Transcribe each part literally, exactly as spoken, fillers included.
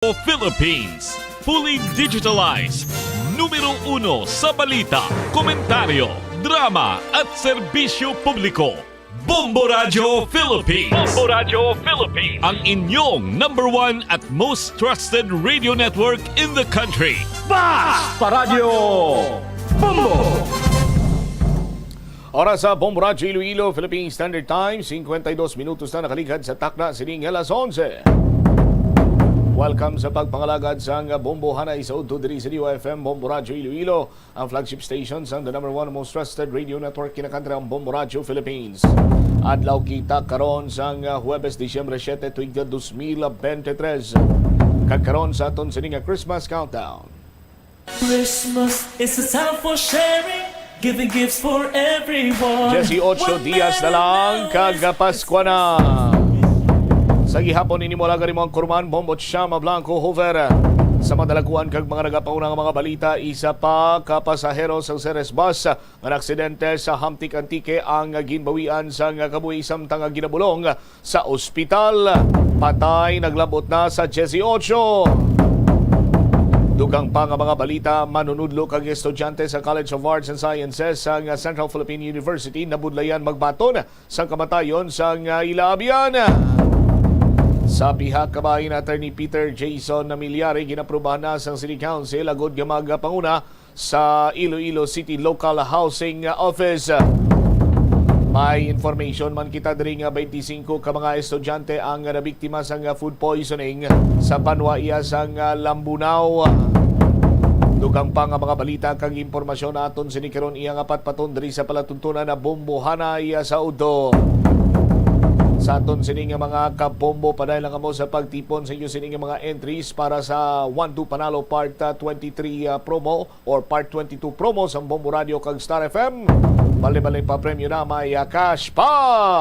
Philippines, fully digitalized. Numero uno sa balita, komentaryo, drama at serbisyo publiko. Bombo Radyo Philippines. Bombo Radyo Philippines. Ang inyong number one at most trusted radio network in the country. Basta Radyo Bombo! Oras sa Bombo Radyo Iloilo, Philippine Standard Time, cincuenta y dos minutos na nakaligad sa takna sining alas onse. Welcome sa pagpangalagad sang Bombo Hanay sa udto diri sa D Y F M, Bombo Radyo Iloilo, ang flagship station sang the number one most trusted radio network kinakantra ang Bombo Radyo Philippines. Adlaw kita karon sang Huwebes, Disyembre siete, tuig dos mil bente tres. Kag karon sa aton sini nga Christmas countdown. Christmas is a time for sharing, giving gifts for everyone. Dieciocho dias na lang, kag Paskwa na. Sa gihapon ini mo lang mo ang kurman, Bombo Chama Blanco Hoover. Sa madalaguan kag mga nagapauna nga mga balita, isa pa ka pasahero sa Ceres Bus nga naaksidente sa Hamtic, Antique ang ginbawian sang kabuhi samtang ginabulong sa ospital. Patay naglabot na sa dieciocho. Dugang pa nga mga balita, manunudlo kag estudyante sa College of Arts and Sciences sang Central Philippine University nabudlayan magbaton sang kamatayon sang ila abyan. Sa pihak kabahin, Attorney Peter Jason Namilyari ginaprubahan na sang City Council agod nga magpanguna sa Iloilo City Local Housing Office. May information man kita diri nga twenty-five ka mga estudyante ang nabiktima sang food poisoning sa banwa iya sang Lambunao. Dugang pa nga mga balita kag impormasyon aton sini karon iya nga patpaton diri sa palatuntunan na Bombo Hanay sa udto. Sa aton sini nga mga kabombo, padayon lang kamo sa pagtipon sa inyo sini nga mga entries para sa One Two Panalo Part, ah, twenty-three, ah, promo or Part twenty-two promo sa Bombo Radio kag Star F M. Bali-bali pa premyo na may, ah, cash pa.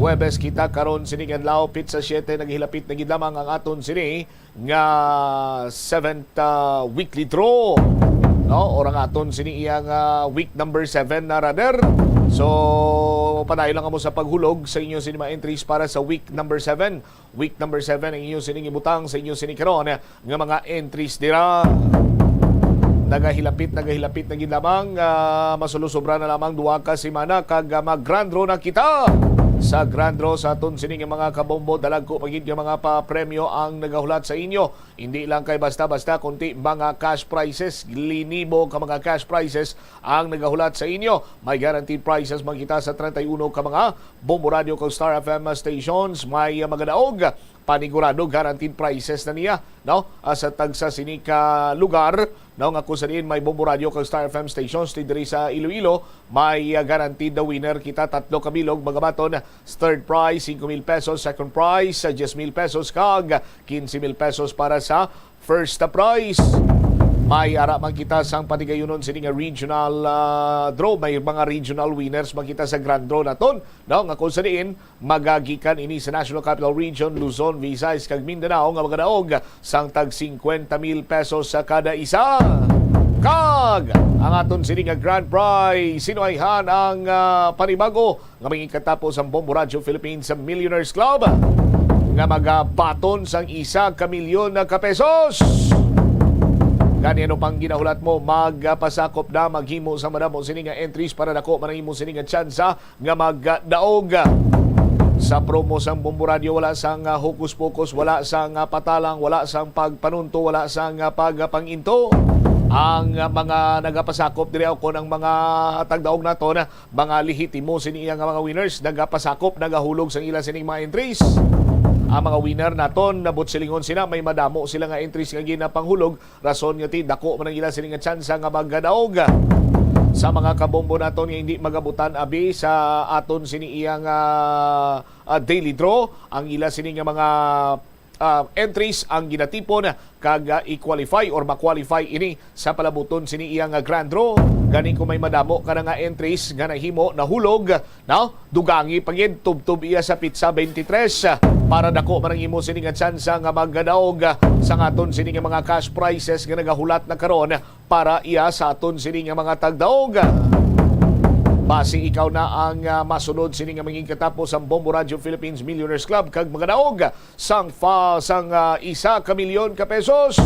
Huwebes kita karon sini nga adlaw, pitsa siete, naghilapit na gid lamang ang aton sini nga seventh, ah, weekly draw, no? Or ang aton sini iyang, ah, week number seven na, rather. So, padayon lang kamo sa paghulog sa inyo sini mga entries para sa week number seven. Week number seven ang inyo sining ibutang sa inyo sini karon nga mga entries dira. Nagahilapit, nagahilapit na gid lamang, ah, masulosobra na lamang duha ka semana kag, ah, mag-grand draw na kita. Sa grand draw sa aton sini nga mga kabombo, dalagko pa gid nga mga papremyo ang nagahulat sa inyo. Hindi lang kay basta-basta, kundi mga cash prizes, linibo ka mga cash prizes ang nagahulat sa inyo. May guaranteed prizes man kita sa treinta y uno ka mga Bombo Radio kag Star F M stations. May, ah, magadaog, panigurado guaranteed prizes na niya, no? Ah, sa tagsa sini ka lugar, no, nga kung sa diin may Bombo Radio kag Star F M stations diri sa Iloilo, may, ah, guaranteed the winner kita, tatlo ka bilog, magabaton, third prize, cinco mil pesos, second prize, ah, diez mil pesos, kag quince mil pesos para sa first prize. May ara man kita sang patigayunon sini nga regional, ah, draw. May mga regional winners man kita sa grand draw naton, no? Nga kung sa diin, magagikan ini sa National Capital Region, Luzon, Visayas, kag Mindanao nga magadaog sang tag cincuenta mil pesos sa kada isa. Kag ang aton sini nga grand prize, sino ayhan ang, ah, panibago nga mangikatapos ang Bombo Radyo Philippines sa Millionaires Club nga magabaton sang isa ka milyon na ka pesos. Gani, ano pang ginahulat mo? Magpasakop na, maghimo sa madamo sini nga entries para dako man ang imo sini nga tsansa nga magdaog. Sa promo sang Bombo Radyo, wala sang, ah, hokus-pokus, wala sang, ah, patalang, wala sang pagpanunto, wala sang, ah, pagpanginto. Ang, ah, mga nagapasakop diri, o kon ang mga tagdaog naton, mga lehitimo sini iya nga mga winners, nagapasakop, nagahulog sang ila sining mga entries. Ang mga winner naton, nabot silingon sila, may madamo sila nga entries nga ginapanghulog, rason nga ti dako man ang ila sini nga tsansa nga magadaog. Sa mga kabombo naton nga hindi magabutan abi sa aton sini iya nga, ah, daily draw, ang ila sini nga mga ah, entries ang ginatipon kag, ah, i-qualify or ma-qualify ini sa palabuton sini iya nga grand draw. Gani, kung may madamo ka na nga entries nga nahimo, nahulog, no? Dugangi pa gid, tubtob iya sa pitsa twenty-three, ah, para dako man ang imo sini nga tsansa nga magadaog, ah, sa aton sini nga mga cash prizes nga nagahulat na karon para iya sa aton sini nga mga tagdaog. Basi ikaw na ang, ah, masunod sini nga mangin katapos ang Bombo Radio Philippines Millionaires Club kag magadaog sang fa-, sang, ah, isa ka milyon ka pesos.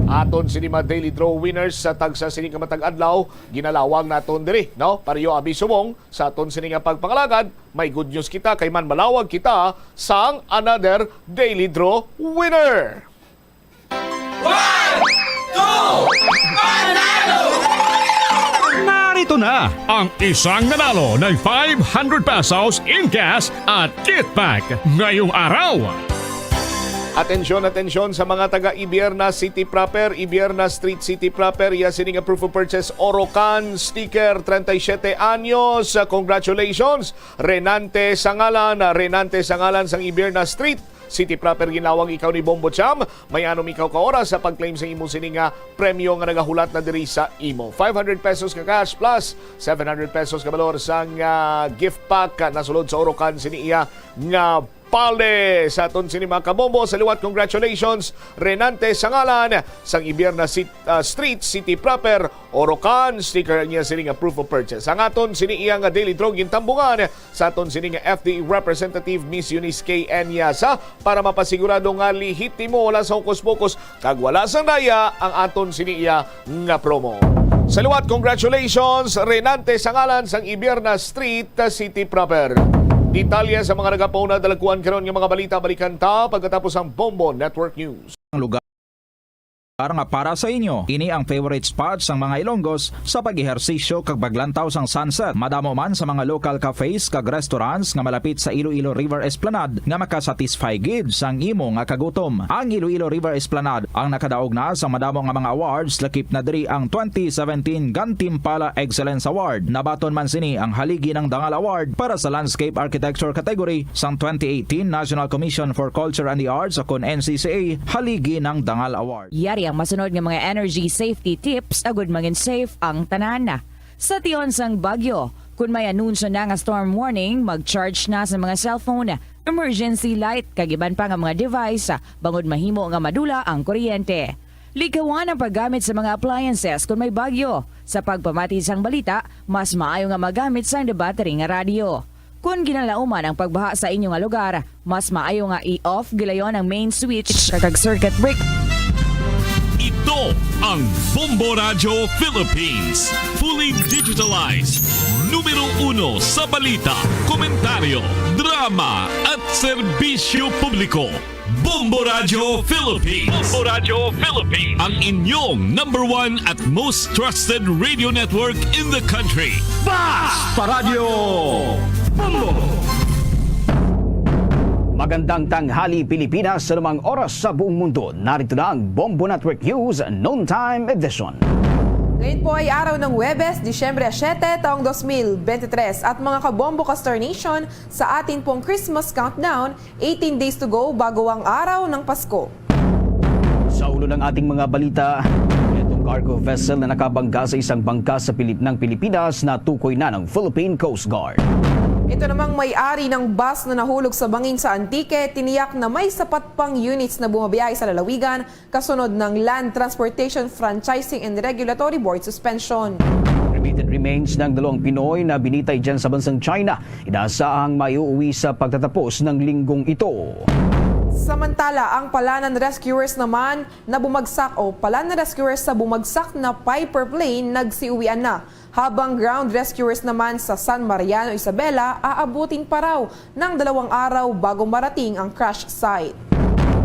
Aton sini mga daily draw winners sa tagsa sini ka matag adlaw, ginalawag naton diri, no? Pareho abi subong sa aton sini nga pagpangalagad, may good news kita kay man malawag kita sang another daily draw winner. One, two, panalo! Narito na ang isang nanalo ng five hundred pesos in cash at gift pack ngayong araw. Atensyon, atensyon sa mga taga Ibierna City Proper, Ibierna Street City Proper, iya sini nga proof of purchase, Orocan sticker, treinta y siete anyos. Congratulations, Renante Sangalan, Renante Sangalan sang Ibierna Street City Proper, ginlawag ikaw ni Bombo Cham. May anom ikaw ka oras sa pag-claim sa imo sini nga premyo nga nagahulat na diri sa imo. Five hundred pesos ka cash plus seven hundred pesos ka balor sang, ah, gift pack, ah, nasulod sa Orocan sini iya nga pale. Sa aton sini mga kabombo, sa liwat, congratulations, Renante Sangalan sang Ibierna Cit-, ah, Street City Proper, Orocan sticker niya sini nga proof of purchase. Ang aton sini iya nga daily draw gintambungan sa aton sini nga F D A representative, Miss Eunice K N Yasa, para mapasigurado nga lehitimo, wala sa hokus-pokus, kag wala sang daya ang aton sini iya nga promo. Sa liwat, congratulations, Renante Sangalan sang Ibierna Street, City Proper. Detalye sa mga nagapauna, dalagkuan karon nga mga balita, balikan ta pagkatapos ang Bombo Network News. Ang lugar nga para sa inyo. Ini ang favorite spot sang mga Ilonggos sa pag-ehersisyo kag paglantaw sang sunset. Madamo man sa mga local cafes kag restaurants nga malapit sa Iloilo River Esplanade nga makasatisfy gid sang imo nga kagutom. Ang Iloilo River Esplanade ang nakadaog na sang madamo nga mga awards, lakip na diri ang twenty seventeen Gantimpala Excellence Award. Nabaton man sini ang Haligi ng Dangal Award para sa Landscape Architecture category sang twenty eighteen National Commission for Culture and the Arts, o kon N C C A, Haligi ng Dangal Award. Yari ang masunod nga mga energy safety tips agud mangin safe ang tanan. Sa tion sang bagyo, kun may anunsyo na nga storm warning, mag-charge na sa mga cellphone, emergency light, kag iban pa nga mga device, bangod mahimo nga madula ang kuryente. Likawan ang paggamit sa mga appliances kun may bagyo. Sa pagpamati sang balita, mas maayo nga magamit sang debattery nga radyo. Kon ginalauman ang pagbaha sa inyo nga lugar, mas maayo nga i-off gilayon ang main switch kag circuit break. Ito ang Bombo Radyo Philippines. Fully digitalized. Numero uno sa balita, komentaryo, drama, at serbisyo publiko. Bombo Radyo Philippines. Bombo Radyo Philippines. Ang inyong number one at most trusted radio network in the country. Basta Radyo Bombo! Magandang tanghali, Pilipinas, sa anumang oras sa buong mundo. Narito na ang Bombo Network News Noontime Edition. Ngayon po ay araw ng Huwebes, Disyembre siyete, taong dos mil bente tres. At mga kabombo ka Star Nation, sa atin pong Christmas countdown, eighteen days to go bago ang araw ng Pasko. Sa ulo ng ating mga balita, itong cargo vessel na nakabangga sa isang bangka sa Pilip-, ng Pilipinas, natukoy na ng Philippine Coast Guard. Ito namang may-ari ng bus na nahulog sa bangin sa Antique, tiniyak na may sapat pang units na bumabiyahe sa lalawigan kasunod ng Land Transportation Franchising and Regulatory Board suspension. Cremated remains ng dalawang Pinoy na binitay dyan sa bansang China, inasahang maiuwi sa pagtatapos ng linggong ito. Samantala, ang Palanan Rescuers naman na bumagsak o Palanan Rescuers sa bumagsak na Piper plane nagsiuwian na, habang ground rescuers naman sa San Mariano, Isabela, aabutin pa raw ng dalawang araw bago marating ang crash site.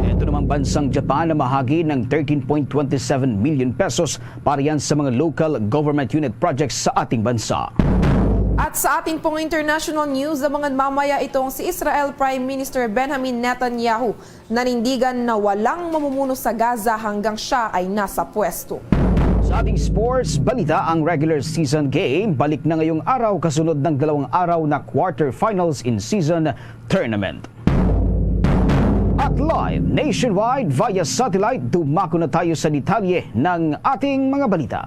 Ito namang bansang Japan na mahagi ng thirteen point twenty seven million pesos para yan sa mga local government unit projects sa ating bansa. At sa atin pong international news, abangan mamaya itong si Israel Prime Minister Benjamin Netanyahu. Nanindigan na walang mamumuno sa Gaza hanggang siya ay nasa pwesto. Sa ating sports balita, ang regular season game balik na ngayong araw kasunod ng dalawang araw na quarterfinals in season tournament. At live nationwide via satellite, dumako na tayo sa detalye ng ating mga balita.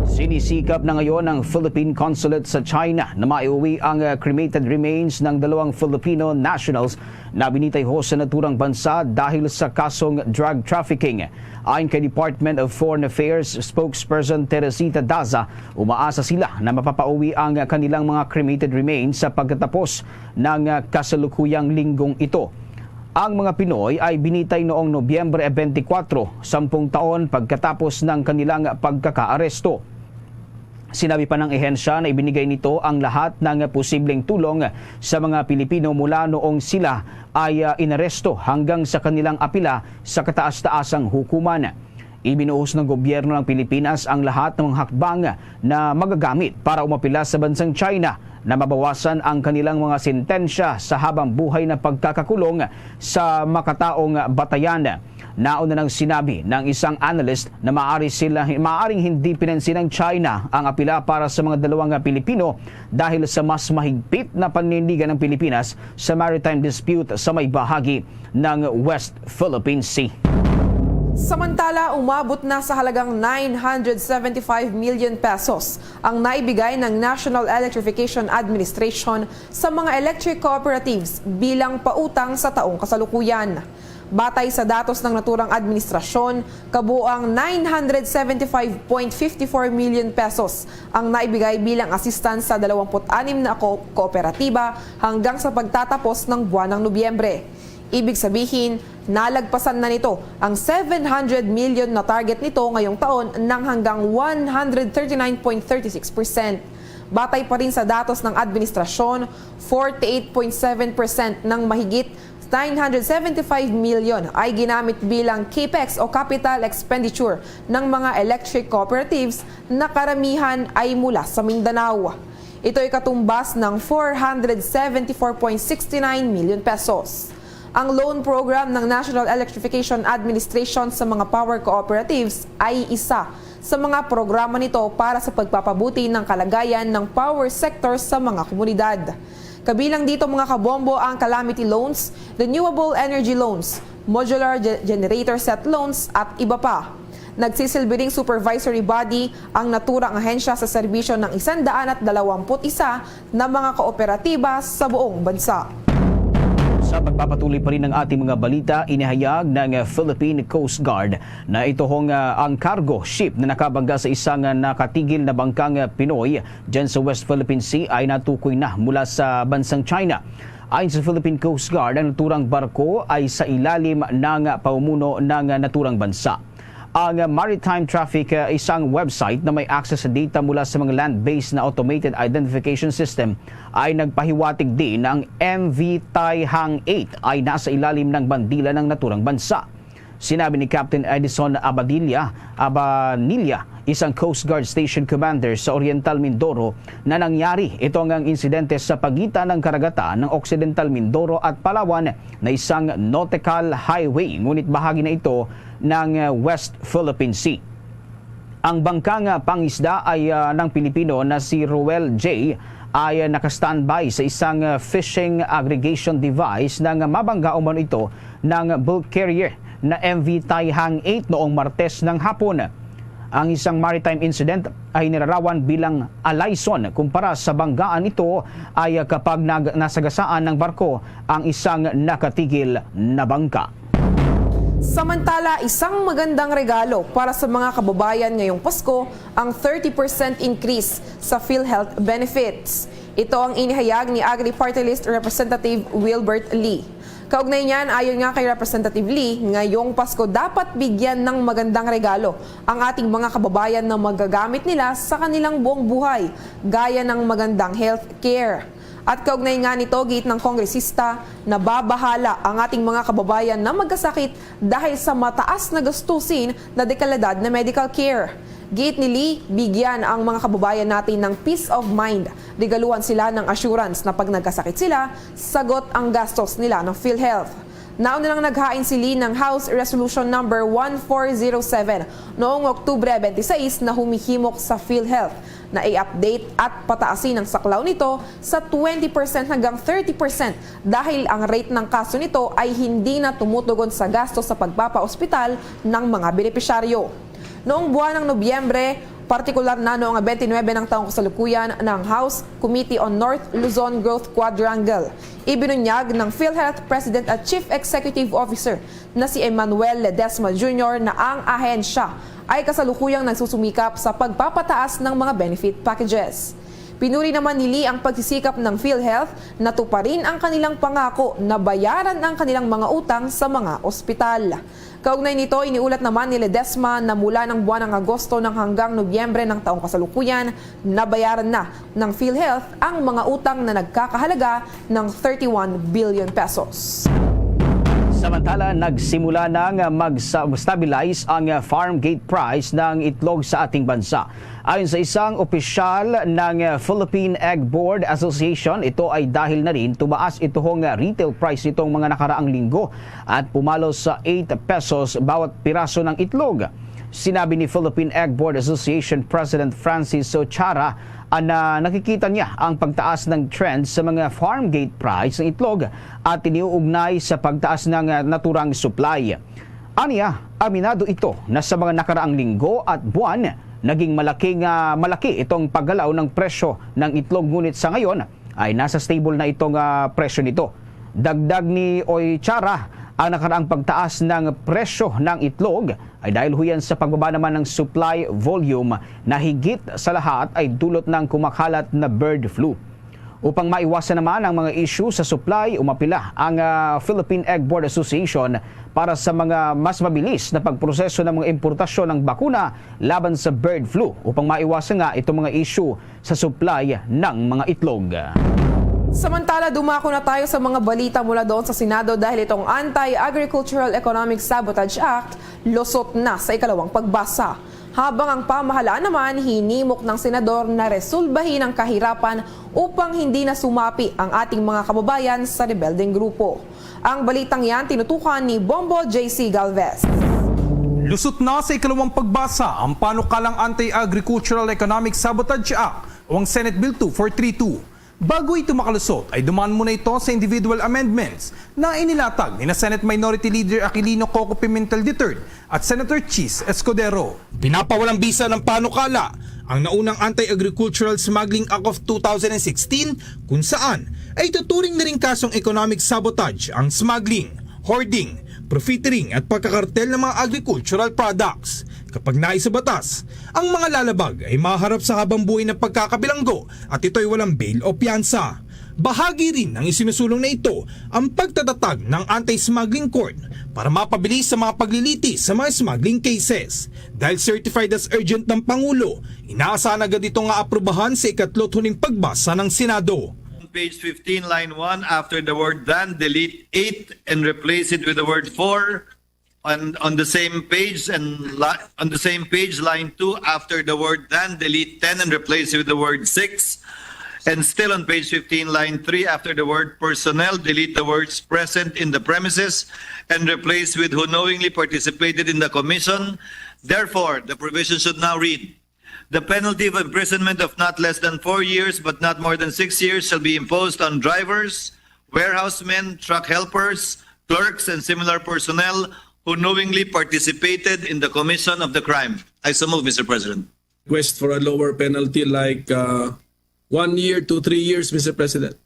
Si Sinisikap na ngayon ng Philippine Consulate sa China na maiuwi ang, ah, cremated remains ng dalawang Filipino nationals na binitay ho sa naturang bansa dahil sa kasong drug trafficking. Ayon kay Department of Foreign Affairs spokesperson Teresita Daza, umaasa sila na mapapauwi ang kanilang mga cremated remains sa pagkatapos ng, ah, kasalukuyang linggong ito. Ang mga Pinoy ay binitay noong Nobyembre twenty-four, sampung taon pagkatapos ng kanilang pagkakaaresto. Sinabi pa ng ahensya na ibinigay nito ang lahat ng posibleng tulong sa mga Pilipino mula noong sila ay, ah, inaresto hanggang sa kanilang apila sa kataas-taasang hukuman. Ibinuhos ng gobyerno ng Pilipinas ang lahat ng mga hakbang na magagamit para umapila sa bansang China na mabawasan ang kanilang mga sentensya sa habang buhay na pagkakakulong sa makataong batayan. Nauna nang sinabi ng isang analyst na maaari sila, maaaring hindi pinansin ng China ang apila para sa mga dalawang Pilipino dahil sa mas mahigpit na paninindigan ng Pilipinas sa maritime dispute sa may bahagi ng West Philippine Sea. Samantala, umabot na sa halagang nine hundred seventy-five million pesos ang naibigay ng National Electrification Administration sa mga electric cooperatives bilang pautang sa taong kasalukuyan. Batay sa datos ng naturang administrasyon, kabuoang nine hundred seventy-five point fifty-four million pesos ang naibigay bilang assistance sa dalawampu't anim na ko-, kooperatiba hanggang sa pagtatapos ng buwan ng Nobyembre. Ibig sabihin, nalagpasan na nito ang seven hundred million na target nito ngayong taon ng hanggang one hundred thirty-nine point thirty-six percent. Batay pa rin sa datos ng administrasyon, forty-eight point seven percent ng mahigit nine hundred seventy-five million ay ginamit bilang capex o capital expenditure ng mga electric cooperatives na karamihan ay mula sa Mindanao. Ito ay katumbas ng four hundred seventy-four point sixty-nine million pesos. Ang loan program ng National Electrification Administration sa mga power cooperatives ay isa sa mga programa nito para sa pagpapabuti ng kalagayan ng power sector sa mga komunidad. Kabilang dito, mga kabombo, ang calamity loans, renewable energy loans, modular ge-, generator set loans, at iba pa. Nagsisilbi ring supervisory body ang naturang ahensya sa serbisyo ng isandaan at dalawampu't isa na mga kooperatiba sa buong bansa. Sa pagpapatuloy pa rin ng ating mga balita, inihayag ng Philippine Coast Guard na ito hong, ah, ang cargo ship na nakabangga sa isang, ah, nakatigil na bangkang, ah, Pinoy dyan sa West Philippine Sea ay natukoy na mula sa bansang China. Ayon sa Philippine Coast Guard, ang naturang barko ay sa ilalim ng pamumuno ng naturang bansa. Ang Maritime Traffic, ah, isang website na may access sa data mula sa mga land-based na automated identification system, ay nagpahiwatig din na ang M V Taihang eight ay nasa ilalim ng bandila ng naturang bansa. Sinabi ni Captain Edison Abadilla, Abanilla, isang Coast Guard Station Commander sa Oriental Mindoro, na nangyari ito ang insidente sa pagitan ng karagatan ng Occidental Mindoro at Palawan na isang nautical highway, ngunit bahagi na ito ng, uh, West Philippine Sea. Ang bangkang, uh, pangisda ay, uh, ng Pilipino na si Roel J ay, uh, naka-standby sa isang, uh, fishing aggregation device nang mabangga umano ito ng bulk carrier na M V Taihang eight noong Martes ng hapon. Ang isang maritime incident ay nilarawan bilang alayson kumpara sa banggaan. Ito ay kapag nag-, nasagasaan ng barko ang isang nakatigil na bangka. Samantala, isang magandang regalo para sa mga kababayan ngayong Pasko ang thirty percent increase sa PhilHealth benefits. Ito ang inihayag ni Agri Party List Representative Wilbert Lee. Kaugnay niyan, ayon nga kay Representative Lee, ngayong Pasko dapat bigyan ng magandang regalo ang ating mga kababayan na magagamit nila sa kanilang buong buhay, gaya ng magandang health care. At kaugnay nga nito, giit ng kongresista, nababahala ang ating mga kababayan na magkasakit dahil sa mataas na gastusin na dekalidad na medical care. Giit ni Lee, bigyan ang mga kababayan natin ng peace of mind. Regaluhan sila ng assurance na pag nagkasakit sila, sagot ang gastos nila ng PhilHealth. Nauna nang naghain si Lee ng House Resolution Number one four zero seven noong Oktubre twenty-six na humihimok sa PhilHealth na i-update at pataasin ang saklaw nito sa twenty percent hanggang thirty percent dahil ang rate ng kaso nito ay hindi na tumutugon sa gasto sa pagpapaospital ng mga benepisyaryo. Noong buwan ng Nobyembre, Partikular na noong twenty-nine ng taong kasalukuyan ng House Committee on North Luzon Growth Quadrangle. Ibinunyag ng PhilHealth President at Chief Executive Officer na si Emmanuel Ledesma Junior na ang ahensya ay kasalukuyang nagsusumikap sa pagpapataas ng mga benefit packages. Pinuri naman ni Lee ang pagsisikap ng PhilHealth na tuparin ang kanilang pangako na bayaran ang kanilang mga utang sa mga ospital. Kaugnay nito, iniulat naman ni Ledesma na mula ng buwan ng Agosto ng hanggang Nobyembre ng taong kasalukuyan, nabayaran na ng PhilHealth ang mga utang na nagkakahalaga ng thirty-one billion pesos. Samantala, nagsimula na nga mag-stabilize ang farm gate price ng itlog sa ating bansa. Ayon sa isang opisyal ng Philippine Egg Board Association, ito ay dahil na rin tumaas ito nga retail price nitong mga nakaraang linggo at pumalo sa eight pesos bawat piraso ng itlog. Sinabi ni Philippine Egg Board Association President Francis Ochara na nakikita niya ang pagtaas ng trend sa mga farm gate price ng itlog at iniuugnay sa pagtaas ng naturang supply. Aniya, aminado ito na sa mga nakaraang linggo at buwan, naging malaki nga malaki itong paggalaw ng presyo ng itlog, ngunit sa ngayon ay nasa stable na itong ah, presyo nito. Dagdag ni Oy Chara, ang nakaraang pagtaas ng presyo ng itlog ay dahil huyan sa pagbaba naman ng supply volume na higit sa lahat ay dulot ng kumakalat na bird flu. Upang maiwasan naman ang mga issue sa supply, umapila ang ah, Philippine Egg Board Association para sa mga mas mabilis na pagproseso ng mga importasyon ng bakuna laban sa bird flu upang maiwasan nga itong mga issue sa supply ng mga itlog. Samantala, dumako na tayo sa mga balita mula doon sa Senado dahil itong Anti-Agricultural Economic Sabotage Act lusot na sa ikalawang pagbasa. Habang ang pamahalaan naman, hinimok ng senador na resolbahin ang kahirapan upang hindi na sumapi ang ating mga kababayan sa rebeldeng grupo. Ang balitang yan tinutukan ni Bombo J C Galvez. Lusot na sa ikalawang pagbasa ang panukalang Anti-Agricultural Economic Sabotage Act o ang Senate Bill two four three two. Bago ito makalusot ay dumaan muna ito sa individual amendments na inilatag ni na Senate Minority Leader Aquilino Coco Pimentel the third at Senator Chiz Escudero. Pinapawalang bisa ng panukala ang naunang Anti-Agricultural Smuggling Act of two thousand sixteen, kung saan ay tuturing na ring kasong economic sabotage ang smuggling, hoarding, profiteering at pagkakartel ng mga agricultural products. Kapag naisabatas, ang mga lalabag ay maharap sa habang buhay na pagkakabilanggo at ito'y walang bail o piyansa. Bahagi rin ng isinusulong na ito ang pagtatatag ng anti-smuggling court para mapabilis sa mga paglilitis sa mga smuggling cases. Dahil certified as urgent ng Pangulo, inaasahan agad ito nga aprubahan sa ikatlo't huling pagbasa ng Senado. On page fifteen, line one, after the word than, delete it and replace it with the word for. And on the same page and li- on the same page, line two, after the word than, delete ten and replace it with the word six. And still on page fifteen, line three, after the word personnel, delete the words present in the premises and replace with who knowingly participated in the commission. Therefore, the provision should now read: The penalty of imprisonment of not less than four years but not more than six years shall be imposed on drivers, warehousemen, truck helpers, clerks, and similar personnel who knowingly participated in the commission of the crime. I so move, Mister President. Request for a lower penalty like uh, one year to three years, Mister President.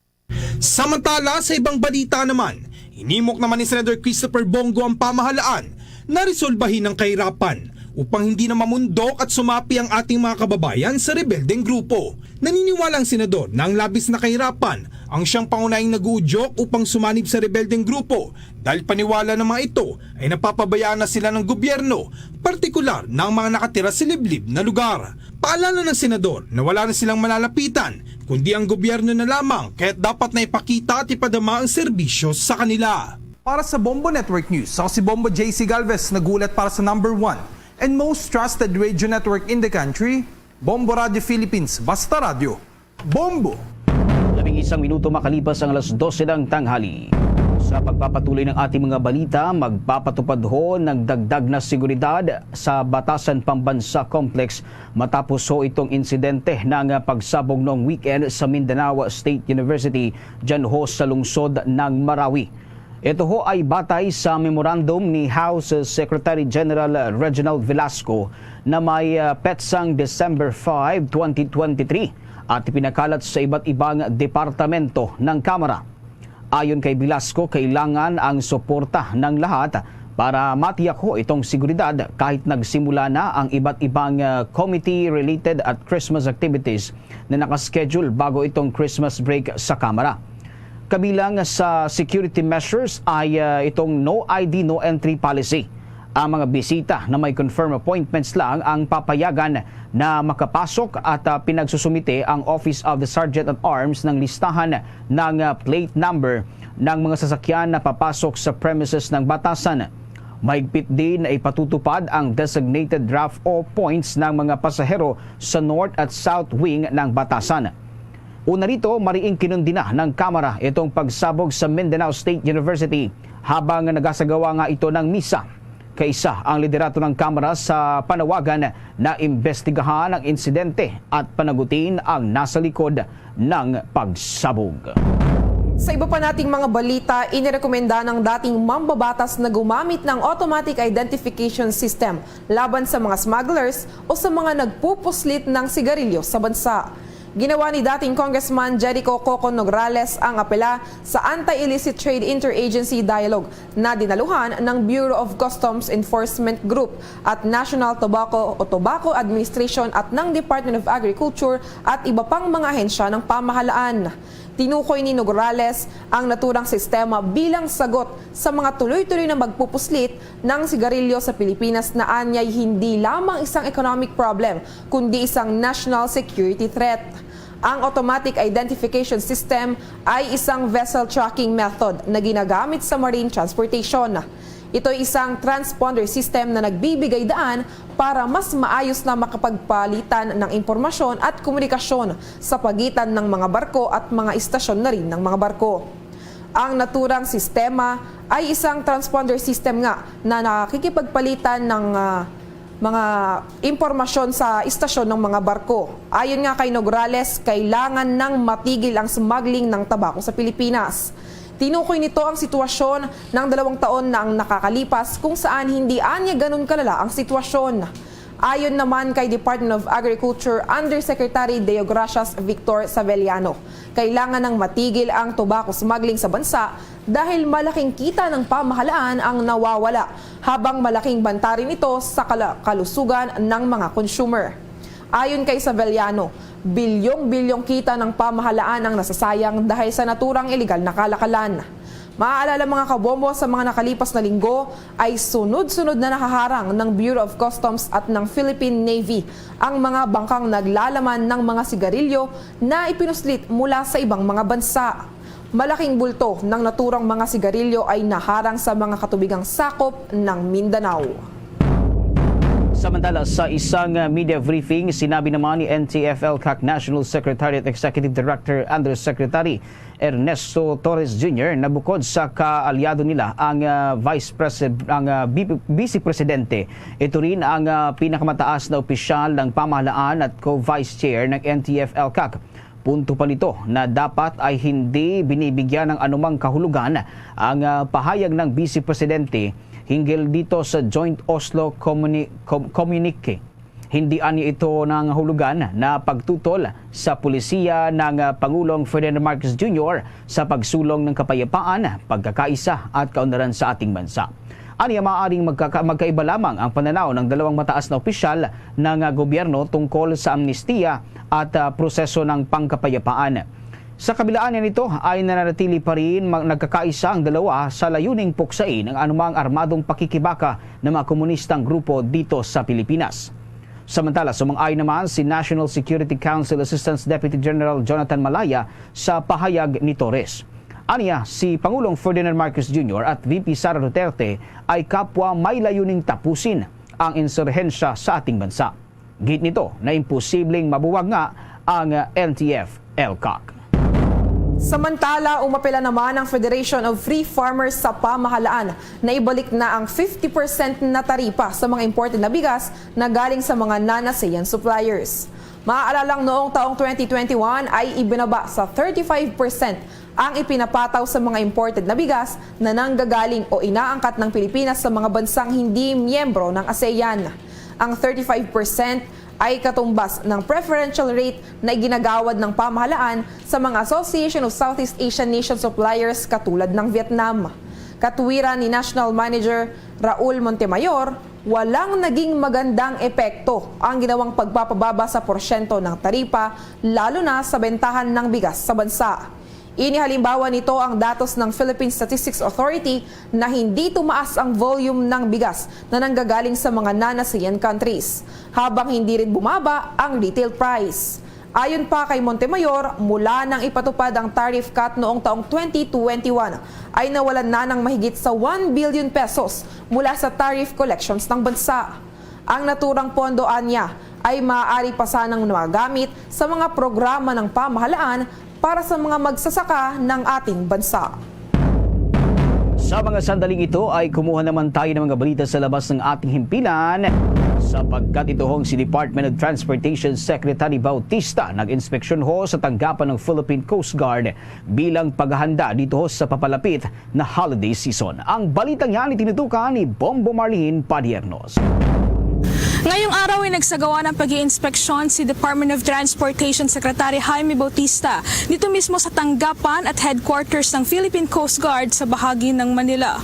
Samantala, sa ibang balita naman, hinimok naman ni Senator Christopher Bong Go ang pamahalaan na resolbahin ang kahirapan upang hindi na mamundok at sumapi ang ating mga kababayan sa rebeldeng grupo. Naniniwala ang senador na ang labis na kahirapan ang siyang pangunahing nag-uudyok upang sumanib sa rebeldeng grupo dahil paniwala ng mga ito ay napapabayaan na sila ng gobyerno, partikular na ang mga nakatira sa liblib na lugar. Paalala ng senador na wala na silang malalapitan kundi ang gobyerno na lamang, kaya't dapat na ipakita at ipadama ang serbisyo sa kanila. Para sa Bombo Network News, ako si Bombo J C Galvez, nag-uulat para sa number one and most trusted radio network in the country, Bombo Radio Philippines. Basta Radyo, Bombo! Labing isang minuto makalipas ang alas dose ng tanghali. Sa pagpapatuloy ng ating mga balita, magpapatupad ho ng dagdag na seguridad sa Batasan Pambansa Complex matapos ho itong insidente ng pagsabog noong weekend sa Mindanao State University, dyan ho sa lungsod ng Marawi. Ito ho ay batay sa memorandum ni House Secretary General Reginald Velasco na may, ah, petsang December five, twenty twenty-three at ipinakalat sa iba't ibang departamento ng Kamara. Ayon kay Velasco, kailangan ang suporta ng lahat para matiyak ho itong seguridad kahit nagsimula na ang iba't ibang, ah, committee-related at Christmas activities na nakaschedule bago itong Christmas break sa Kamara. Kabilang sa security measures ay, ah, itong no I D, no entry policy. Ang mga bisita na may confirm appointments lang ang papayagan na makapasok at, ah, pinagsusumite ang Office of the Sergeant at Arms ng listahan ng, ah, plate number ng mga sasakyan na papasok sa premises ng batasan. Mahigpit din na ipatutupad ang designated drop-off points ng mga pasahero sa North at South Wing ng batasan. Una rito, mariing kinundina ng Kamara itong pagsabog sa Mindanao State University habang nagasagawa nga ito ng misa. Kaisa ang liderato ng Kamara sa panawagan na imbestigahan ang insidente at panagutin ang nasa likod ng pagsabog. Sa iba pa nating mga balita, inirekomenda ng dating mambabatas na gumamit ng automatic identification system laban sa mga smugglers o sa mga nagpupuslit ng sigarilyo sa bansa. Ginawa ni dating Congressman Jericho Coco Nograles ang apela sa Anti-Illicit Trade Interagency Dialogue na dinaluhan ng Bureau of Customs Enforcement Group at National Tobacco o Tobacco Administration at ng Department of Agriculture at iba pang mga ahensya ng pamahalaan. Tinukoy ni Nograles ang naturang sistema bilang sagot sa mga tuloy-tuloy na magpupuslit ng sigarilyo sa Pilipinas na anyay hindi lamang isang economic problem, kundi isang national security threat. Ang automatic identification system ay isang vessel tracking method na ginagamit sa marine transportation. Ito'y isang transponder system na nagbibigay daan para mas maayos na makapagpalitan ng impormasyon at komunikasyon sa pagitan ng mga barko at mga istasyon na rin ng mga barko. Ang naturang sistema ay isang transponder system nga na nakikipagpalitan ng, ah, mga impormasyon sa istasyon ng mga barko. Ayon nga kay Nograles, kailangan nang matigil ang smuggling ng tabako sa Pilipinas. Tinukoy nito ang sitwasyon ng dalawang taon na ang nakakalipas kung saan hindi anya ganun kalala ang sitwasyon. Ayon naman kay Department of Agriculture Undersecretary Deogracias Victor Saveliano, kailangan nang matigil ang tobacco smuggling sa bansa dahil malaking kita ng pamahalaan ang nawawala, habang malaking banta rin ito sa kala-, kalusugan ng mga consumer. Ayon kay Saveliano, bilyong-bilyong kita ng pamahalaan ang nasasayang dahil sa naturang iligal na kalakalan. Maaalala, mga kabombo, sa mga nakalipas na linggo ay sunod-sunod na nahaharang ng Bureau of Customs at ng Philippine Navy ang mga bangkang naglalaman ng mga sigarilyo na ipinuslit mula sa ibang mga bansa. Malaking bulto ng naturang mga sigarilyo ay naharang sa mga katubigang sakop ng Mindanao. Samantala, sa isang, uh, media briefing, sinabi naman ni N T F-ELCAC National Secretary at Executive Director Undersecretary Ernesto Torres Junior na bukod sa kaalyado nila ang, uh, Vice Presi-, ang, uh, bi-, Vice Presidente, ito rin ang, uh, pinakamataas na opisyal ng pamahalaan at co-Vice Chair ng N T F-ELCAC. Punto pa nito na dapat ay hindi binibigyan ng anumang kahulugan ang, ah, pahayag ng Vice Presidente hinggil dito sa Joint Oslo Communi-, Com-, Communique. Hindi anya ito nangahulugan na pagtutol sa polisiya ng, ah, Pangulong Ferdinand Marcos Junior sa pagsulong ng kapayapaan, pagkakaisa at kaunlaran sa ating bansa. Anya, maaaring magkaka-, magkaiba lamang ang pananaw ng dalawang mataas na opisyal ng, ah, gobyerno tungkol sa amnestiya at, ah, proseso ng pangkapayapaan. Sa kabilaan nito ay nananatili pa rin mag-, nagkakaisa ang dalawa sa layuning puksain ang anumang armadong pakikibaka ng mga komunistang grupo dito sa Pilipinas. Samantala, sumang-ayon naman si National Security Council Assistant Deputy General Jonathan Malaya sa pahayag ni Torres. Anya, si Pangulong Ferdinand Marcos Junior at V P Sara Duterte ay kapwa may layuning tapusin ang insurhensya sa ating bansa. Gid nito na imposibleng mabuwag nga ang N T F-ELCAC. Samantala, umapela naman ang Federation of Free Farmers sa pamahalaan na ibalik na ang fifty percent na taripa sa mga imported na bigas na galing sa mga non-ASEAN suppliers. Maaalalang noong taong twenty twenty-one ay ibinaba sa thirty-five percent ang ipinapataw sa mga imported na bigas na nanggagaling o inaangkat ng Pilipinas sa mga bansang hindi miyembro ng asean. Ang thirty-five percent ay katumbas ng preferential rate na iginagawad ng pamahalaan sa mga Association of Southeast Asian Nation Suppliers katulad ng Vietnam. Katwiran ni National Manager Raul Montemayor, walang naging magandang epekto ang ginawang pagpapababa sa porsyento ng taripa, lalo na sa bentahan ng bigas sa bansa. Inihalimbawa nito ang datos ng Philippine Statistics Authority na hindi tumaas ang volume ng bigas na nanggagaling sa mga non-asean countries, habang hindi rin bumaba ang retail price. Ayon pa kay Montemayor, mula nang ipatupad ang tariff cut noong taong twenty twenty-one, ay nawalan na ng mahigit sa one billion pesos mula sa tariff collections ng bansa. Ang naturang pondo, anya, ay maaari pa sanang magamit sa mga programa ng pamahalaan para sa mga magsasaka ng ating bansa. Sa mga sandaling ito ay kumuha naman tayo ng mga balita sa labas ng ating himpilan, sapagkat ito hong si Department of Transportation Secretary Bautista nag-inspeksyon ho sa tanggapan ng Philippine Coast Guard bilang paghahanda dito ho sa papalapit na holiday season. Ang balitang yan itinutukan ni Bombo Marlene Padiernos. Ngayong araw ay nagsagawa ng pag-iinspeksyon si Department of Transportation Secretary Jaime Bautista dito mismo sa tanggapan at headquarters ng Philippine Coast Guard sa bahagi ng Manila.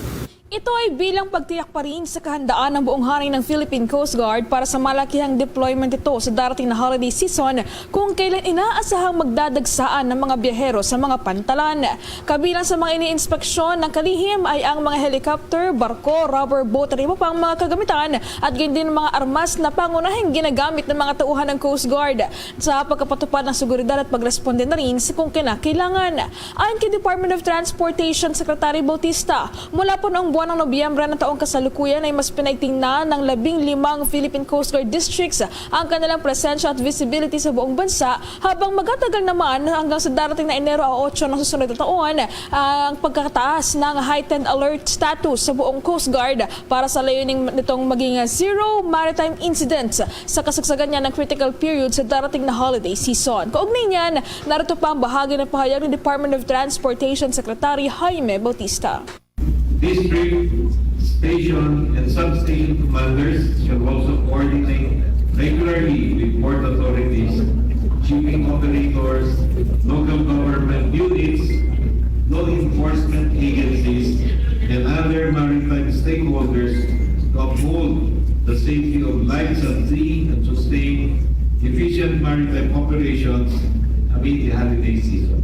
Ito ay bilang pagtiyak pa rin sa kahandaan ng buong hanay ng Philippine Coast Guard para sa malakihang deployment nito sa darating na holiday season, kung kailan inaasahang magdadagsaan ng mga biyahero sa mga pantalan. Kabilang sa mga iniinspeksyon ng kalihim ay ang mga helicopter, barko, rubber boat at iba pang mga kagamitan, at gayon din mga armas na pangunahing ginagamit ng mga tauhan ng Coast Guard sa pagkapatupad ng seguridad at pagresponde na rin sa kung kinakailangan. Ayon kay Department of Transportation Secretary Bautista, mula po noong buwan ng Nobyembre ng taong kasalukuyan ay mas pinaigting na ng labing limang Philippine Coast Guard districts ang kanilang presensya at visibility sa buong bansa, habang magatagal naman hanggang sa darating na Enero otso ng susunod na taon ang pagkataas ng heightened alert status sa buong Coast Guard para sa layunin nitong maging zero maritime incidents sa kasagsagan niya ng critical period sa darating na holiday season. Kaugnay niyan, narito pa ang bahagi ng pahayag ni Department of Transportation Secretary Jaime Bautista. District, station, and substation commanders shall also coordinate regularly with port authorities, shipping operators, local government units, law enforcement agencies, and other maritime stakeholders to uphold the safety of lives at sea and sustain efficient maritime operations amid the holiday season.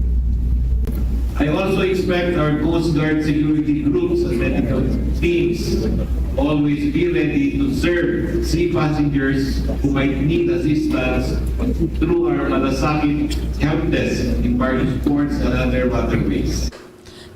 I also expect our Coast Guard security groups and medical teams always be ready to serve sea passengers who might need assistance through our Malasakit Help Desk in various ports and other waterways.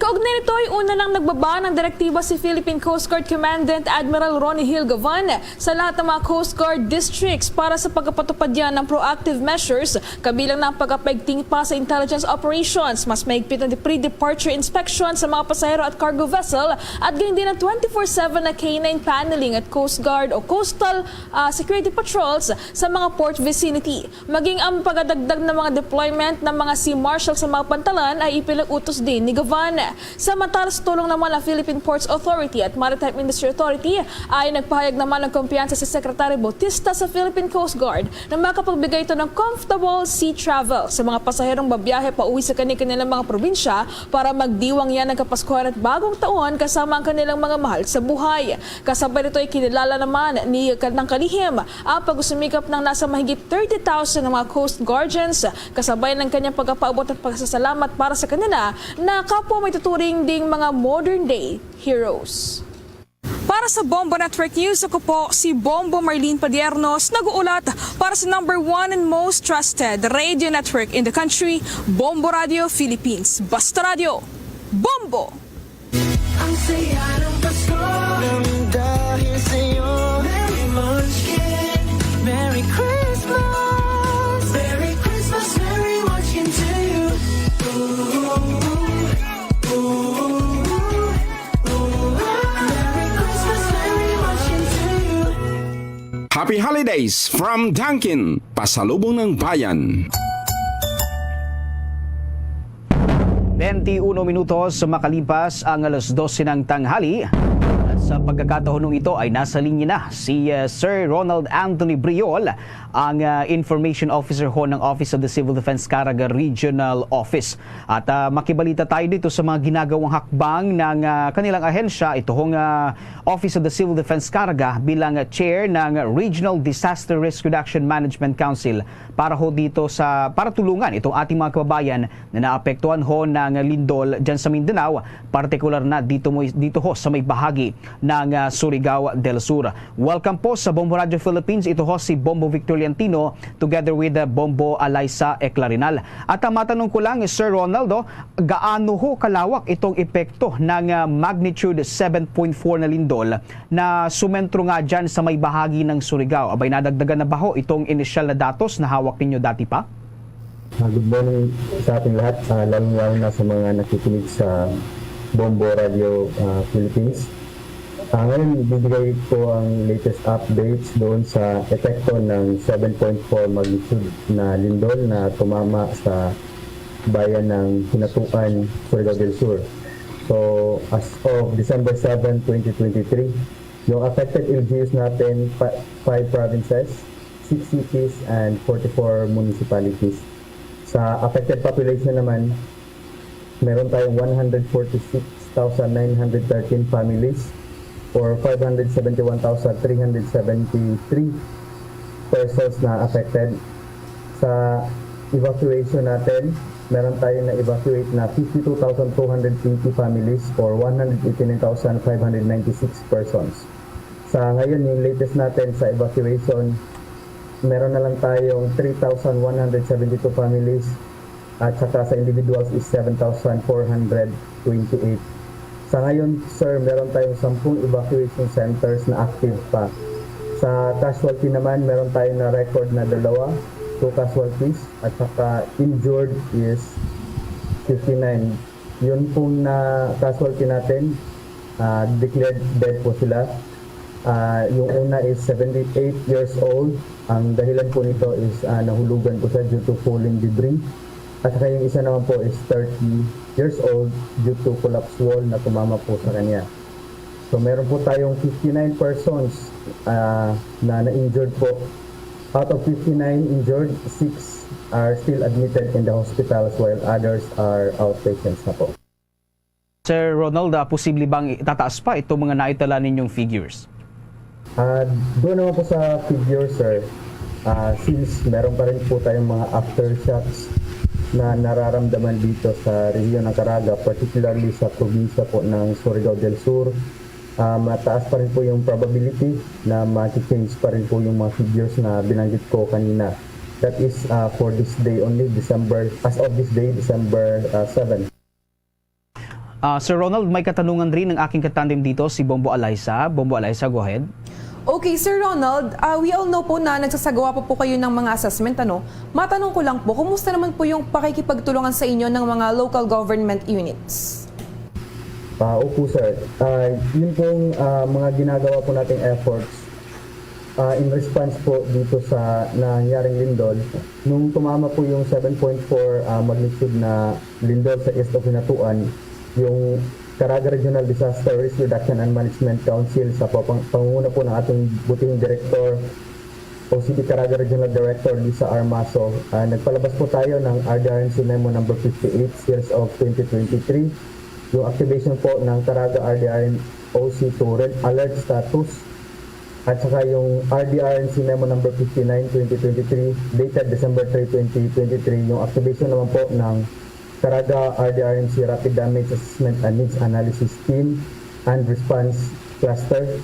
Kaugnay nito ay una nang nagbaba ng direktiba si Philippine Coast Guard Commandant Admiral Ronnie Hill Gavan sa lahat ng mga Coast Guard districts para sa pagpapatupad niya ng proactive measures, kabilang na ang pagpapaigting pa sa intelligence operations, mas mahigpit na pre-departure inspection sa mga pasahero at cargo vessel, at gayon din ang twenty-four seven na K nine paneling at Coast Guard o coastal, ah, security patrols sa mga port vicinity. Maging ang pagdagdag ng mga deployment ng mga sea marshal sa mga pantalan ay ipinag-utos din ni Gavan. Samantala, sa tulong naman ng Philippine Ports Authority at Maritime Industry Authority, ay nagpahayag naman ng kumpiyansa si Secretary Bautista sa Philippine Coast Guard na makapagbigay ito ng comfortable sea travel sa mga pasaherong babiyahe pauwi sa kani-kanilang mga probinsya para magdiwang niya ng Kapaskuhan at Bagong Taon kasama ang kanilang mga mahal sa buhay. Kasabay nito ay kinilala naman ni, ng kalihim ang pagsusumikap ng nasa mahigit thirty thousand na mga Coast Guardians, kasabay ng kanyang pagpapaabot at pagpasalamat para sa kanila na kapwa may tuturing ding mga modern-day heroes. Para sa Bombo Network News, ako po si Bombo Marlene Padiernos, nag-uulat para sa number one and most trusted radio network in the country, Bombo Radio Philippines. Basta Radio, Bombo! Ang saya ng Pasko nang dahil sa'yo. Merry Munchkin, Merry Christmas. Merry Christmas, Merry Munchkin to you. Ooh, ooh, ooh, ooh. Merry Christmas, Merry Munchkin to you. Happy Holidays from Dunkin, Pasalubong ng Bayan. Twenty-uno minutos makalipas ang alas dose ng tanghali. At sa pagkakataon ito ay nasa linya na si, uh, Sir Ronald Anthony Briol, ang, uh, Information Officer ho ng Office of the Civil Defense Caraga Regional Office. At, uh, makibalita tayo dito sa mga ginagawang hakbang ng, uh, kanilang ahensya, ito hong, uh, Office of the Civil Defense Caraga bilang, uh, chair ng Regional Disaster Risk Reduction Management Council para ho dito sa, para tulungan itong ating mga kababayan na naapektuhan ho ng lindol dyan sa Mindanao, partikular na dito mo, dito ho sa may bahagi ng, ah, Surigao del Sur. Welcome po sa Bombo Radio Philippines. Ito ho si Bombo Victor Liantino together with, ah, Bombo Alaysa Eclarinal. At, ah, matanong ko lang, Sir Ronald, oh, gaano ho kalawak itong epekto ng, ah, magnitude seven point four na lindol na sumentro nga dyan sa may bahagi ng Surigao? Abay, nadagdagan na ba ho itong inisyal na datos na hawak ninyo dati pa? Ah, good morning sa ating lahat, ah, lalong-lalo na sa mga nakikinig sa Bombo Radio, ah, Philippines. Ah, ngayon, bibigay ko ang latest updates doon sa epekto ng seven point four magnitude na lindol na tumama sa bayan ng Hinatuan, Surigao del Sur. So, as of December seven, twenty twenty-three, yung affected L G Us natin, pa-, five provinces, six cities, and forty-four municipalities. Sa affected population naman, meron tayong one hundred forty-six thousand nine hundred thirteen families or five hundred seventy-one thousand three hundred seventy-three persons na affected. Sa evacuation natin, meron tayong na-evacuate na fifty-two thousand two hundred eighty families or one hundred eighty-nine thousand five hundred ninety-six persons. Sa ngayon, yung latest natin sa evacuation, meron na lang tayong three thousand one hundred seventy-two families at saka sa individuals is seven thousand four hundred twenty-eight. Sa ngayon, sir, meron tayong sampung evacuation centers na active pa. Sa casualty naman, meron tayong na-record na dalawa, two casualties, at saka injured is fifty-nine. Yun pong na-casualty natin, ah, declared dead po sila. Ah, yung una is seventy-eight years old. Ang dahilan po nito is, ah, nahulugan po siya due to falling debris. At saka yung isa naman po is thirty years old due to collapse wall na tumama po sa kanya. So, meron po tayong fifty-nine persons, ah, na na-injured po. Out of fifty-nine injured, six are still admitted in the hospitals while others are outpatients na po. Sir Ronald, ah, posible bang tataas pa itong mga naitala ninyong figures? Ah, doon naman po sa figures, sir. Ah, since meron pa rin po tayong mga aftershocks na nararamdaman dito sa rehiyon ng Caraga, particularly sa probinsya po ng Surigao del Sur, ah, mataas pa rin po yung probability na ma-change pa rin po yung mga figures na binanggit ko kanina. That is, ah, for this day only, December, as of this day, December, ah, seven. Ah, Sir Ronald, may katanungan rin ang aking katandem dito, si Bombo Alaysa. Bombo Alaysa, go ahead. Okay, Sir Ronald, ah, we all know po na nagsasagawa pa po kayo ng mga assessment, ano? Matanong ko lang po, kumusta naman po yung pakikipagtulungan sa inyo ng mga local government units? Ah, opo, sir. Ah, yun pong, ah, mga ginagawa po nating efforts, ah, in response po dito sa nangyaring lindol. Nung tumama po yung seven point four, ah, magnitude na lindol sa east of Hinatuan, yung Caraga Regional Disaster Risk Reduction and Management Council sa papang-, pangunguna po ng ating butihing direktor, O C P Caraga Regional Director Lisa Armaso, ah, nagpalabas po tayo ng R D R M C Memo number fifty-eight, series of twenty twenty-three, yung activation po ng Caraga R D R M O C to red alert status, at saka yung R D R M C Memo number fifty-nine, twenty twenty-three, dated December three, twenty twenty-three, yung activation naman po ng Caraga R D R M C Rapid Damage Assessment and Needs Analysis Team and Response Cluster.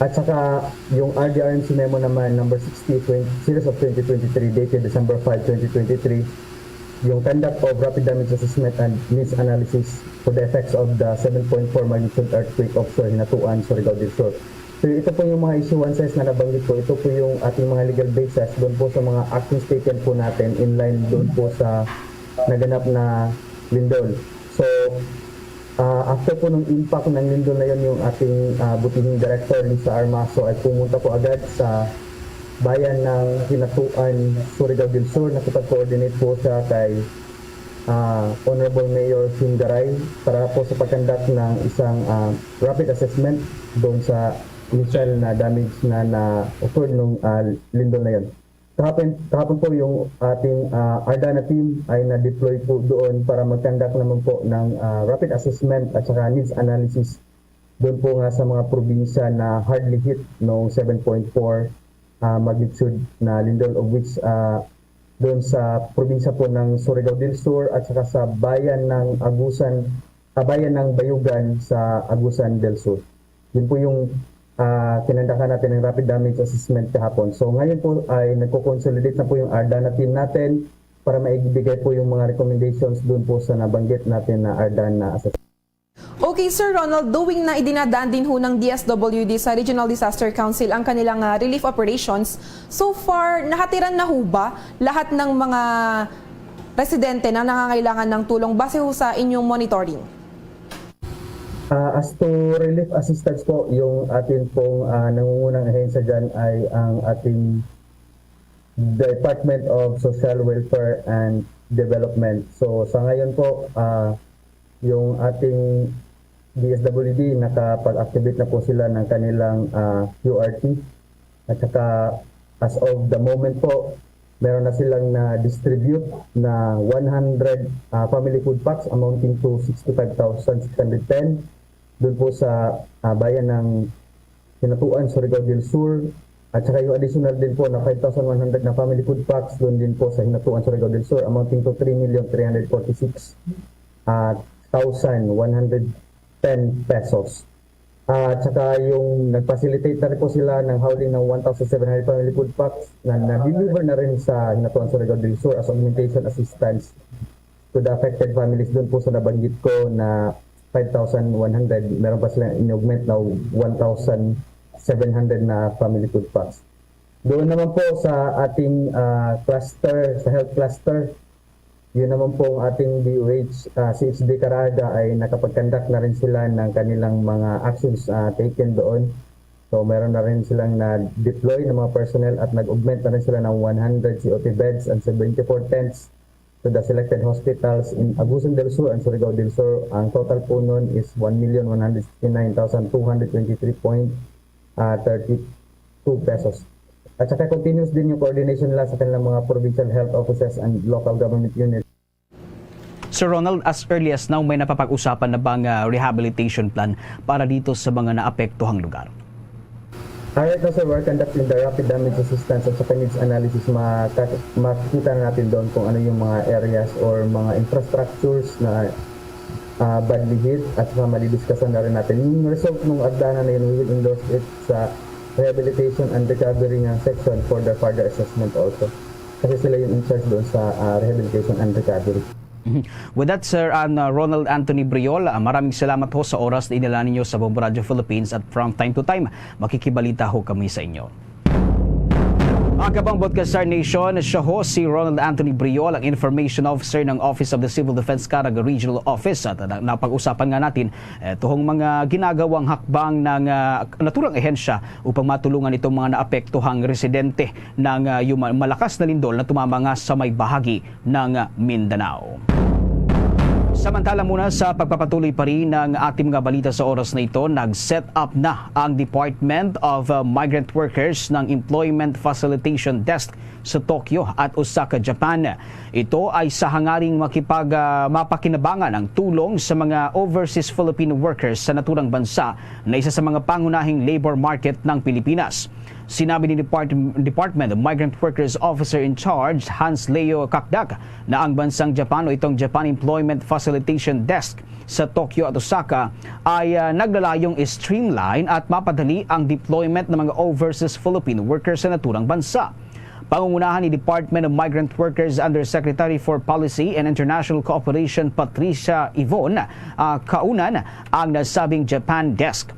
At saka yung R D R M C Memo naman number sixty, twenty, series of twenty twenty-three, dated December five, twenty twenty-three, yung Conduct of Rapid Damage Assessment and Needs Analysis for the effects of the seven point four magnitude earthquake offshore Hinatuan, Surigao del Sur. So, ito po yung mga issuances na nabanggit ko. Ito po yung ating mga legal basis doon po sa mga actions taken po natin in line doon po sa naganap na lindol. So, ah, after po nung impact ng lindol na yun, yung ating, ah, butihing director, Lisa Armaso, ay pumunta po agad sa bayan ng Hinatuan, Surigao del Sur. Nakipag-coordinate po siya kay ah, Honorable Mayor Singgaray para po sa pag-conduct ng isang, ah, rapid assessment doon sa initial na damage na na-occurred nung, ah, lindol na yon. Kahapon, kahapon po yung ating, ah, Ardana team ay na-deploy po doon para mag-conduct naman po ng, ah, rapid assessment at saka needs analysis doon po nga sa mga probinsya na hardly hit nung seven point four, ah, magnitude na lindol, of which, ah, doon sa probinsya po ng Surigao del Sur at saka sa bayan ng Agusan, ah, bayan ng Bayugan sa Agusan del Sur. Yun po yung, ah, kinandakan natin ng rapid damage assessment kahapon. So ngayon po ay nagko-consolidate na po yung Ardana team natin para maibigay po yung mga recommendations doon po sa nabanggit natin na Ardana assessment. Okay, Sir Ronald, doing na idinadaan din ho ng D S W D sa Regional Disaster Council ang kanilang, ah, relief operations. So far, nahatiran na ho ba lahat ng mga residente na nangangailangan ng tulong base ho sa inyong monitoring? Ah, as to relief assistance po, yung atin pong, ah, nangungunang ahensya dyan ay ang ating Department of Social Welfare and Development. So sa ngayon po, ah, yung ating D S W D, nakapag-activate na po sila ng kanilang, ah, Q R T. At saka, as of the moment po, meron na silang na-distribute na one hundred, ah, family food packs amounting to sixty-five thousand six hundred ten doon po sa, ah, bayan ng Hinatuan, Surigao del Sur. At saka yung additional din po na five thousand one hundred na family food packs doon din po sa Hinatuan, Surigao del Sur, amounting to three million three hundred forty-six, ah, thousand one hundred ten pesos. Ah, at saka yung nag-facilitate na rin po sila ng hauling ng one thousand seven hundred family food packs na na-deliver na rin sa Hinatuan, Surigao del Sur as augmentation assistance to the affected families doon po sa nabanggit ko na five thousand one hundred. Meron pa silang in-augment na one thousand seven hundred na family food packs. Doon naman po sa ating, ah, cluster, sa health cluster, yun naman po ang ating D O H, ah, C H D Caraga ay nakapag-conduct na rin sila ng kanilang mga actions, ah, taken doon. So meron na rin silang na-deploy ng mga personnel at nag-augment na rin sila ng one hundred C O T beds and seventy-four tents to the selected hospitals in Agusan del Sur and Surigao del Sur. Ang total po nun is one million one hundred sixty-nine thousand two hundred twenty-three point thirty-two pesos. At saka continuous din yung coordination nila sa kanilang mga provincial health offices and local government units. Sir Ronald, as early as now, may napapag-usapan na bang, ah, rehabilitation plan para dito sa mga naapektuhang lugar? Alright na, sir, we're conducting the rapid damage assistance at saka needs analysis. Maka- makikita na natin doon kung ano yung mga areas or mga infrastructures na, ah, badly hit, at saka madidiscuss na rin natin. Yung result ng Ardana na yun, we will endorse it sa rehabilitation and recovery ng section for the further assessment also. Kasi sila yung in charge doon sa, ah, rehabilitation and recovery. With that, Sir, and, uh, Ronald Anthony Briol, uh, maraming salamat ho sa oras na inila ninyo sa Bombo Radio Philippines, at from time to time, makikibalita ho kami sa inyo. Mga kabang Broadcaster Nation, siya ho si Ronald Anthony Briol, ang Information Officer ng Office of the Civil Defense Caraga Regional Office. At, uh, napag-usapan nga natin, eh, tuhong mga ginagawang hakbang ng, uh, naturang ahensya upang matulungan itong mga naapektuhang residente ng, uh, yung ma- malakas na lindol na tumama nga sa may bahagi ng Mindanao. Samantala muna, sa pagpapatuloy pa rin ng ating mga balita sa oras na ito, nag-set up na ang Department of, uh, Migrant Workers ng Employment Facilitation Desk sa Tokyo at Osaka, Japan. Ito ay sa hangaring makipag, ah, mapakinabangan ang tulong sa mga overseas Filipino workers sa naturang bansa na isa sa mga pangunahing labor market ng Pilipinas. Sinabi ni Depart- Department of Migrant Workers Officer in Charge Hans Leo Kakdak na ang bansang Japan o itong Japan Employment Facilitation Desk sa Tokyo at Osaka ay, ah, naglalayong i-streamline at mapadali ang deployment ng mga overseas Filipino workers sa naturang bansa. Pangungunahan ni Department of Migrant Workers Undersecretary for Policy and International Cooperation Patricia Yvonne, ah, Kaunan ang nasabing Japan Desk.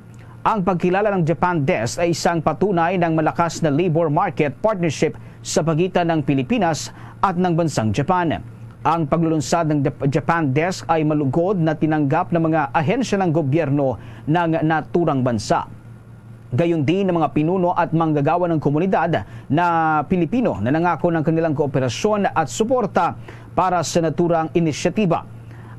Ang pagkilala ng Japan Desk ay isang patunay ng malakas na labor market partnership sa pagitan ng Pilipinas at ng bansang Japan. Ang paglulunsad ng Dep- Japan Desk ay malugod na tinanggap ng mga ahensya ng gobyerno ng naturang bansa. Gayon din ang mga pinuno at manggagawa ng komunidad na Pilipino na nangako ng kanilang kooperasyon at suporta para sa naturang inisyatiba.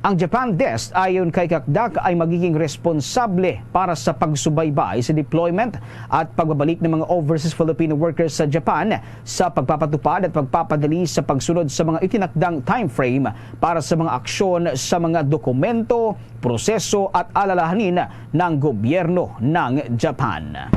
Ang Japan Desk, ayon kay Kakdak, ay magiging responsable para sa pagsubaybay sa deployment at pagbabalik ng mga overseas Filipino workers sa Japan, sa pagpapatupad at pagpapadali sa pagsunod sa mga itinakdang time frame para sa mga aksyon sa mga dokumento, proseso at alalahanin ng gobyerno ng Japan.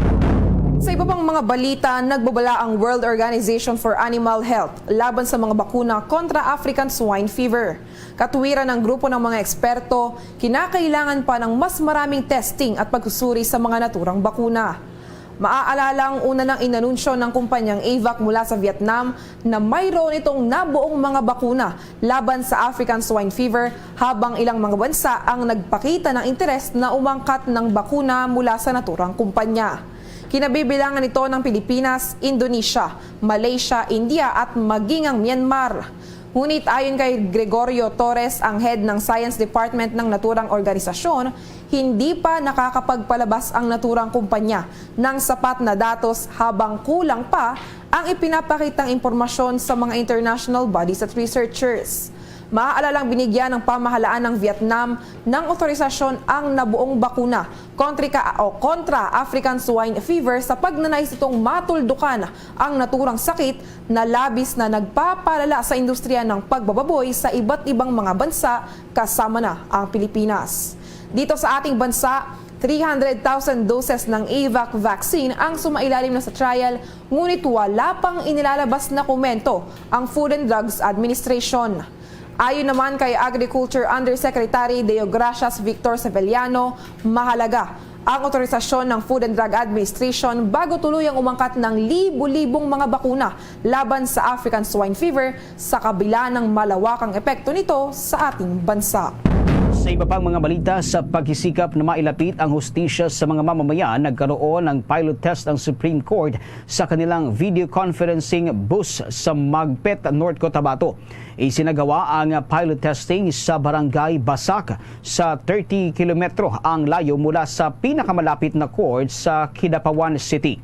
Sa iba pang mga balita, nagbabala ang World Organization for Animal Health laban sa mga bakuna kontra African Swine Fever. Katuwiran ng grupo ng mga eksperto, kinakailangan pa ng mas maraming testing at pagsusuri sa mga naturang bakuna. Maaalala ang una nang inanunsyo ng kumpanyang Avac mula sa Vietnam na mayroon itong nabuong mga bakuna laban sa African Swine Fever, habang ilang mga bansa ang nagpakita ng interes na umangkat ng bakuna mula sa naturang kumpanya. Kinabibilangan ito ng Pilipinas, Indonesia, Malaysia, India at maging ang Myanmar. Ngunit ayon kay Gregorio Torres, ang head ng Science Department ng naturang organisasyon, hindi pa nakakapagpalabas ang naturang kumpanya ng sapat na datos habang kulang pa ang ipinapakitang impormasyon sa mga international bodies at researchers. Maaalalang binigyan ng pamahalaan ng Vietnam ng otorisasyon ang nabuong bakuna kontra ka, o kontra African Swine Fever sa pagnanais itong matuldukan ang naturang sakit na labis na nagpapalala sa industriya ng pagbababoy sa iba't ibang mga bansa, kasama na ang Pilipinas. Dito sa ating bansa, three hundred thousand doses ng Avac vaccine ang sumailalim na sa trial, ngunit wala pang inilalabas na komento ang Food and Drugs Administration. Ayon naman kay Agriculture Undersecretary Deogracias Victor Sevillano, mahalaga ang otorisasyon ng Food and Drug Administration bago tuluyang umangkat ng libo-libong mga bakuna laban sa African Swine Fever, sa kabila ng malawakang epekto nito sa ating bansa. Sa iba pang mga balita, sa pagsisikap na mailapit ang hustisya sa mga mamamayan, nagkaroon ng pilot test ang Supreme Court sa kanilang video conferencing booth sa Magpet, North Cotabato. Isinagawa ang pilot testing sa Barangay Basak, sa thirty kilometro ang layo mula sa pinakamalapit na court sa Kidapawan City.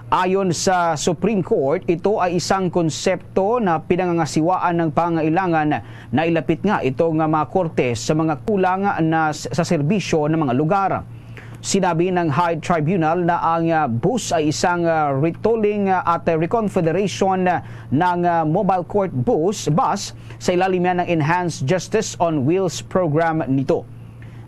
Ayon sa Supreme Court, ito ay isang konsepto na pinangangasiwaan ng pangailangan na ilapit nga ito nga mga korte sa mga kulang na s-, sa serbisyo ng mga lugar. Sinabi ng High Tribunal na ang, ah, bus ay isang, ah, retooling, ah, at, ah, reconfiguration, ah, ng, ah, mobile court bus, bus sa ilalim yan ng Enhanced Justice on Wheels program nito.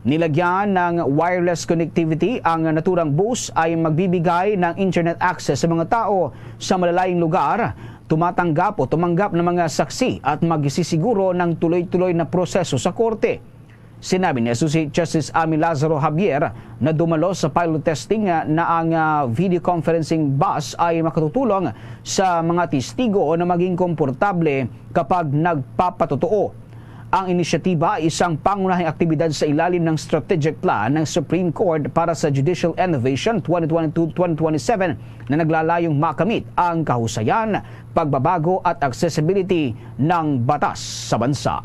Nilagyan ng wireless connectivity ang naturang bus ay magbibigay ng internet access sa mga tao sa malalayong lugar, tumatanggap o tumanggap ng mga saksi at magsisiguro ng tuloy-tuloy na proseso sa korte. Sinabi ni Associate Justice Amy Lazaro Javier na dumalo sa pilot testing, ah, na ang, ah, video conferencing bus ay makatutulong sa mga testigo na maging komportable kapag nagpapatotoo. Ang inisyatiba ay isang pangunahing aktibidad sa ilalim ng strategic plan ng Supreme Court para sa Judicial Innovation twenty twenty-two twenty twenty-seven na naglalayong makamit ang kahusayan, pagbabago at accessibility ng batas sa bansa.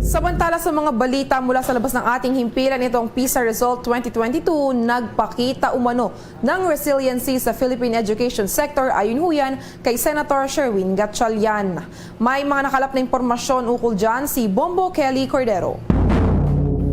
Samantala, sa mga balita mula sa labas ng ating himpilan, itong PISA result twenty twenty-two nagpakita umano ng resiliency sa Philippine education sector, ayon huyan kay Senator Sherwin Gatchalian. May mga nakalap na impormasyon ukol dyan si Bombo Kelly Cordero.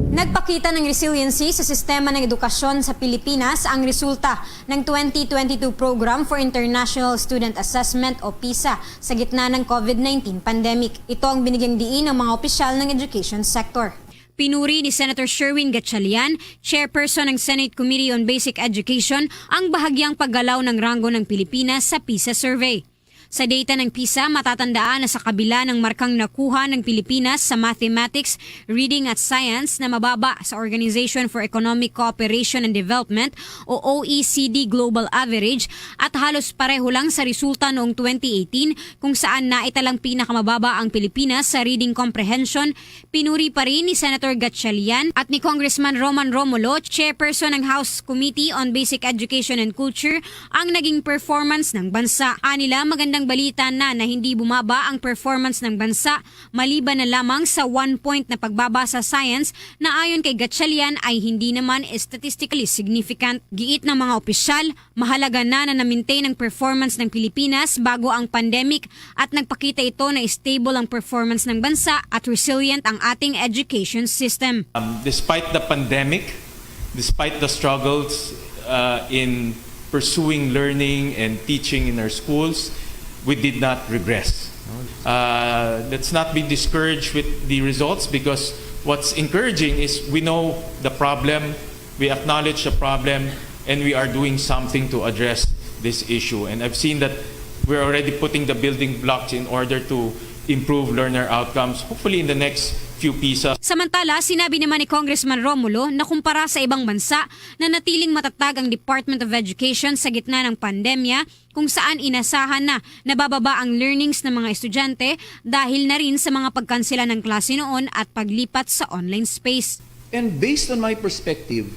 Nagpakita ng resiliency sa sistema ng edukasyon sa Pilipinas ang resulta ng twenty twenty-two Program for International Student Assessment o PISA sa gitna ng COVID nineteen pandemic. Ito ang binigyang diin ng mga opisyal ng education sector. Pinuri ni Senator Sherwin Gatchalian, chairperson ng Senate Committee on Basic Education, ang bahagyang paggalaw ng ranggo ng Pilipinas sa PISA survey. Sa data ng PISA, matatandaan na sa kabila ng markang nakuha ng Pilipinas sa mathematics, reading at science na mababa sa Organization for Economic Cooperation and Development o O E C D global average at halos pareho lang sa resulta noong twenty eighteen, kung saan naitalang pinakamababa ang Pilipinas sa reading comprehension, pinuri pa rin ni Senator Gatchalian at ni Congressman Roman Romulo, chairperson ng House Committee on Basic Education and Culture, ang naging performance ng bansa. Anila, magandang Ang balita na, na hindi bumaba ang performance ng bansa maliban na lamang sa one point na pagbaba sa science na ayon kay Gatchalian ay hindi naman statistically significant. Giit ng mga opisyal, mahalaga na na na-maintain ang performance ng Pilipinas bago ang pandemic at nagpakita ito na stable ang performance ng bansa at resilient ang ating education system. Um, despite the pandemic, despite the struggles uh, in pursuing learning and teaching in our schools, we did not regress. Uh, let's not be discouraged with the results, because what's encouraging is we know the problem, we acknowledge the problem, and we are doing something to address this issue. And I've seen that we're already putting the building blocks in order to improve learner outcomes, hopefully in the next few PISA. Samantala, sinabi naman ni Congressman Romulo na kumpara sa ibang bansa, nanatiling matatag ang Department of Education sa gitna ng pandemya, kung saan inasahan na nabababa ang learnings ng mga estudyante dahil na rin sa mga pagkansela ng klase noon at paglipat sa online space. And based on my perspective,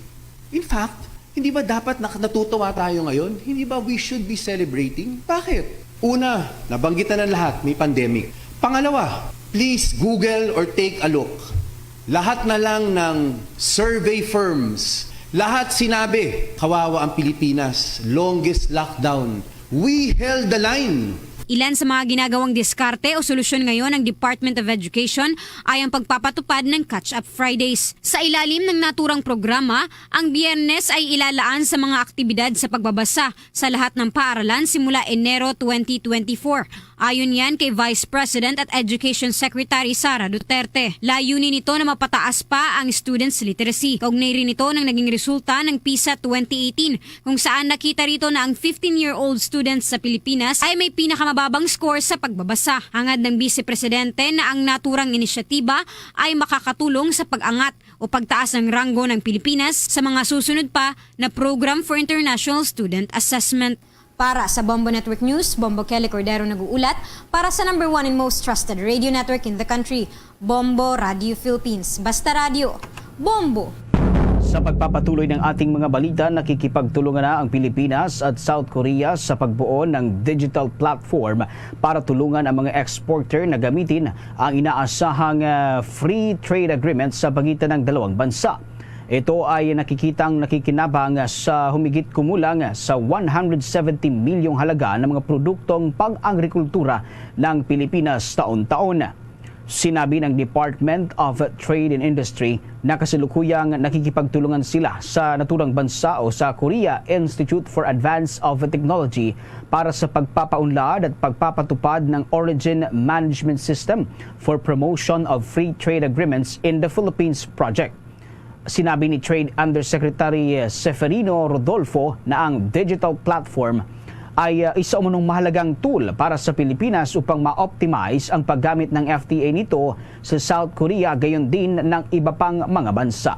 in fact, hindi ba dapat nak- natutuwa tayo ngayon? Hindi ba we should be celebrating? Bakit? Una, nabanggit na ng lahat, may pandemic. Pangalawa, please Google or take a look. Lahat na lang ng survey firms, lahat sinabi, kawawa ang Pilipinas, longest lockdown. We held the line. Ilan sa mga ginagawang diskarte o solusyon ngayon ng Department of Education ay ang pagpapatupad ng Catch-up Fridays. Sa ilalim ng naturang programa, ang Biyernes ay ilalaan sa mga aktibidad sa pagbabasa sa lahat ng paaralan simula Enero twenty twenty-four. Ayon yan kay Vice President at Education Secretary Sara Duterte. Layunin nito na mapataas pa ang students' literacy. Kaugnay rin ito ng naging resulta ng PISA twenty eighteen, kung saan nakita rito na ang fifteen-year-old students sa Pilipinas ay may pinakamababang score sa pagbabasa. Hangad ng Vice Presidente na ang naturang inisyatiba ay makakatulong sa pag-angat o pagtaas ng ranggo ng Pilipinas sa mga susunod pa na Program for International Student Assessment. Para sa Bombo Network News, Bombo Kelly Cordero nag-uulat. Para sa number one and most trusted radio network in the country, Bombo Radio Philippines. Basta radyo, Bombo! Sa pagpapatuloy ng ating mga balita, nakikipagtulungan na ang Pilipinas at South Korea sa pagbuo ng digital platform para tulungan ang mga exporter na gamitin ang inaasahang, ah, free trade agreement sa pagitan ng dalawang bansa. Ito ay nakikitang nakikinabang sa humigit kumulang sa one hundred seventy milyong halaga ng mga produktong pang-agrikultura ng Pilipinas taon-taon. Sinabi ng Department of Trade and Industry na kasalukuyang nakikipagtulungan sila sa naturang bansa o sa Korea Institute for Advance of Technology para sa pagpapaunlad at pagpapatupad ng Origin Management System for Promotion of Free Trade Agreements in the Philippines project. Sinabi ni Trade Undersecretary Seferino Rodolfo na ang digital platform ay, ah, isa umanong mahalagang tool para sa Pilipinas upang ma-optimize ang paggamit ng F T A nito sa South Korea, gayon din ng iba pang mga bansa.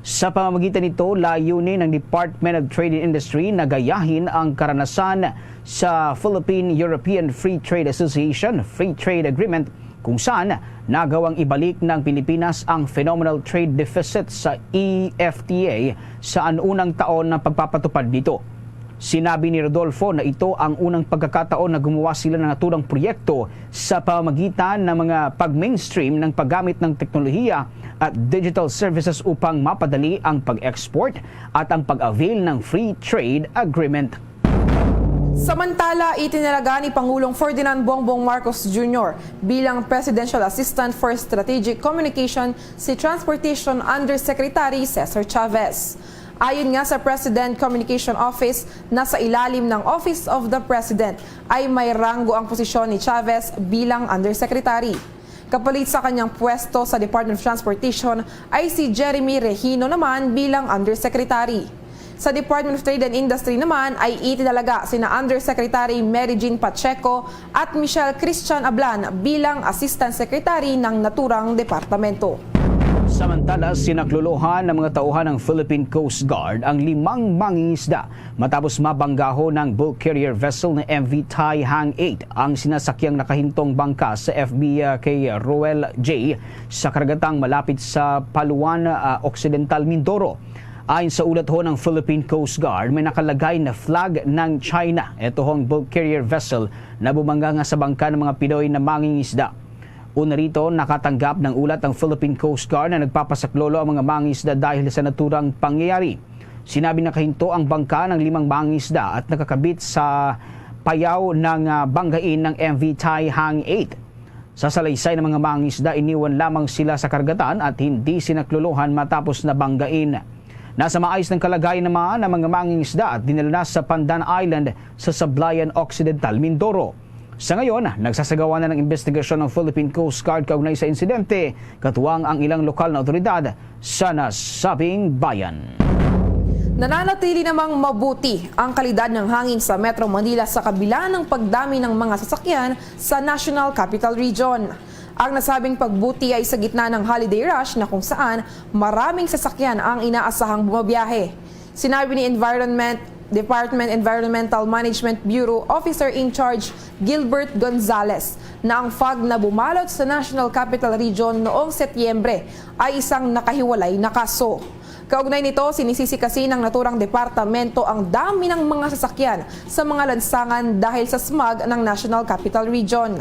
Sa pamamagitan nito, layunin ng Department of Trade and Industry na gayahin ang karanasan sa Philippine European Free Trade Association Free Trade Agreement, kung saan nagawang ibalik ng Pilipinas ang phenomenal trade deficit sa E F T A sa anunang taon ng pagpapatupad nito. Sinabi ni Rodolfo na ito ang unang pagkakataon na gumawa sila ng naturang proyekto sa pamamagitan ng mga pag-mainstream ng paggamit ng teknolohiya at digital services upang mapadali ang pag-export at ang pag-avail ng free trade agreement. Samantala, itinalaga ni Pangulong Ferdinand Bongbong Marcos Junior bilang Presidential Assistant for Strategic Communication si Transportation Undersecretary Cesar Chavez. Ayon nga sa President Communication Office, nasa ilalim ng Office of the President ay may ranggo ang posisyon ni Chavez bilang Undersecretary. Kapalit sa kanyang pwesto sa Department of Transportation ay si Jeremy Regino naman bilang Undersecretary. Sa Department of Trade and Industry naman ay itinalaga sina Undersecretary Mary Jean Pacheco at Michelle Christian Ablan bilang Assistant Secretary ng naturang departamento. Samantala, sinaklolohan ng mga tauhan ng Philippine Coast Guard ang limang mangingisda matapos mabanggaho ng bulk carrier vessel na M V Taihang eight, ang sinasakyang nakahintong bangka sa F B, ah, kay Roel J sa karagatang malapit sa Paluan, ah, Occidental, Mindoro. Ayon sa ulat ho ng Philippine Coast Guard, may nakalagay na flag ng China. Ito ho ang bulk carrier vessel na bumangga nga sa bangka ng mga Pinoy na mangingisda. Una rito, nakatanggap ng ulat ang Philippine Coast Guard na nagpapasaklolo ang mga mangingisda dahil sa naturang pangyayari. Sinabi nakahinto ang bangka ng limang mangingisda at nakakabit sa payaw ng, ah, banggain ng M V Taihang eight. Sa salaysay ng mga mangingisda, iniwan lamang sila sa karagatan at hindi sinaklolohan matapos na banggain. Nasa maayos ng kalagayan naman ang mga mangingisda at dinala na sa Pandan Island sa Sablayan Occidental, Mindoro. Sa ngayon, nagsasagawa na ng investigasyon ang Philippine Coast Guard kaugnay sa insidente, katuwang ang ilang lokal na awtoridad sa nasabing bayan. Nananatili namang mabuti ang kalidad ng hangin sa Metro Manila sa kabila ng pagdami ng mga sasakyan sa National Capital Region. Ang nasabing pagbuti ay sa gitna ng holiday rush na kung saan maraming sasakyan ang inaasahang bumabiyahe. Sinabi ni Environment Department Environmental Management Bureau Officer in Charge Gilbert Gonzalez na ang fog na bumalot sa National Capital Region noong Setyembre ay isang nakahiwalay na kaso. Kaugnay nito, sinisisi kasi ng naturang departamento ang dami ng mga sasakyan sa mga lansangan dahil sa smog ng National Capital Region.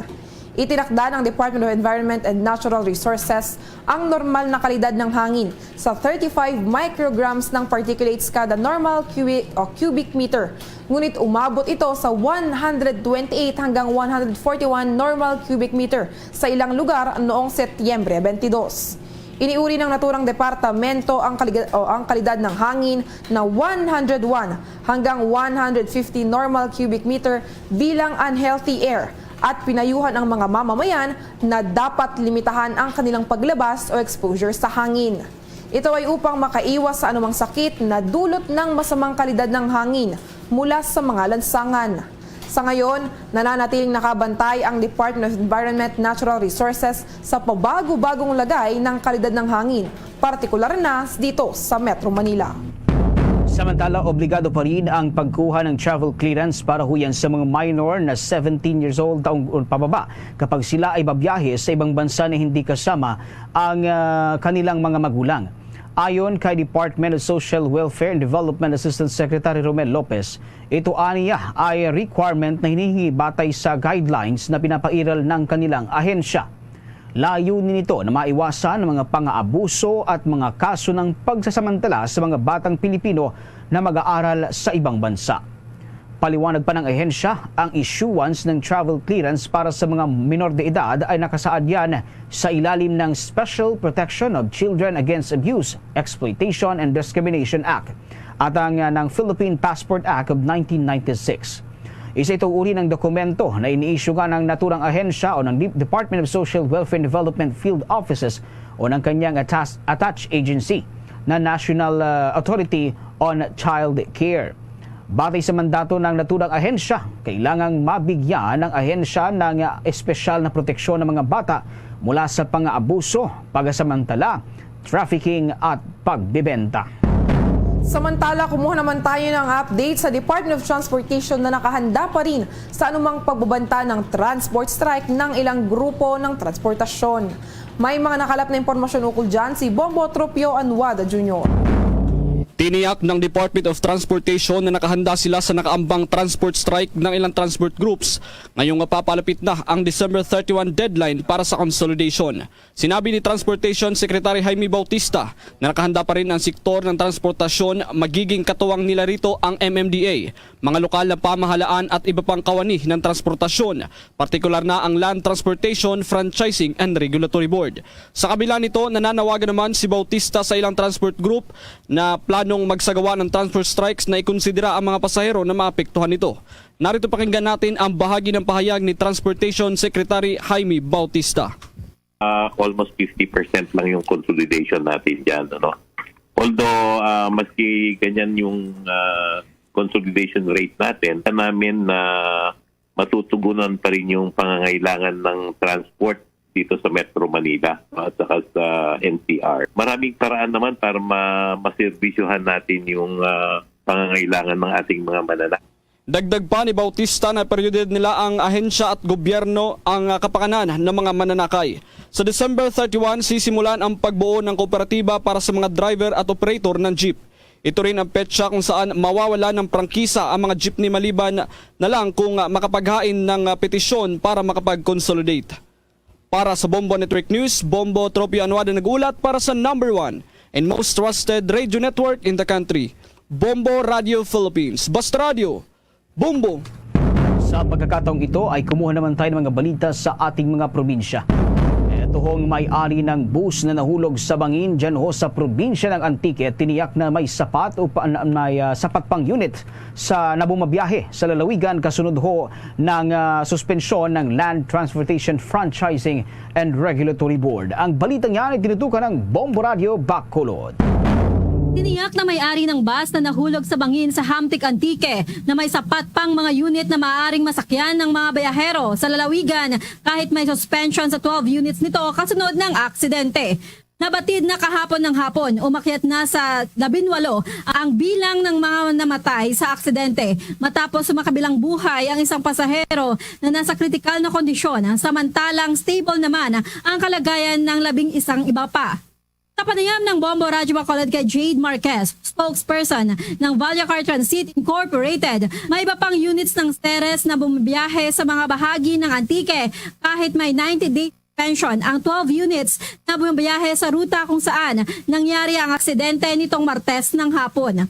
Itinakda ng Department of Environment and Natural Resources ang normal na kalidad ng hangin sa thirty-five micrograms ng particulates kada normal cubic, o cubic meter. Ngunit umabot ito sa one hundred twenty-eight hanggang one hundred forty-one normal cubic meter sa ilang lugar noong Setyembre twenty-two. Iniuri ng naturang departamento ang kaliga-, o ang kalidad ng hangin na one hundred one hanggang one hundred fifty normal cubic meter bilang unhealthy air at pinayuhan ang mga mamamayan na dapat limitahan ang kanilang paglabas o exposure sa hangin. Ito ay upang makaiwas sa anumang sakit na dulot ng masamang kalidad ng hangin mula sa mga lansangan. Sa ngayon, nananatiling nakabantay ang Department of Environment Natural Resources sa pabago-bagong lagay ng kalidad ng hangin, partikular na dito sa Metro Manila. Samantala, obligado pa rin ang pagkuha ng travel clearance para huyan sa mga minor na seventeen years old taong pababa kapag sila ay babiyahe sa ibang bansa na hindi kasama ang, ah, kanilang mga magulang. Ayon kay Department of Social Welfare and Development Assistant Secretary Romel Lopez, ito aniya ay requirement na hinihingi batay sa guidelines na pinapairal ng kanilang ahensya. Layunin nito na maiwasan ang mga pang-aabuso at mga kaso ng pagsasamantala sa mga batang Pilipino na mag-aaral sa ibang bansa. Paliwanag pa ng ahensya, ang issuance ng travel clearance para sa mga minor de edad ay nakasaad yan sa ilalim ng Special Protection of Children Against Abuse, Exploitation, and Discrimination Act at ang, ah, ng Philippine Passport Act of nineteen ninety-six. Isa itong uri ng dokumento na iniisyu ng naturang ahensya o ng Department of Social Welfare and Development Field Offices o ng kanyang atas-, attached agency na National, ah, Authority on Child Care. Batay sa mandato ng naturang ahensya, kailangang mabigyan ng ahensya ng, ah, espesyal na proteksyon ng mga bata mula sa pang-aabuso, pagsamantala, trafficking at pagbebenta. Samantala, kumuha naman tayo ng update sa Department of Transportation na nakahanda pa rin sa anumang pagbabanta ng transport strike ng ilang grupo ng transportasyon. May mga nakalap na impormasyon ukol dyan si Bombo Trupio Anuada Junior. Tiniyak ng Department of Transportation na nakahanda sila sa nakaambang transport strike ng ilang transport groups ngayong mapapalapit na ang December thirty-one deadline para sa consolidation. Sinabi ni Transportation Secretary Jaime Bautista na nakahanda pa rin ang sektor ng transportasyon, magiging katuwang nila rito ang M M D A, mga lokal na pamahalaan at iba pang kawani ng transportasyon, partikular na ang Land Transportation Franchising and Regulatory Board. Sa kabila nito, nananawagan naman si Bautista sa ilang transport group na planong magsagawa ng transport strikes na ikonsidera ang mga pasahero na maapektuhan nito. Narito, pakinggan natin ang bahagi ng pahayag ni Transportation Secretary Jaime Bautista. Ah, almost fifty percent lang yung consolidation natin dyan, ano? Although, ah, maski ganyan yung, ah, consolidation rate natin, namin na matutugunan pa rin yung pangangailangan ng transport dito sa Metro Manila at saka sa N C R. Maraming paraan naman para ma-, maserbisyohan natin yung, ah, pangangailangan ng ating mga manana- Dagdag pa ni Bautista na prioridad nila ang ahensya at gobyerno ang, ah, kapakanan ng mga mananakay. Sa December thirty-one, sisimulan ang pagbuo ng kooperatiba para sa mga driver at operator ng jeep. Ito rin ang petsa kung saan mawawala ng prangkisa ang mga jeepney maliban na lang kung, ah, makapaghain ng, ah, petisyon para makapag-consolidate. Para sa Bombo Network News, Bombo Tropio Anuada nag-ulat para sa number one and most trusted radio network in the country, Bombo Radio Philippines. Basta Radio, Bombo! Sa pagkakataong ito ay kumuha naman tayo ng mga balita sa ating mga probinsya. Ito hong may-ari ng bus na nahulog sa bangin dyan ho sa probinsya ng Antique, tiniyak na may sapat o pa, na, may, ah, sapat pang unit sa nabumabiyahe sa lalawigan kasunod ho ng, ah, suspensyon ng Land Transportation Franchising and Regulatory Board. Ang balitang yan ay tinutukan ng Bombo Radio Bacolod. Tiniyak na may-ari ng bus na nahulog sa bangin sa Hamtic, Antique, na may sapat pang mga unit na maaaring masakyan ng mga bayahero sa lalawigan kahit may suspension sa twelve units nito kasunod ng aksidente. Nabatid na kahapon ng hapon, umakyat na sa labinwalo ang bilang ng mga namatay sa aksidente matapos makabilang buhay ang isang pasahero na nasa kritikal na kondisyon, samantalang stable naman ang kalagayan ng labing isang iba pa. Sa panayam ng Bombo Radyo Bacolod kay Jade Marquez, spokesperson ng Vallecar Transit Incorporated, may iba pang units ng Ceres na bumabiyahe sa mga bahagi ng Antique kahit may ninety-day suspension ang twelve units na bumabiyahe sa ruta kung saan nangyari ang aksidente nitong Martes ng hapon.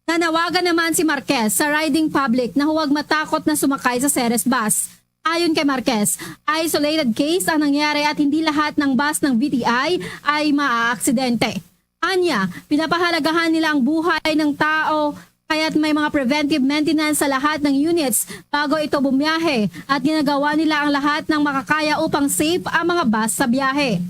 Nanawagan naman si Marquez sa riding public na huwag matakot na sumakay sa Ceres bus. Ayon kay Marquez, isolated case ang nangyari at hindi lahat ng bus ng V T I ay maaaksidente. Anya, pinapahalagahan nila ang buhay ng tao, kaya't may mga preventive maintenance sa lahat ng units bago ito bumiyahe at ginagawa nila ang lahat ng makakaya upang safe ang mga bus sa biyahe.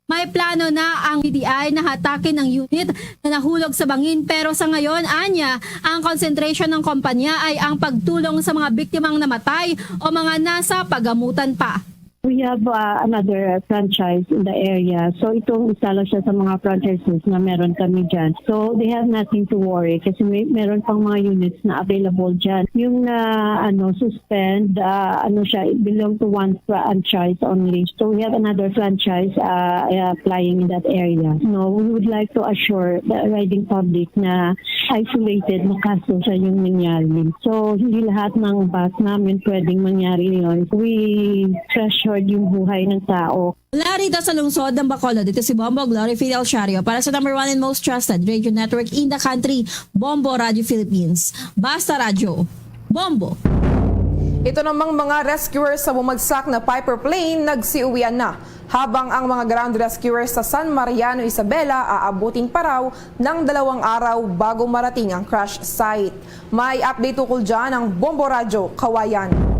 May plano na ang V T I na hatakin ang unit na nahulog sa bangin, pero sa ngayon, anya, ang concentration ng kompanya ay ang pagtulong sa mga biktimang namatay o mga nasa pagamutan pa. We have, uh, another franchise in the area. So, itong isa lang siya sa mga franchises na meron kami dyan. So, they have nothing to worry kasi may, meron pang mga units na available dyan. Yung na, ano, suspend, uh, ano siya, it belong to one franchise only. So, we have another franchise, uh, uh, flying in that area. No, we would like to assure the riding public na isolated na kaso siya yung nangyari. So, hindi lahat ng bus namin pwedeng mangyari yun. We treasured yung buhay ng tao. Mula rito sa lungsod ng Bacolod, ito si Bombo Glory Fidel Shario para sa number one and most trusted radio network in the country, Bombo Radio Philippines. Basta Radyo, Bombo! Ito namang mga rescuers sa bumagsak na Piper plane nagsiuwian na, habang ang mga ground rescuers sa San Mariano, Isabela aabutin pa raw ng dalawang araw bago marating ang crash site. May update ukol dyan ang Bombo Radyo Kawayan.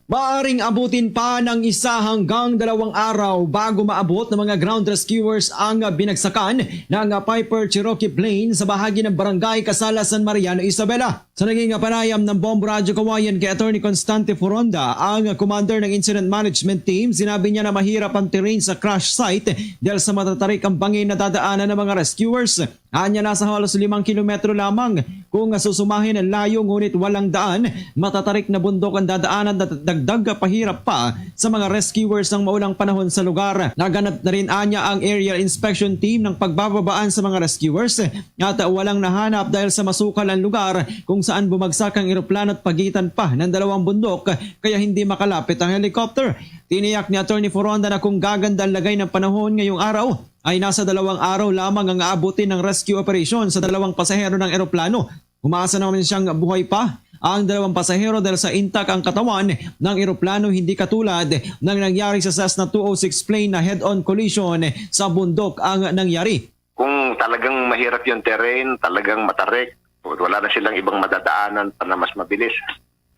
Maaring abutin pa ng isa hanggang dalawang araw bago maabot ng mga ground rescuers ang binagsakan ng Piper Cherokee plane sa bahagi ng Barangay Casala, San Mariano, Isabela. Sa naging panayam ng Bombo Radyo Kawayan kay Attorney Constante Foronda, ang commander ng Incident Management Team, sinabi niya na mahirap ang terrain sa crash site dahil sa matatarik ang bangin na dadaanan ng mga rescuers. Anya, nasa halos limang kilometro lamang kung susumahin ang layo, ngunit walang daan. Matatarik na bundok ang dadaanan at dagdag pahirap pa sa mga rescuers ang maulang panahon sa lugar. Naganap na rin anya ang aerial inspection team ng pagbababaan sa mga rescuers at walang nahanap dahil sa masukal ang lugar kung saan bumagsak ang eroplano at pagitan pa ng dalawang bundok kaya hindi makalapit ang helicopter. Tiniyak ni Attorney Foronda na kung gaganda ang lagay ng panahon ngayong araw, ay nasa dalawang araw lamang ang aabutin ng rescue operation sa dalawang pasahero ng eroplano. Umaasa naman siyang buhay pa ang dalawang pasahero dahil sa intact ang katawan ng eroplano, hindi katulad ng nangyari sa Cessna two oh six plane na head-on collision sa bundok ang nangyari. Kung talagang mahirap yung terrain, talagang matarik, wala na silang ibang madadaanan pa na mas mabilis,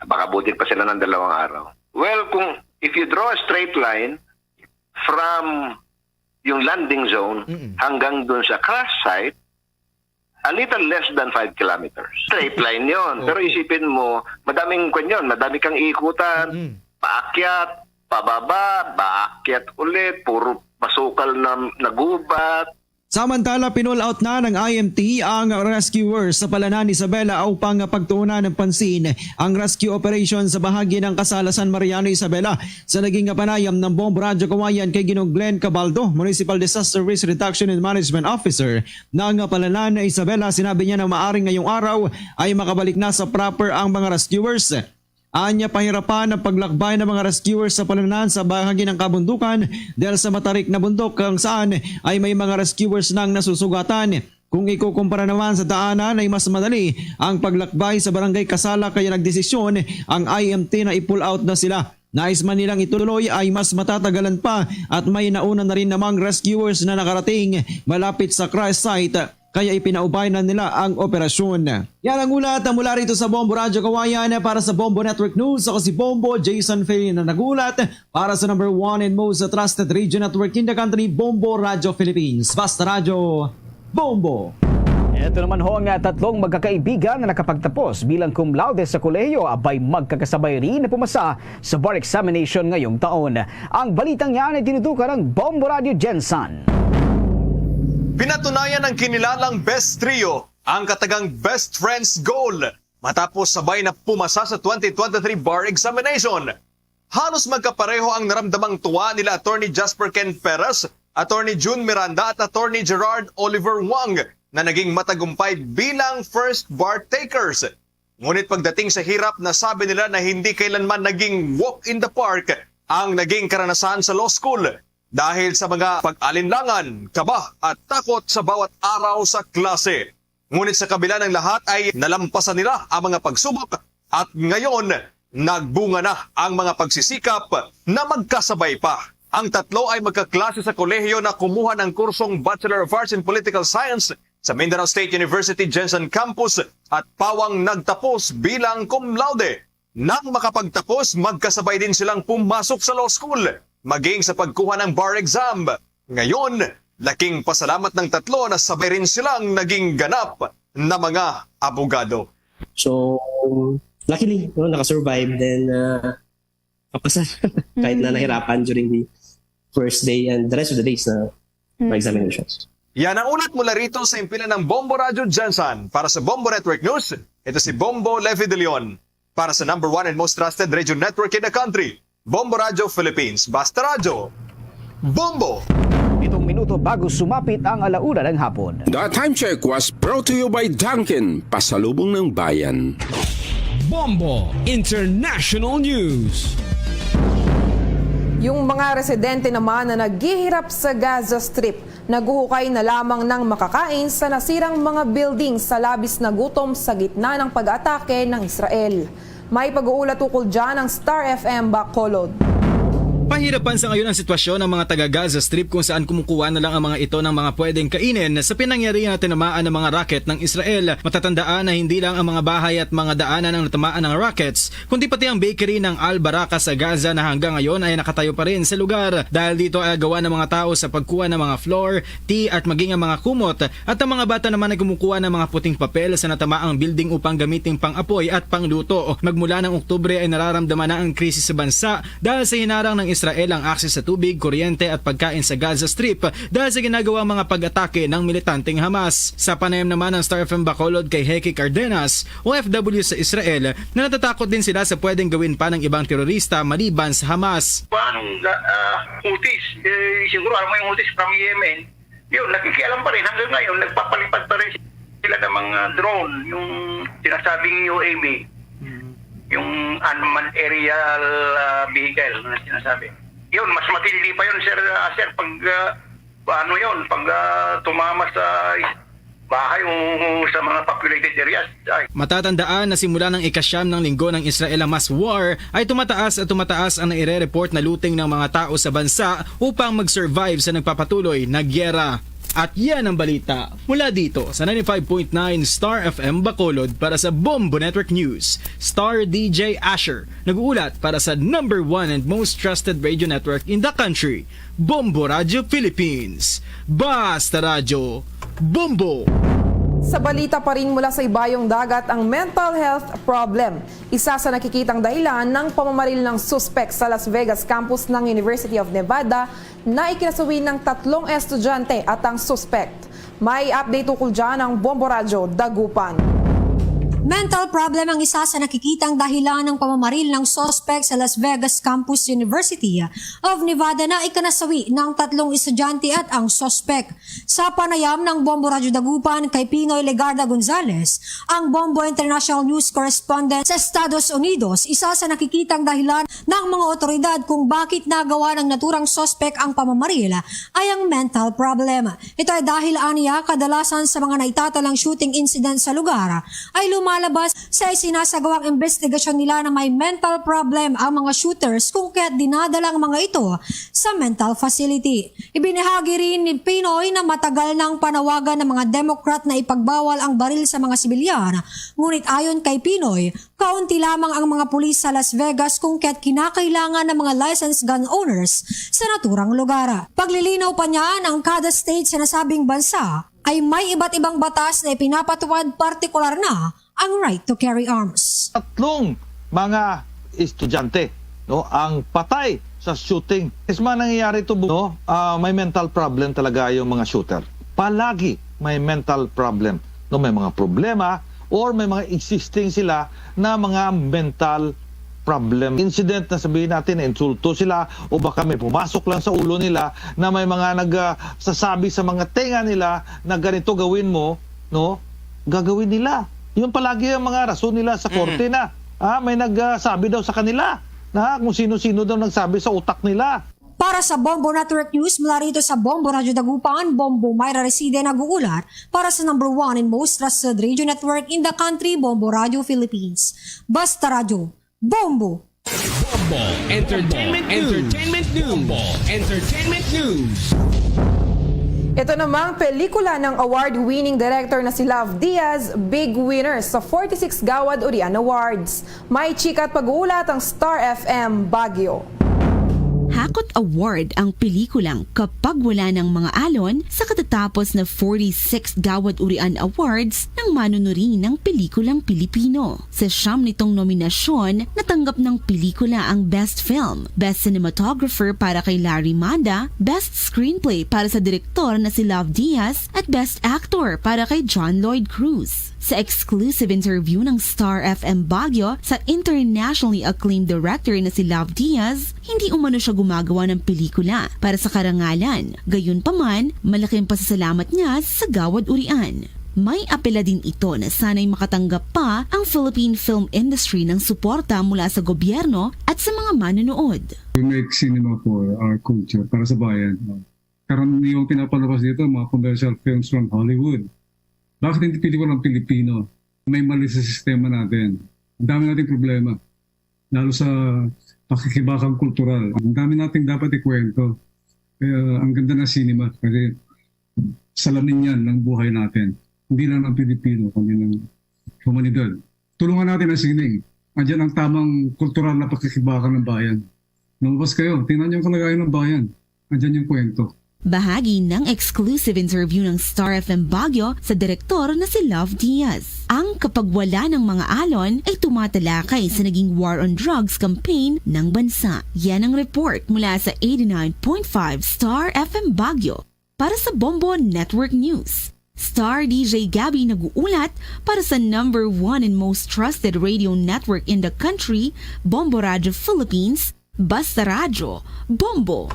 baka abutin pa sila ng dalawang araw. Well, kung if you draw a straight line from yung landing zone Mm-mm. hanggang dun sa crash site, a little less than five kilometers. Straight line yon. Pero Okay. isipin mo, madaming kwan yun, madami kang ikutan, Mm. paakyat, pababa, paakyat ulit, puro masukal na nagubat. Samantala, pinull out na ng I M T ang rescuers sa Palanan, Isabela, upang pagtuunan ng pansin ang rescue operation sa bahagi ng Kasala, San Mariano, Isabela. Sa naging panayam ng Bombo Radyo Kawayan kay Ginong Glenn Cabaldo, Municipal Disaster Risk Reduction and Management Officer ng Palanan, Isabela, sinabi niya na maaring ngayong araw ay makabalik na sa proper ang mga rescuers. Anya, pahirapan ang paglakbay ng mga rescuers sa Palanan sa bahagi ng kabundukan dahil sa matarik na bundok kung saan ay may mga rescuers nang nasusugatan. Kung ikukumpara naman sa daanan, ay mas madali ang paglakbay sa Barangay Kasala, kaya nagdesisyon ang I M T na i-pull out na sila. Nais man nilang ituloy ay mas matatagalan pa at may nauna na rin namang rescuers na nakarating malapit sa crash site, kaya ipinaubay na nila ang operasyon. Yan ang ulat mula rito sa Bombo Radyo Kawayan. Para sa Bombo Network News, ako si Bombo Jason Ferry na nagulat para sa number one and most trusted radio network in the country, Bombo Radyo Philippines. Basta Radyo, Bombo! Ito naman ho ang, ah, tatlong magkakaibigan na nakapagtapos bilang cum laude sa kolehiyo, abay, magkakasabay rin na pumasa sa bar examination ngayong taon. Ang balitang yan ay tinutukan ng Bombo Radio Gensan. Pinatunayan ng kinilalang Best Trio ang katagang Best Friends Gold matapos sabay na pumasa sa twenty twenty-three bar examination. Halos magkapareho ang naramdamang tuwa nila Attorney Jasper Ken Perez, Attorney June Miranda at Attorney Gerard Oliver Wang na naging matagumpay bilang first bar takers. Ngunit pagdating sa hirap, nasabi nila na hindi kailanman naging walk in the park ang naging karanasan sa law school dahil sa mga pag-alinlangan, kaba at takot sa bawat araw sa klase. Ngunit sa kabila ng lahat ay nalampasan nila ang mga pagsubok at ngayon nagbunga na ang mga pagsisikap na magkasabay pa. Ang tatlo ay magkaklase sa kolehiyo na kumuha ng kursong Bachelor of Arts in Political Science sa Mindanao State University Gensan Campus at pawang nagtapos bilang cum laude. Nang makapagtapos, magkasabay din silang pumasok sa law school, maging sa pagkuha ng bar exam. Ngayon, laking pasalamat ng tatlo na sabay rin silang naging ganap na mga abogado. So, luckily, no, nakasurvive. Then, uh, kapasa, kahit na nahirapan during the first day and the rest of the days na mga examinations. Yan ang ulat mula rito sa impilan ng Bombo Radyo Gensan. Para sa Bombo Network News, ito si Bombo Levi De Leon. Para sa number one and most trusted radio network in the country, Bombo Radyo Philippines. Basta Radyo, Bombo! Pitong minuto bago sumapit ang alauna ng hapon. The time check was brought to you by Dunkin, pasalubong ng bayan. Bombo International News. Yung mga residente naman na naghihirap sa Gaza Strip, naghuhukay na lamang ng makakain sa nasirang mga building sa labis na gutom sa gitna ng pag-atake ng Israel. May pag-uulat ukol dyan ang Star F M Bacolod. Pahirapan sa ngayon ang sitwasyon ng mga taga Gaza Strip, kung saan kumukuha na lang ang mga ito ng mga pwedeng kainin sa pinangyarihan na tinamaan ng mga rocket ng Israel. Matatandaan na hindi lang ang mga bahay at mga daanan ang natamaan ng rockets, kundi pati ang bakery ng Al Baraka sa Gaza na hanggang ngayon ay nakatayo pa rin sa lugar. Dahil dito ay gawa ng mga tao sa pagkuha ng mga flour, tea at maging ang mga kumot, at ang mga bata naman ay kumukuha ng mga puting papel sa natamaang building upang gamitin pang-apoy at pangluto. Magmula ng Oktubre ay nararamdaman na ang krisis sa bansa dahil sa hinarang ng Israel ang akses sa tubig, kuryente at pagkain sa Gaza Strip dahil sa ginagawang mga pag-atake ng militanteng Hamas. Sa panayam naman ng Star F M Bacolod kay Hecky Cardenas, O F W sa Israel, na natatakot din sila sa pwedeng gawin pa ng ibang terorista maliban sa Hamas. Paano, ah, Houthis? Eh, siguro alam mo yung Houthis from Yemen. Yun, nakikialam pa rin. Hanggang ngayon, nagpapalipad pa rin sila ng mga drone, yung sinasabing U A V, yung unmanned aerial, ah, vehicle na sinasabi. Yun, mas matindi pa yun, sir, ah, sir, pag, ah, ano yun, pag, ah, tumama sa bahay o, o sa mga populated areas. Ay. Matatandaan na simula ng ikasyam ng linggo ng Israel-Hamas war ay tumataas at tumataas ang naire-report na looting ng mga tao sa bansa upang mag-survive sa nagpapatuloy na giyera. At yan ang balita mula dito sa ninety-five point nine Star F M Bacolod. Para sa Bombo Network News, Star D J Asher, nag-uulat para sa number one and most trusted radio network in the country, Bombo Radio Philippines. Basta Radyo, Bombo! Sa balita pa rin mula sa Ibayong Dagat, ang mental health problem. Isa sa nakikitang dahilan ng pamamaril ng suspek sa Las Vegas campus ng University of Nevada na ikinasuwi ng tatlong estudyante at ang suspect. May update ukol dyan ang Bombo Radyo Dagupan. Mental problem ang isa sa nakikitang dahilan ng pamamaril ng suspek sa Las Vegas Campus University of Nevada na ikinasawi ng tatlong estudyante at ang suspek. Sa panayam ng Bombo Radyo Dagupan kay Pinoy Legarda Gonzalez, ang Bombo International News Correspondent sa Estados Unidos, isa sa nakikitang dahilan ng mga otoridad kung bakit nagawa ng naturang suspek ang pamamaril ay ang mental problem. Ito ay dahil aniya kadalasan sa mga naitatalang shooting incident sa lugar ay lumalabas sa isinasagawang investigasyon nila na may mental problem ang mga shooters kung kaya't dinadala ang mga ito sa mental facility. Ibinahagi rin ni Pinoy na matagal nang panawagan ng mga Democrat na ipagbawal ang baril sa mga sibilyan. Ngunit ayon kay Pinoy, kaunti lamang ang mga pulis sa Las Vegas kung kaya't kinakailangan ng mga licensed gun owners sa naturang lugar. Paglilinaw pa niya na ang kada state sa nasabing bansa ay may iba't ibang batas na ipinapatupad, partikular na ang right to carry arms. Tatlong mga estudyante, no, ang patay sa shooting. Is mga nangyayari to, no, ah, may mental problem talaga yung mga shooter. Palagi may mental problem, no, may mga problema or may mga existing sila na mga mental problem. Incident na sabihin natin na insulto sila o baka may pumasok lang sa ulo nila na may mga nagsasabi sa mga tenga nila na ganito gawin mo, no? Gagawin nila. Yun palagi ang mga rason nila sa Mm. korte na, ah, may nagsabi daw sa kanila na kung sino-sino daw nagsabi sa utak nila. Para sa Bombo Network News, mula rito sa Bombo Radyo Dagupan, Bombo Myra Reside nag-uulat para sa number one and most trusted radio network in the country, Bombo Radyo Philippines. Basta Radyo, Bombo! Bombo Entertainment News. Entertainment News. Bombo Entertainment News. Ito namang pelikula ng award-winning director na si Love Diaz, big winner sa forty-six Gawad Urian Awards. May chika at pag-uulat ang Star F M Baguio. Hakot award ang pelikulang Kapagwala ng Mga Alon sa katatapos na forty-sixth Gawad Urian Awards ng manunuri ng pelikulang Pilipino. Sa siyam nitong nominasyon, natanggap ng pelikula ang Best Film, Best Cinematographer para kay Larry Manda, Best Screenplay para sa direktor na si Love Diaz, at Best Actor para kay John Lloyd Cruz. Sa exclusive interview ng Star F M Baguio sa internationally acclaimed director na si Love Diaz, hindi umano siya gumagawa ng pelikula para sa karangalan. Gayunpaman, malaking pasasalamat niya sa Gawad Urian. May apela din ito na sana'y makatanggap pa ang Philippine film industry ng suporta mula sa gobyerno at sa mga manonood. We make cinema for our culture, para sa bayan. Karaniwang pinapalabas dito, mga commercial films from Hollywood. Bakit hindi pelikulang Pilipino? May mali sa sistema natin. Ang dami nating problema. Lalo sa pakikibakang kultural. Ang dami nating dapat ikwento. Kaya ang ganda ng cinema kasi salamin yan ng buhay natin. Hindi lang ng Pilipino, kundi ng humanidad. Tulungan natin ang sining. Andyan ang tamang kultural na pakikibaka ng bayan. Lumabas kayo, tingnan niyo ang kalagayan ng bayan. Andyan yung kwento. Bahagi ng exclusive interview ng Star F M Baguio sa direktor na si Love Diaz. Ang kapagwala ng mga alon ay tumatalakay sa naging war on drugs campaign ng bansa. Yan ang report mula sa eighty-nine point five Star F M Baguio. Para sa Bombo Network News, Star D J Gabby nag-uulat para sa number one and most trusted radio network in the country, Bombo Radio Philippines, Basta Radyo, Bombo.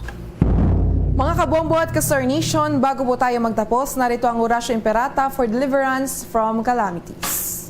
Mga kabombo at ka-Star Nation, bago po tayo magtapos, narito ang Orasyo Imperata for deliverance from calamities.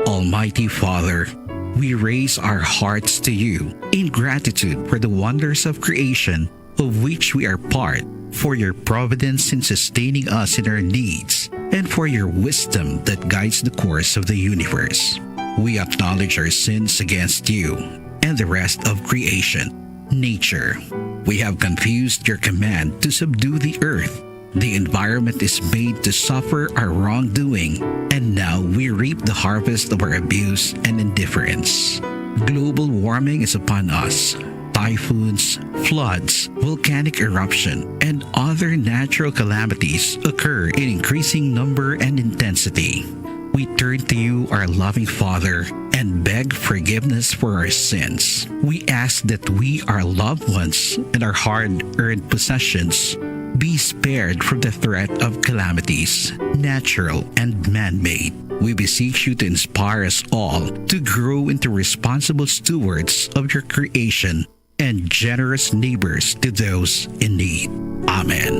Almighty Father, we raise our hearts to you in gratitude for the wonders of creation of which we are part, for your providence in sustaining us in our needs, and for your wisdom that guides the course of the universe. We acknowledge our sins against you and the rest of creation, nature. We have confused your command to subdue the earth. The environment is made to suffer our wrongdoing, and now we reap the harvest of our abuse and indifference. Global warming is upon us. Typhoons, floods, volcanic eruption, and other natural calamities occur in increasing number and intensity. We turn to you, our loving Father, and beg forgiveness for our sins. We ask that we, our loved ones, and our hard earned possessions be spared from the threat of calamities, natural and man made. We beseech you to inspire us all to grow into responsible stewards of your creation and generous neighbors to those in need. Amen.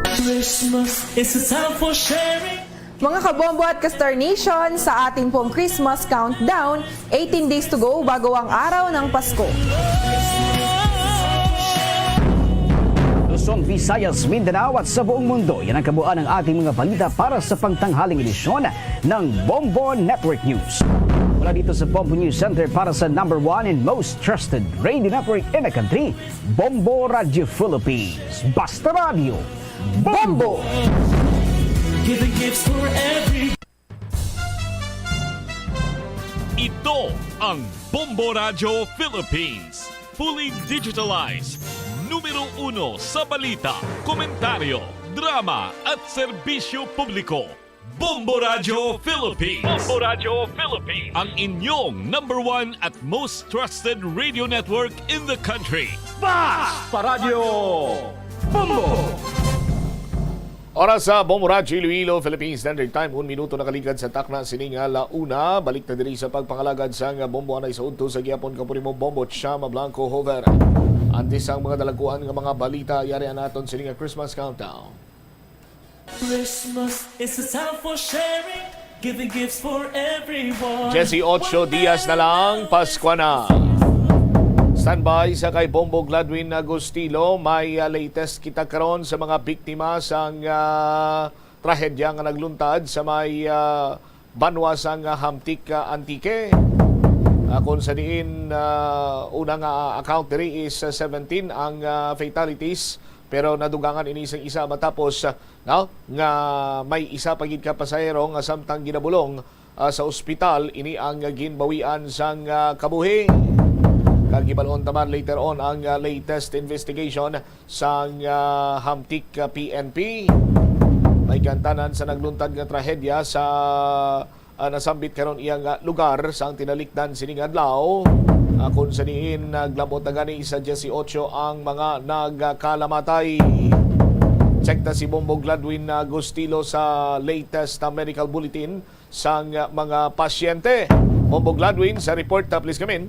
Christmas is a time for sharing. Mga kabombo at ka-Star Nation, sa atin pong Christmas countdown, eighteen days to go bago ang araw ng Pasko. Luzon, Visayas, Mindanao at sa buong mundo, yan ang kabuuan ng ating mga balita para sa pangtanghaling edisyon ng Bombo Network News. Mula dito sa Bombo News Center para sa number one and most trusted radio network in the country, Bombo Radio Philippines. Basta Radio, Bombo! Giving gifts for every Ito ang Bombo Radyo Philippines. Fully digitalized. Numero uno sa balita, komentaryo, drama at serbisyo publiko. Bombo Radyo Philippines. Bombo Radyo Philippines. Ang inyong number one at most trusted radio network in the country. Basta Radyo Bombo! Oras sa Bombo Radyo Iloilo, Philippine Standard Time. Un minuto nakaligad sa takna sini nga la una. Balik na diri sa pagpangalagad sang Bombo anay sa udto sa gihapon, kapuri mo Bombo Chama Blanco Hover. Antes ang mga dalagkuan nga mga balita, yari ang aton sini nga Christmas countdown. Christmas is a time for sharing. Giving gifts for everyone. Dieciocho dias na lang, Pasko na. Standby sa kay Bombo Gladwin Agustilo. May ah, latest kita karon sa mga biktima sang ah, trahedya nga nagluntad sa may ah, banwa sang ah, Hamtic, ah, Antique. Ah, kung sa diin ah, una nga account diri is ah, seventeen ang ah, fatalities, pero nadugangan ini sang isa matapos ah, no, nga may isa pa gid ka pasahero nga samtang ginabulong ah, sa ospital. Ini ang ginbawian sang ah, kabuhi. Kag gibal-on ta man later on ang ah, latest investigation sang ah, Hamtic ah, P N P. May kantanan sa nagluntad nga trahedya sa ah, nasambit karon iya nga lugar sang tinalikdan sining adlaw. Ah, kung sa diin naglabot na gani sa dieciocho ang mga nagkalamatay. Check ta si Bombo Gladwin Agustilo sa latest na medical bulletin sang mga pasyente. Bombo Gladwin, sa report, ah, please come in.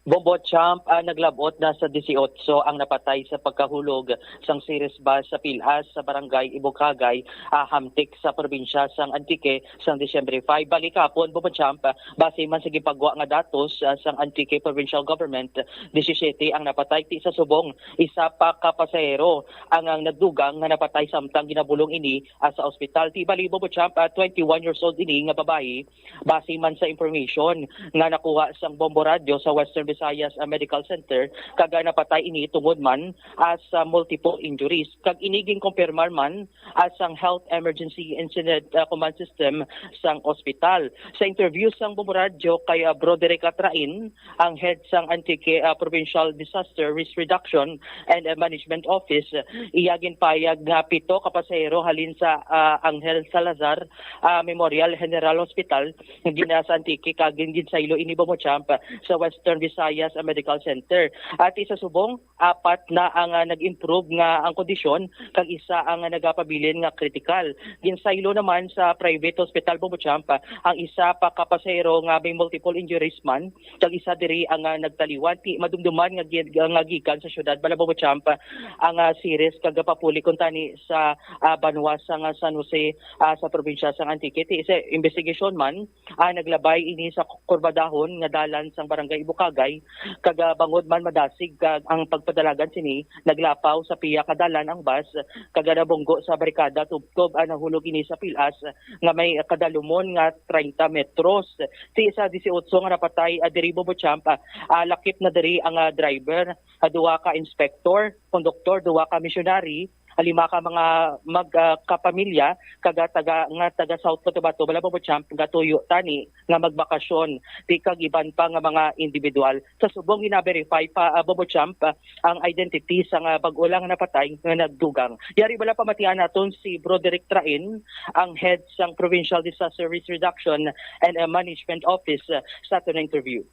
Bombo Champ, ah, naglabot na sa dieciocho ang napatay sa pagkahulog sang series bus sa Pilas sa barangay Ibukagay, ah, Hamtic sa probinsya sang Antique sang Disyembre five. Bali kahapon, Bombo Champ, ah, base man sa gipagwa nga datos, ah, sang Antique Provincial Government, disisyete ang napatay ti sa subong isa pa ka pasahero ang, ang nagdugang nga napatay samtang ginabulong ini, ah, sa ospital. Ti bali, Bombo Champ, ah, twenty-one years old ini nga babayi. Base man sa information nga nakuha sang Bombo Radyo sa Western Visayas, ah, Medical Center, kag, ah, napatay ini tungod man, ah, sa multiple injuries. Kag ini ginkumpirmar man, ah, sang Health Emergency Incident, ah, Command System sang ospital. Sa interview sang Bombo Radyo kay, ah, Broderick Atrain, ang head sang Antique, ah, Provincial Disaster Risk Reduction and, ah, Management Office, iya ginpayag nga pito ka pasahero halin sa, ah, Angel Salazar, ah, Memorial General Hospital nga gina sa Antique kag gin-, ginsaylo ini, Bombo Champ, sa Western Visayas, ah, Medical Center. At isa subong, apat na ang, ah, nag-improve nga ang kondisyon kag isa ang, ah, nagapabilin nga kritikal. Ginsaylo naman sa private hospital, Bombo Champ, ah, ang isa pa ka pasahero nga may multiple injuries man, kag isa diri ang, ah, nagtaliwan. Ti madumduman nga gi-, nga gikan sa siyudad bala, Bombo Champ, ah, ang, ah, series kag papuli kuntani sa, ah, banwa sang, ah, San Jose, ah, sa probinsya sang Antique. Ti sa investigasyon man, ah, naglabay ini sa kurbadahon nga dalan sang Barangay Ibukagay, kag, ah, bangod man madasig kag ang pagpadalagan sini, naglapaw sa piya ka dalan ang bus, kag, ah, nabunggo sa barikada tubtob, ah, nahulog ini sa Pilas nga may kadalumon nga treinta metros. Ti sa dieciocho nga napatay, ah, diri, Bombo Champ, ah, ah, lakip na diri ang, ah, driver, ah, duha ka inspector, konduktor, duha ka missionary, lima ka mga mag-, ah, kapamilya kaga taga, nga taga South Cotabato, bala, Bobo Champ, gatuyo tani nga magbakasyon, ti kag iban pa nga mga individual. Sa subong, gina-verify pa, ah, Bobo Champ, ah, ang identity sang, ah, bag-o lang napatay nga nagdugang. Yari bala pamatian naton si Broderick Train, ang head sang Provincial Disaster Risk Reduction and, ah, Management Office, ah, sa aton nga interview.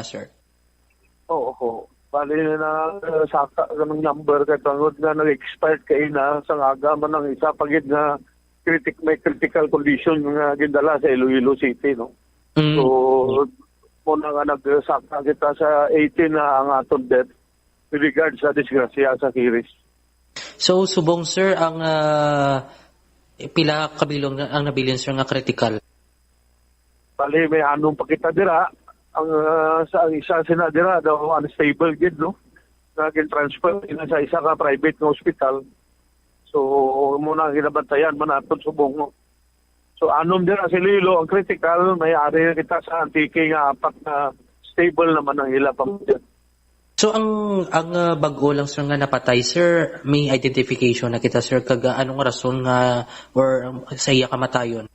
Sir. Oo, oo. Bali na, uh, saka ka ng number kay tungod nga nag-expired kay na sa aga man ang isa pa gid nga critic-, may critical condition nga gindala sa Iloilo City, no? Mm. So, mo na nga nagsaka kita sa eighteen na ang aton death with regard sa disgrasya sa Kiris. So, subong, sir, ang, ah, pila kabilog na ang nabilin, sir, nga critical? Bali, may anom pa kita dira. Ang, ah, sa, ang isa sina dira daw unstable gid, no? Nga gin-transfer sila sa isa ka private nga hospital. So, mo na ginabantayan man naton subong, no? So, anom dira sa Iloilo ang critical, may ari na kita sa Antique nga apat na stable naman ang ila pamilya. So, ang, ang, ah, bag-o lang, sir, nga napatay, sir, may identification na kita, sir, kag, ah, anong rason nga or, um, sa iya kamatayon?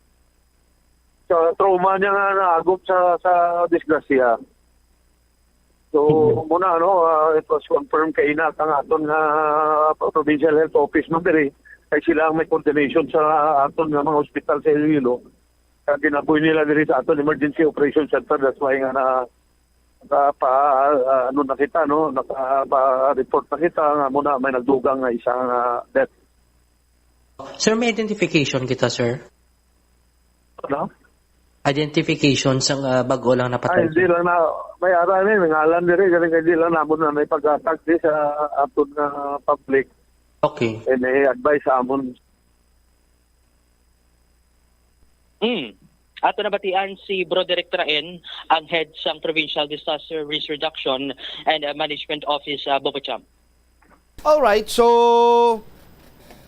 Sa trauma niya nga naagom sa, sa disgrasya. So, Mhm. muna, ano, ah, it was confirmed kaina kang aton nga provincial health office man diri. Kay sila ang may coordination sa aton nga mga hospital sa Iloilo. Kaya ginaboy nila diri sa aton emergency operation center. That's why nga na, nakapa-, ah, ano na kita, no? Nakapa-report na kita nga muna may nagdugang nga isang, ah, death. Sir, may identification kita, sir? Ano? Identification sang, ah, bag-o lang napatay, Ay, hindi sir. Lang na, may ara ni, may ngalan diri, galing hindi lang namon na may paghatag di sa aton nga public. Okay. And may advice sa amon. Mm. Ato nabatian si Broderick Traen, ang head sang Provincial Disaster Risk Reduction and, uh, Management Office, uh, Bobo Champ. Alright, so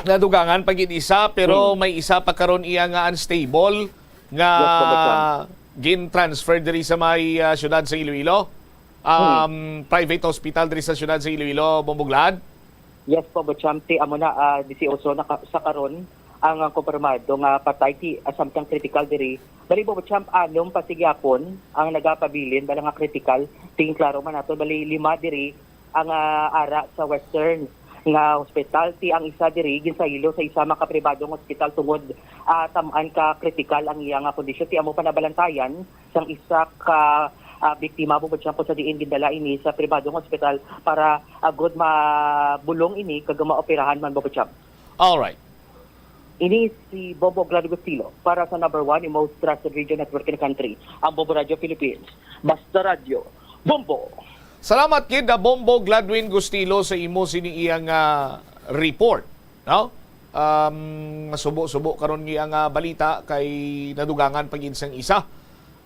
nadugangan pa gid isa, pero Hmm. may isa pa karon iya nga unstable nga Yes, Bobo Champ. gin-transfer diri sa may, ah, siyudad sa Iloilo. Hmm. Um, private hospital diri sa siyudad sa Iloilo, Bomboglad. Yes po, Bobo Champ. Ti amo na, ah, disyoso na ka-, sa karon ang, ah, kumpirmado nga patay ti, ah, samtang critical diri. Bali, Bobo Champ, anom pa sa gihapon ang nagapabilin bala nga critical. Ti klaro man nato, bali lima diri ang, ah, ara sa Western nga hospital. Ti ang isa diri ginsaylo sa isa makapribadong hospital tungod, ah, tam-an ka kritikal ang iya nga kondisyon. Ti amo pa nabalantayan sang isa ka, ah, biktima, Bobo Champ, sa diin gindala ini sa pribadong hospital para agod mabulong ini kag maoperahan man, Bobo Champ. Alright. Ini si Bobo Glad Gustilo para sa number one and most trusted radio network in the country, ang Bombo Radio Philippines. Basta Radyo, Bombo! Salamat gid, ah, Bombo Gladwin Gustilo, sa imo sini iyang, ah, report, no? Um, subo-subo karon nga, ah, balita kay nadugangan pa gid sang isa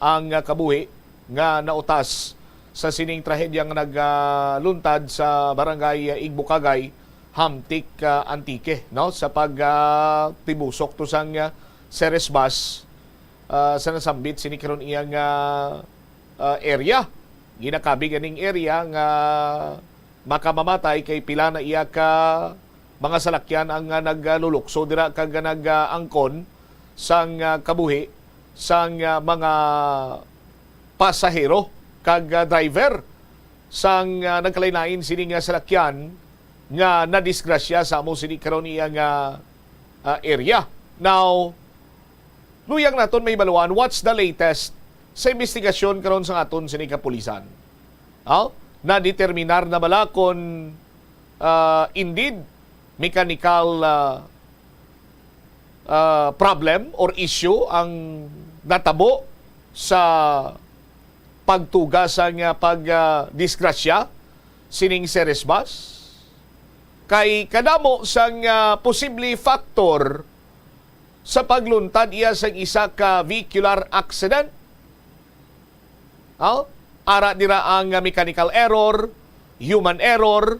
ang, ah, kabuhi nga nautas sa sining trahedya nga nagluntad sa barangay Igbukagay, Hamtic, ah, Antique, no? Sa pag, ah, tibusok to sang, ah, Ceres bus, ah, sa nasambit sini karon iyang, ah, ah, area. Ginakabig aning area nga makamamatay kay pila na iya ka mga salakyan ang, ah, naglulukso dira kag nag-, ah, angkon sang, ah, kabuhi sang, ah, mga pasahero kag, ah, driver sang, ah, nagkalain-lain sini nga salakyan nga nadisgrasya sa amo sini karon iya nga, ah, area. Now, luyag naton mahibaluan, what's the latest sa investigasyon karon sa aton sini kapulisan? Aw, nadeterminar na bala kon, ah, indeed mechanical, ah, ah, problem or issue ang natabo sa pagtuga sang, ah, pag, ah, disgrasya sining Ceres bus? Kay kadamo sang, ah, posible factor sa pagluntad iya sang isa ka vehicular accident. Oh? Ara dira ang, ah, mechanical error, human error,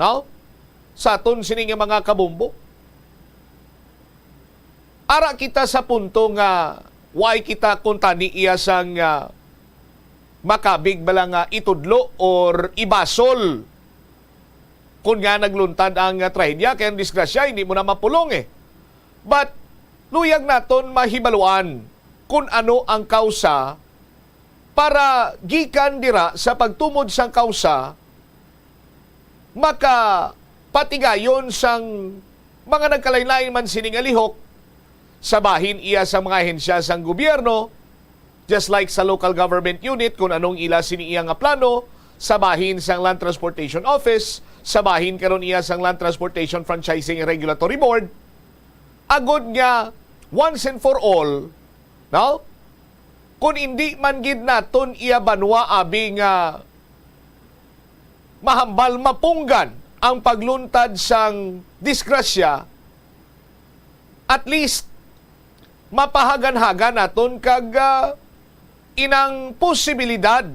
no? Sa aton sini nga mga kabombo. Ara kita sa punto nga why kita kuntani iya sang, ah, makabig bala nga itudlo or ibasol Kun nga nagluntad ang, ah, trahedya, kay ang disgrasya hindi mo na mapulong, eh. But luyag naton mahibaluan kun ano ang kausa para gikan dira sa pagtumod sang kausa, makapatigayon sang mga nagkalain-lain man sini nga lihok sa bahin iya sa mga ahensya sang gobyerno, just like sa local government unit, kung anong ila sini iya nga plano, sa bahin sang Land Transportation Office, sa bahin karon iya sang Land Transportation Franchising and Regulatory Board, agod nga once and for all, no? Kung indi man gid naton iya banwa abi nga mahambal mapunggan ang pagluntad sang disgrasya, at least mapahaganhagan naton kag, ah, inang posibilidad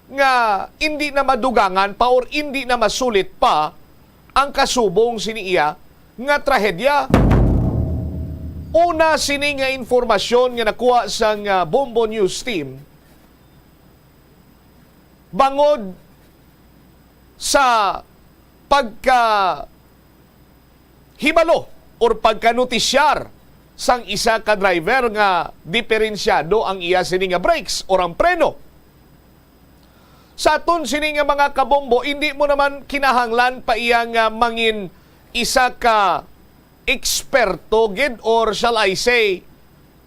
nga indi na madugangan pa or indi na masulit pa ang kasubong sini iya nga trahedya. Una sini nga informasyon nga nakuha sang, ah, Bombo News Team bangod sa pagkahibalo or pagkanutisyar sang isa ka driver nga diferensyado ang iya sini nga brakes or ang preno. Sa aton sini nga mga kabombo, hindi mo naman kinahanglan pa iya nga mangin isa ka eksperto gid, or shall I say,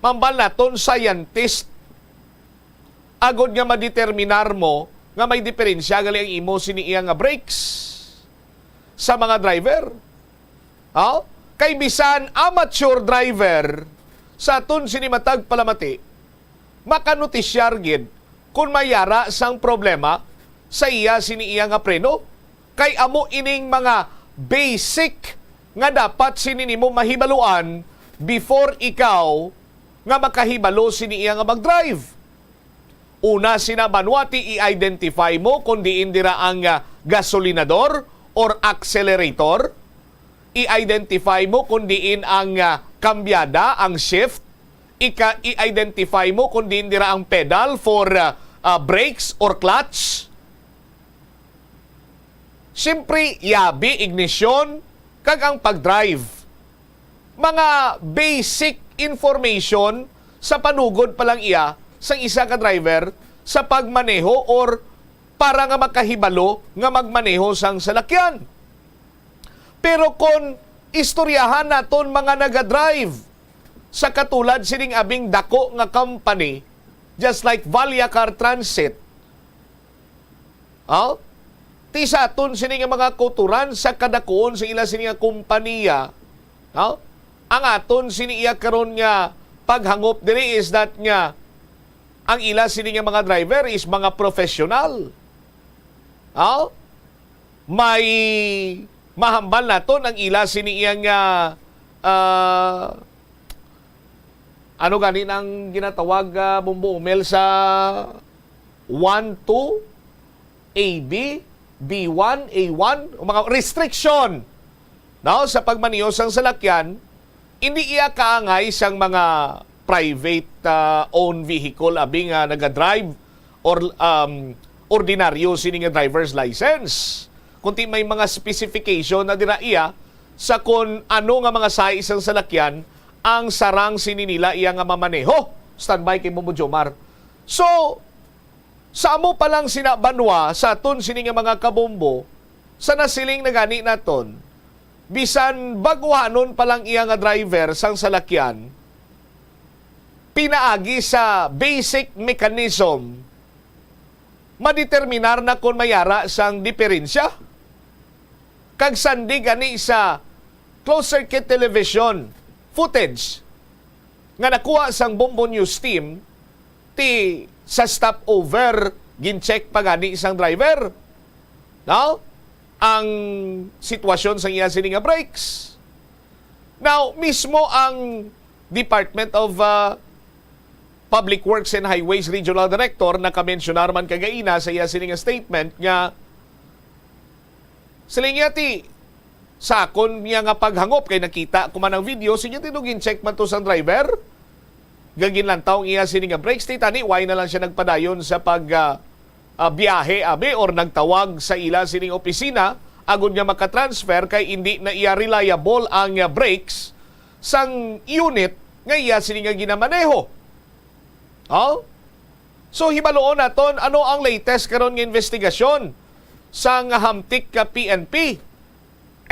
mambal naton, scientist, agod nga madeterminar mo nga may diferensya gali ang imo sini iya nga brakes sa mga driver. Ha? Kay bisan amateur driver sa aton sini matag palamati, makanutisyar gid kon may yara sang problema sa iya sini iya nga preno. Kay amo ining mga basic nga dapat sini nimo mahibaluan before ikaw nga makahibalo sini iya nga mag-drive. Una sina, banwa, ti i-identify mo kon diin dira ang, ah, gasolinador or accelerator. I-identify mo kon diin ang, ah, kambyada, ang shift. Ika-, i-identify mo kon diin dira ang pedal for, ah, ah, brakes or clutch. Siyempre, yabi, ignition, kag ang pag-drive. Mga basic information sa panugod pa lang iya sang isa ka driver sa pagmaneho or para nga makahibalo nga magmaneho sang salakyan. Pero kon istoryahan naton mga naga-drive sa katulad sining abing dako nga company, just like Valia Car Transit, oh, ti sa aton sini nga mga kautoran sa kadakuon sa ila sini nga kompanya, oh, ang aton sini iya karon nga paghangop diri is that nga ang ila sini nga mga driver is mga professional. Oh, may mahambal naton ang ila sini iya nga, ah, ano gani nang ginatawag, ah, Bombo Umel, sa one two, A B, B one, A one, o mga restriction, no, sa pagmaneho sang salakyan, hindi iya kaangay sang mga private, ah, own vehicle, abi nga naga-drive or, um, ordinaryo sini nga driver's license. Kundi may mga specification na dira iya sa kon ano nga mga size sang salakyan ang sarang sini nila iya nga mamaneho. Standby kay Bombo Jomar. So, sa amo pa lang sina banwa, sa aton sini nga mga kabombo, sa nasiling na gani naton, bisan baguhanon pa lang iya nga driver sang salakyan, pinaagi sa basic mechanism, madeterminar na kon may ara sang diferensya. Kag sandi gani sa closed circuit television footage nga nakuha sang Bombo News team, ti sa stopover, gin-check pa gani sang driver, no, ang sitwasyon sang iya sini nga brakes. Now, mismo ang Department of, uh, Public Works and Highways Regional Director nakamentsionar man kagaina sa iya sini nga statement nga, siling niya, ti sa akon niya nga paghangop, kay nakita ko man ang video, sige, ti, gin-check man to sang driver. Gaginlantaw ang iya sini nga brakes, ti tani why na lang siya nagpadayon sa pag, ah, ah, biyahe, abi, or nagtawag sa ila sining opisina agod nga makatransfer kay indi na iya reliable ang, ah, brakes sang unit nga iya sini nga ginamaneho. Oh? So, hibaluon naton ano ang latest karon nga investigasyon sang Hamtic ka P N P.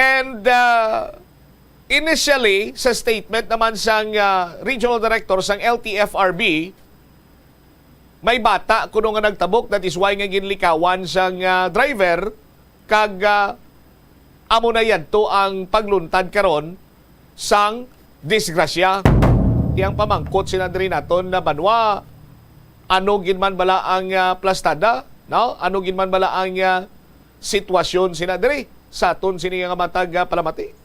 And, ah, initially, sa statement naman sang, ah, regional director sang L T F R B, may bata kuno nga nagtabok, that is why nga ginlikawan sang, ah, driver, kag, ah, amo na yadto ang pagluntad karon sang disgrasya. Iyang pamangkot sina diri naton na banwa, ano gid man bala ang, ah, plastada, no? Ano gid man bala ang, ah, sitwasyon sina diri sa aton sini nga matag, ah, palamati?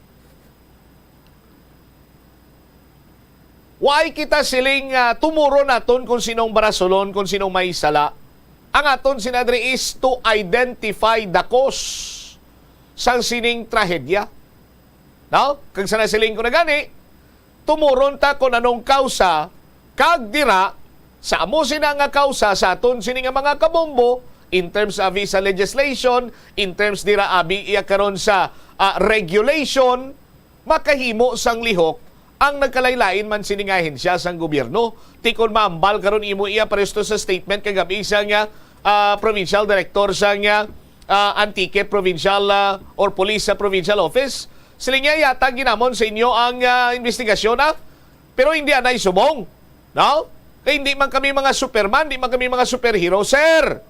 Why kita siling, ah, tumuron naton kung sinong barasulon, kung sinong may sala? Ang aton sina diri is to identify the cause sang sining trahedya. No? Kag sa nasiling ko na gani, tumuron ta kung anong kausa, kag dira, sa amo sina nga kausa sa aton sini nga mga kabombo, in terms of visa legislation, in terms dira abi iya karon sa, ah, regulation, makahimo sang lihok ang nagkalain-lain man sini nga ahensya sang gobyerno. Ti kon maambal karon imo iya paresto sa statement kagabi sa nga, ah, provincial director sa nga, ah, Antique Provincial, ah, or Police sa Provincial Office. Sila niya yata ginamon sa inyo ang, ah, investigasyon, ah. Pero hindi anay subong, no? Kay hindi man kami mga superman, di man kami mga superhero, sir.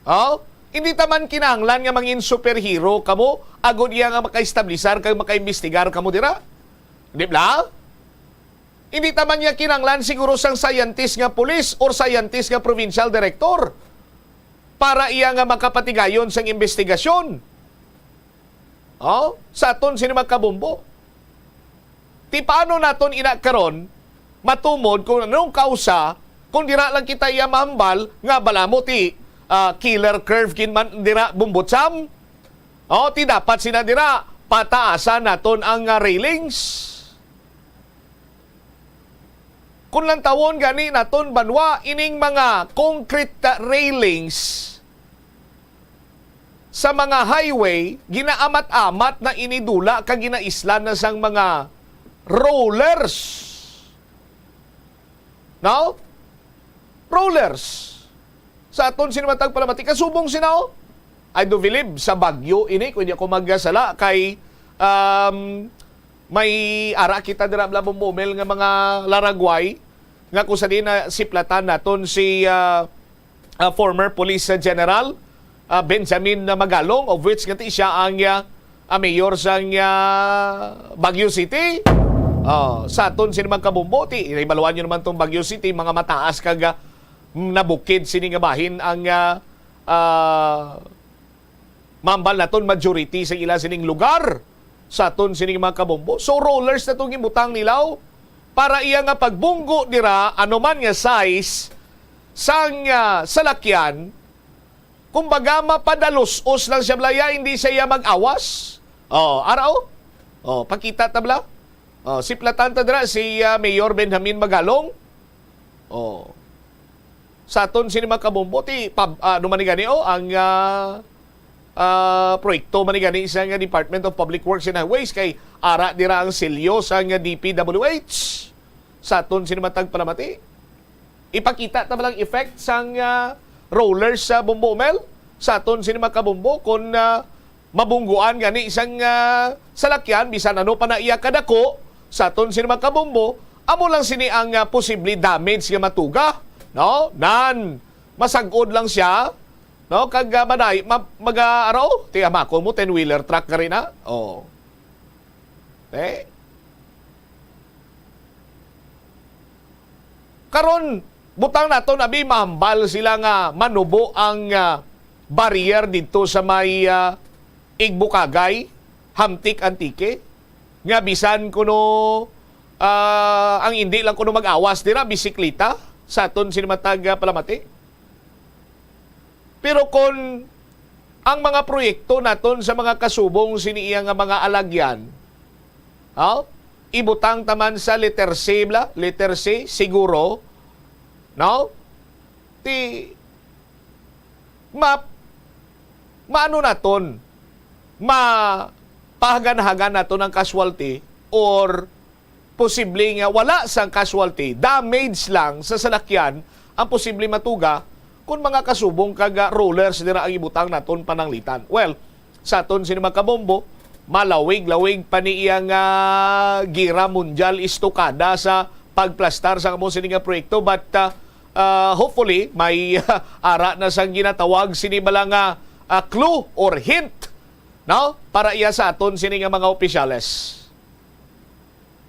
Oh? Hindi ta man kinahanglan nga mangin superhero kamo agod iya nga makaestablisar kag makaimbestigar kamo dira. Di ba? Hindi ta man niya kinahanglan siguro sang scientist nga pulis or scientist nga provincial director para iya nga makapatigayon sang investigasyon. Oh? Sa aton sini mga kabombo. Ti paano naton ina karon matumod kung anong kausa, kung dira lang kita iya mahambal nga bala mo ti, ah, killer curve gid man dira, Bombotsam? O, ti dapat sina dira pataasan naton ang, ah, railings? Kung lantawon gani naton banwa ining mga concrete, ah, railings sa mga highway, ginaamat-amat na ini dula kag ginaislan na sang mga rollers. No? Rollers. Sa aton sini matag palamati, kasubong sina, oh. I do believe sa Baguio ini, kung di ako magasala, kay, um, may ara kita dira, bla, bumumil nga mga laragway, nga kung sa di na siplatan naton si, ah, ah, former police, ah, general, ah, Benjamin, ah, Magalong, of which nga ti siya ang, ah, ah, mayor sang, ah, Baguio City. Oh, sa aton sini mga kabombo, ti, ibaluan nyo naman tong Baguio City, mga mataas kag, ah, nabukid sini nga bahin ang, ah, ah, mambal naton majority sa ila sining lugar sa aton sining mga kabombo. So, rollers na tong gibutang nila, oh, para iya nga pagbunggo dira, ano man nga size sang, ah, salakyan, kumbaga, mapadalus-os lang siya, blaya, hindi siya mag-awas. Oh, ara, oh. Oh, pakita ta, bla. Oh, siplatan ta dira si, ah, Mayor Benjamin Magalong. Oh. Sa aton sini mga kabombo, ti, pab-, ah, ano man ni gani, oh, ang, ah, ah, proyekto man ni gani sa nga Department of Public Works and Highways kay ara dira ang selyo sa nga D P W H. Sa aton sini matag palamati. Ipakita ta ba lang effect sang, ah, rollers sa Bombo Mel? Sa aton sini mga kabombo, kung, ah, mabungguan gani sang, ah, salakyan, bisan ano pa na iya kadako, sa aton sini mga kabombo, amo lang sini ang, ah, posible damage nga matuga, no? Nan, masag-od lang siya, no? Kag, ah, maday-, ma-, mag, ah, araw, ti, hamakon mo, ten-wheeler truck ka rin, ha? Oh. Eh? Karon, butang naton, abi, mahambal sila nga manubo ang, ah, barrier didto sa may, ah, Igbukagay, Hamtic, Antique, nga bisan kuno, ah, ang indi lang kuno mag-awas dira, bisikleta, sa aton sini matag, ah, palamati. Pero kon ang mga proyekto naton sa mga kasubong sini iya nga mga alagyan, ha? Ibutang ta man sa letter C, bla? Letter C, siguro, no? Ti, ma-, maano naton? Mapahagan-hagan naton ang casualty or posible nga wala sang casualty, damage lang sa salakyan ang posible matuga kung mga kasubong kag, ah, rollers dira ang ibutang naton pananglitan. Well, sa aton sini mga kabombo, malawig-lawig pa ni iya nga Gera Mundial, istukada sa pagplastar sa among sini nga proyekto, but, ah, ah, hopefully may ara na sang ginatawag sini bala nga, ah, clue or hint, no, para iya sa aton sini nga mga opisyales.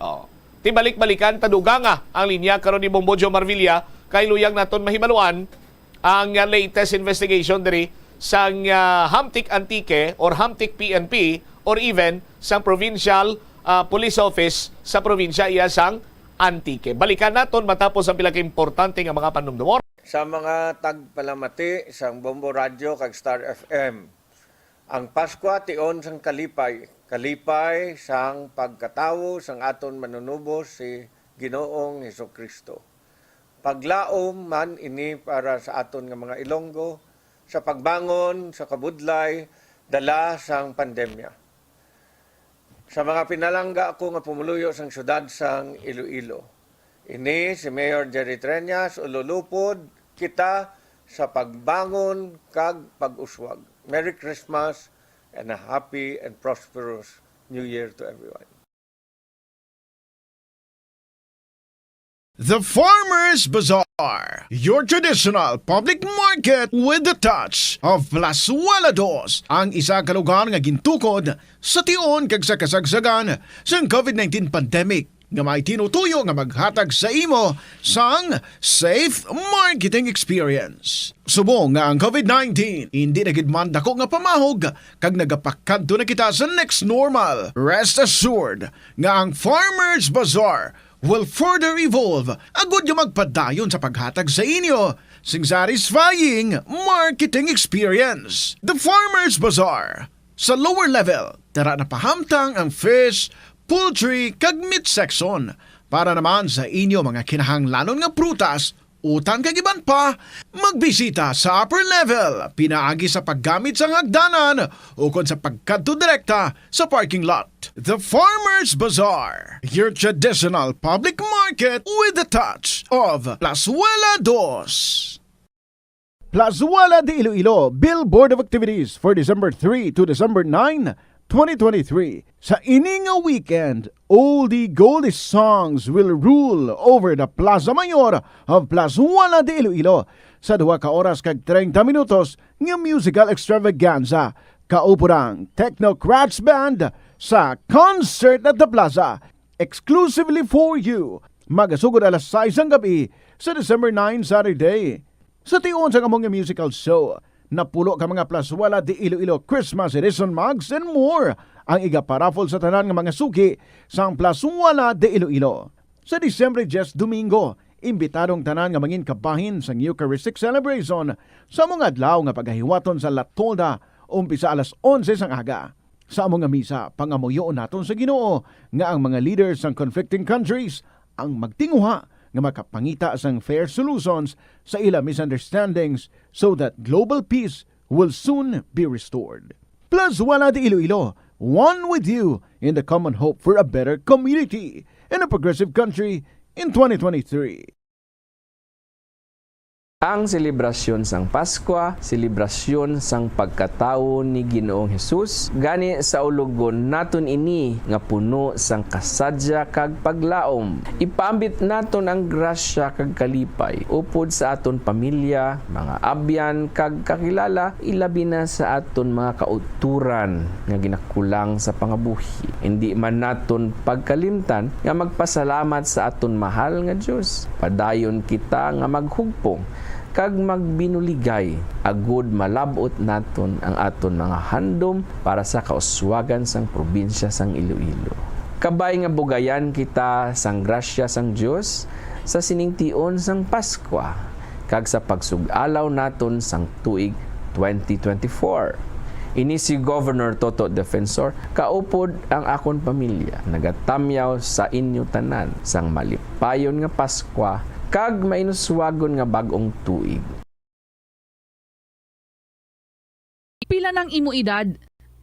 Oh. Ti balik-balikan, taduga nga ang linya karon ni Bombo Joe Marvilla kay luyag naton mahibaluan ang, ah, latest investigation diri sang, ah, Hamtic Antique or Hamtic P N P or even sang provincial, ah, police office sa probinsya iya sang Antique. Balikan naton matapos ang pila ka importante nga mga panumdumon. Sa mga tagpalamati sang Bombo Radyo kag Star F M, ang Paskwa tion sang kalipay, kalipay sang pagkatawo sang aton Manunubos si Ginoong Jesu-Cristo. Paglaom man ini para sa aton nga mga Ilonggo sa pagbangon sa kabudlay dala sang pandemya. Sa mga pinalangga ko nga pumuluyo sang siyudad sang Iloilo, ini si Mayor Jerry Treñas, ululupod kita sa pagbangon kag pag-uswag. Merry Christmas and a happy and prosperous New Year to everyone. The Farmers Bazaar, your traditional public market with the touch of Plazuela Dos, ang isa ka lugar nga gintukod sa tion kag sa kasagsagan sang COVID nineteen pandemic, nga may tinutuyo nga maghatag sa imo sang safe marketing experience. Subong nga ang COVID nineteen indi na gid man dako nga pamahog kag nagapakadto na kita sa next normal, rest assured nga ang Farmers Bazaar will further evolve agud nga magpadayon sa paghatag sa inyo sing satisfying marketing experience. The Farmers Bazaar, sa lower level, tara na pahamtang ang fish, poultry, kag meat section. Para naman sa inyo mga kinahanglanon nga prutas, utan kag iban pa, magbisita sa upper level pinaagi sa paggamit sang hagdanan ukon sa pagkadto direkta sa parking lot. The Farmers Bazaar, your traditional public market with the touch of Plazuela Dos. Plazuela de Iloilo, Billboard of Activities for December three to December nine, twenty twenty-three. Sa ini nga weekend, oldie goldie songs will rule over the Plaza Mayor of Plazuela de Iloilo sa duha ka oras kag treinta minutos nga musical extravaganza. Kaupo ang Technocrats Band sa Concert at the Plaza, exclusively for you. Magasugod alas sais sang gabi sa December nine, Saturday. Sa tion sang among musical show, napulo ka mga Plazuela de Iloilo Christmas edition mugs and more ang igaparaffle sa tanan nga mga suki sang Plazuela de Iloilo. Sa Disyembre diyes, Domingo, imbitado ang tanan nga mangin kabahin sang Eucharistic celebration sa among adlaw nga pagahiwaton sa La Tolda, umpisa alas onse sang aga. Sa amo nga misa, pangamuyoon naton sa Ginoo nga ang mga leaders sang conflicting countries ang magtinguha nga makapangita sang fair solutions sa ila misunderstandings so that global peace will soon be restored. Plazuela de Iloilo, one with you in the common hope for a better community and a progressive country in twenty twenty-three. Ang selebrasyon sang Paskwa, selebrasyon sang pagkatawo ni Ginoong Hesus, gani saulogon naton ini nga puno sang kasadya kag paglaom. Ipaambit naton ang grasya kag kalipay upod sa aton pamilya, mga abyan, kag kakilala, ilabi na sa aton mga kauturan nga ginakulang sa pangabuhi. Indi man naton pagkalimtan nga magpasalamat sa aton mahal nga Dios. Padayon kita nga maghugpong kag magbinuligay, agud malab-ot naton ang aton mga handom para sa kauswagan sang probinsya sang Iloilo. Kabay nga bugayan kita sang grasya sang Dios sa sining tion sang Paskwa kag sa pagsug-alaw naton sang tuig twenty twenty-four. Ini si Governor Toto Defensor, kaupod ang akon pamilya, nagatamyaw sa inyo tanan sang malipayon nga Paskwa kag mainuswagon nga bag-ong tuig. Pila nang imo edad?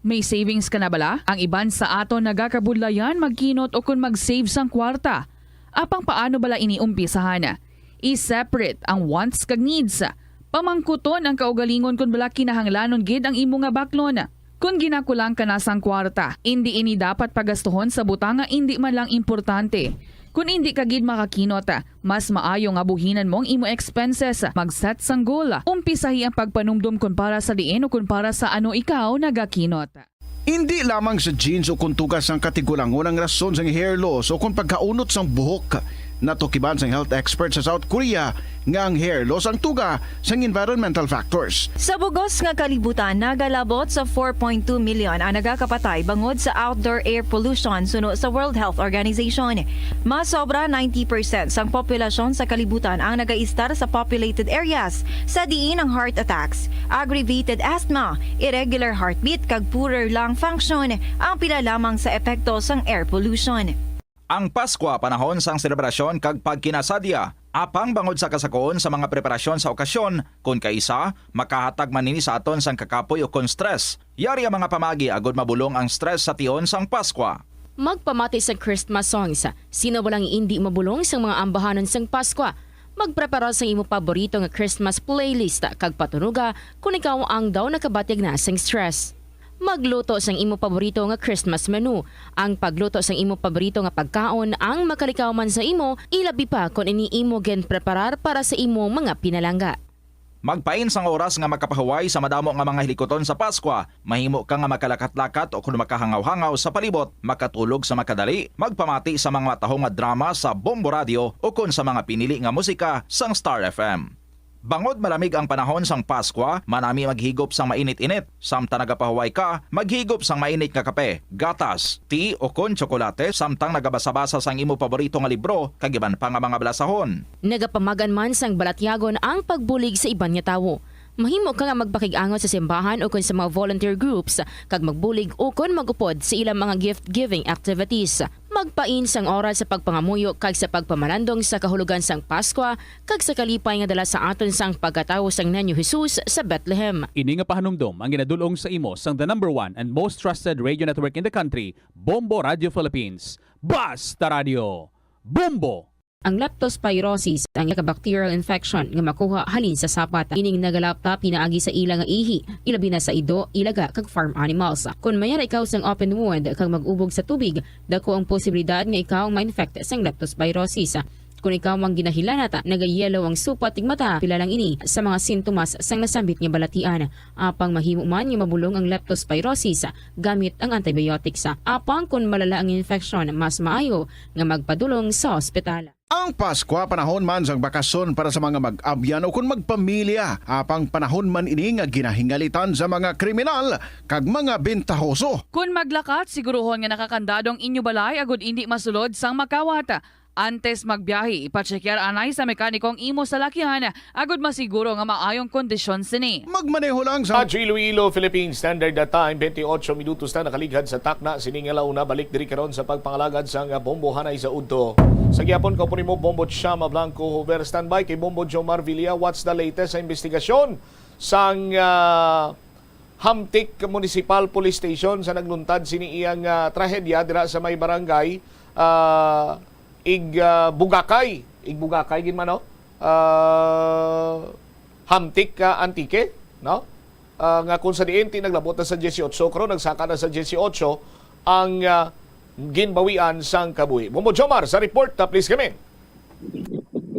May savings ka na bala? Ang iban sa aton nagakabudlayan magkinot o kon mag-save sang kwarta. Apang paano bala ini umpisahan? I-separate ang wants kag needs. Pamangkuton ang kaugalingon kon bala kinahanglanon gid ang imo nga baklon. Kon ginakulang ka na sang kwarta, indi ini dapat pagastuhon sa butang nga indi man lang importante. Kon indi ka gid makakinot, mas maayo nga buhinan mo ang imo expenses. Mag-set sang goal. Umpisahi ang pagpanumdom kon para sa diin o kon para sa ano ikaw nagakinot. Indi lamang sa genes o kon tuga sang katigulangon ang rason sang hair loss o kon pagkaunot sang buhok. Natukiban sang health expert sa South Korea nga ang hair loss ang tuga sang environmental factors. Sa bugos nga kalibutan, nagalabot sa four point two million ang nagakapatay bangod sa outdoor air pollution, suno sa World Health Organization. Mas sobra ninety percent sang populasyon sa kalibutan ang nagaistar sa populated areas, sa diin ang heart attacks, aggravated asthma, irregular heartbeat, kag poorer lung function ang pila lamang sa epekto sang air pollution. Ang Paskwa panahon sang selebrasyon kag pagkinasadya, apang bangod sa kasakoon sa mga preparasyon sa okasyon, kon kaisa, makahatag man ini sa aton sang kakapoy o kon stress. Yari ang mga pamagi agud mabulong ang stress sa tion sang Paskwa. Magpamati sang Christmas songs. Sino ba lang indi mabulong sang mga ambahanon sang Paskwa? Magprepara sang imo paborito nga Christmas playlist kag patunoga kon ikaw ang daw nakabatyag na sang stress. Magluto sang imo paborito nga Christmas menu. Ang pagluto sang imo paborito nga pagkaon ang makalikaw man sa imo, ilabi pa kon ini imo ginpreparar para sa imo mga pinalangga. Magpain sang oras nga makapahuway sa madamo nga mga hilikuton sa Paskwa. Mahimo ka nga makalakat-lakat o kon makahangaw-hangaw sa palibot, makatulog sa makadali, magpamati sa mga matahom nga drama sa Bombo Radio o kon sa mga pinili nga musika sang Star F M. Bangod malamig ang panahon sang Paskwa, manami maghigop sang mainit-init. Samtang nagapahuway ka, maghigop sang mainit nga kape, gatas, tea o kon tsokolate, samtang nagabasa-basa sang imo paborito nga libro kag iban pa nga mga balasahon. Nagapamagan man sang balatyagon ang pagbulig sa iban nga tawo. Mahimo ka nga magpakig-angot sa simbahan ukon sa mga volunteer groups kag magbulig ukon mag-upod sa ilang mga gift-giving activities. Magpain sang oras sa pagpangamuyo kag sa pagpamalandong sa kahulogan sang Paskwa kag sa kalipay nga dala sa aton sang pagkatawo sang Niño Jesus sa Bethlehem. Ini nga pahanumdom ang ginadul-ong sa imo sang the number one and most trusted radio network in the country, Bombo Radio Philippines. Basta Radio, Bombo! Ang leptospirosis ang ika-bacterial infection nga makuha halin sa sapat. Ining nagalapta pinaagi sa ila nga ihi, ilabi na sa ido, ilaga, kag farm animals. Kon mayara ikaw sang open wound kag mag-ubog sa tubig, dako ang posibilidad nga ikaw ang ma-infect sang leptospirosis. Kon ikaw ang ginahilanat, nagayellow ang supat kag mata, pila lang ini sa mga sintomas sang nasambit nga balatian. Apang mahimo man nga mabulong ang leptospirosis gamit ang antibiotics. Apang kon malala ang infeksyon, mas maayo nga magpadulong sa ospital. Ang Paskwa panahon man sang bakasyon para sa mga mag-abyan o kon magpamilya. Apang panahon man ini nga ginahingalitan sa mga kriminal kag mga bentahoso. Kon maglakat, siguruhon nga nakakandado ang inyo balay agud indi masulod sang makawat. Antes magbiyahe, ipatsekyar anay sa mekaniko ang imo salakyan agud masiguro nga maayong kondisyon sini. Magmaneho lang sa Radyo Iloilo, Philippine Standard Time, twenty-eight minutos na nakaligad sa takna sini nga launa. Balik diri karon sa pagpangalagad sang Bombo Hanay sa Udto. Sa gihapon, kaupo nimo Bombo Chama Blanco Hover. Standby kay Bombo Jomar Villa. What's the latest sa investigasyon sang, ah, Hamtic Municipal Police Station sa nagluntad sini iyang, ah, trahedya dira sa may barangay, ah, Ig, ah, Bugakay. Ig Bugakay gid man, no? Ah, Hamtic, ah, Antique, no? Ah, nga kung sa diin ti naglabot na sa dieciocho, karon nagsaka na sa dieciocho ang, ah, ginbawian sang kabuhi. Bombo Jomar sa report, ah, please kami.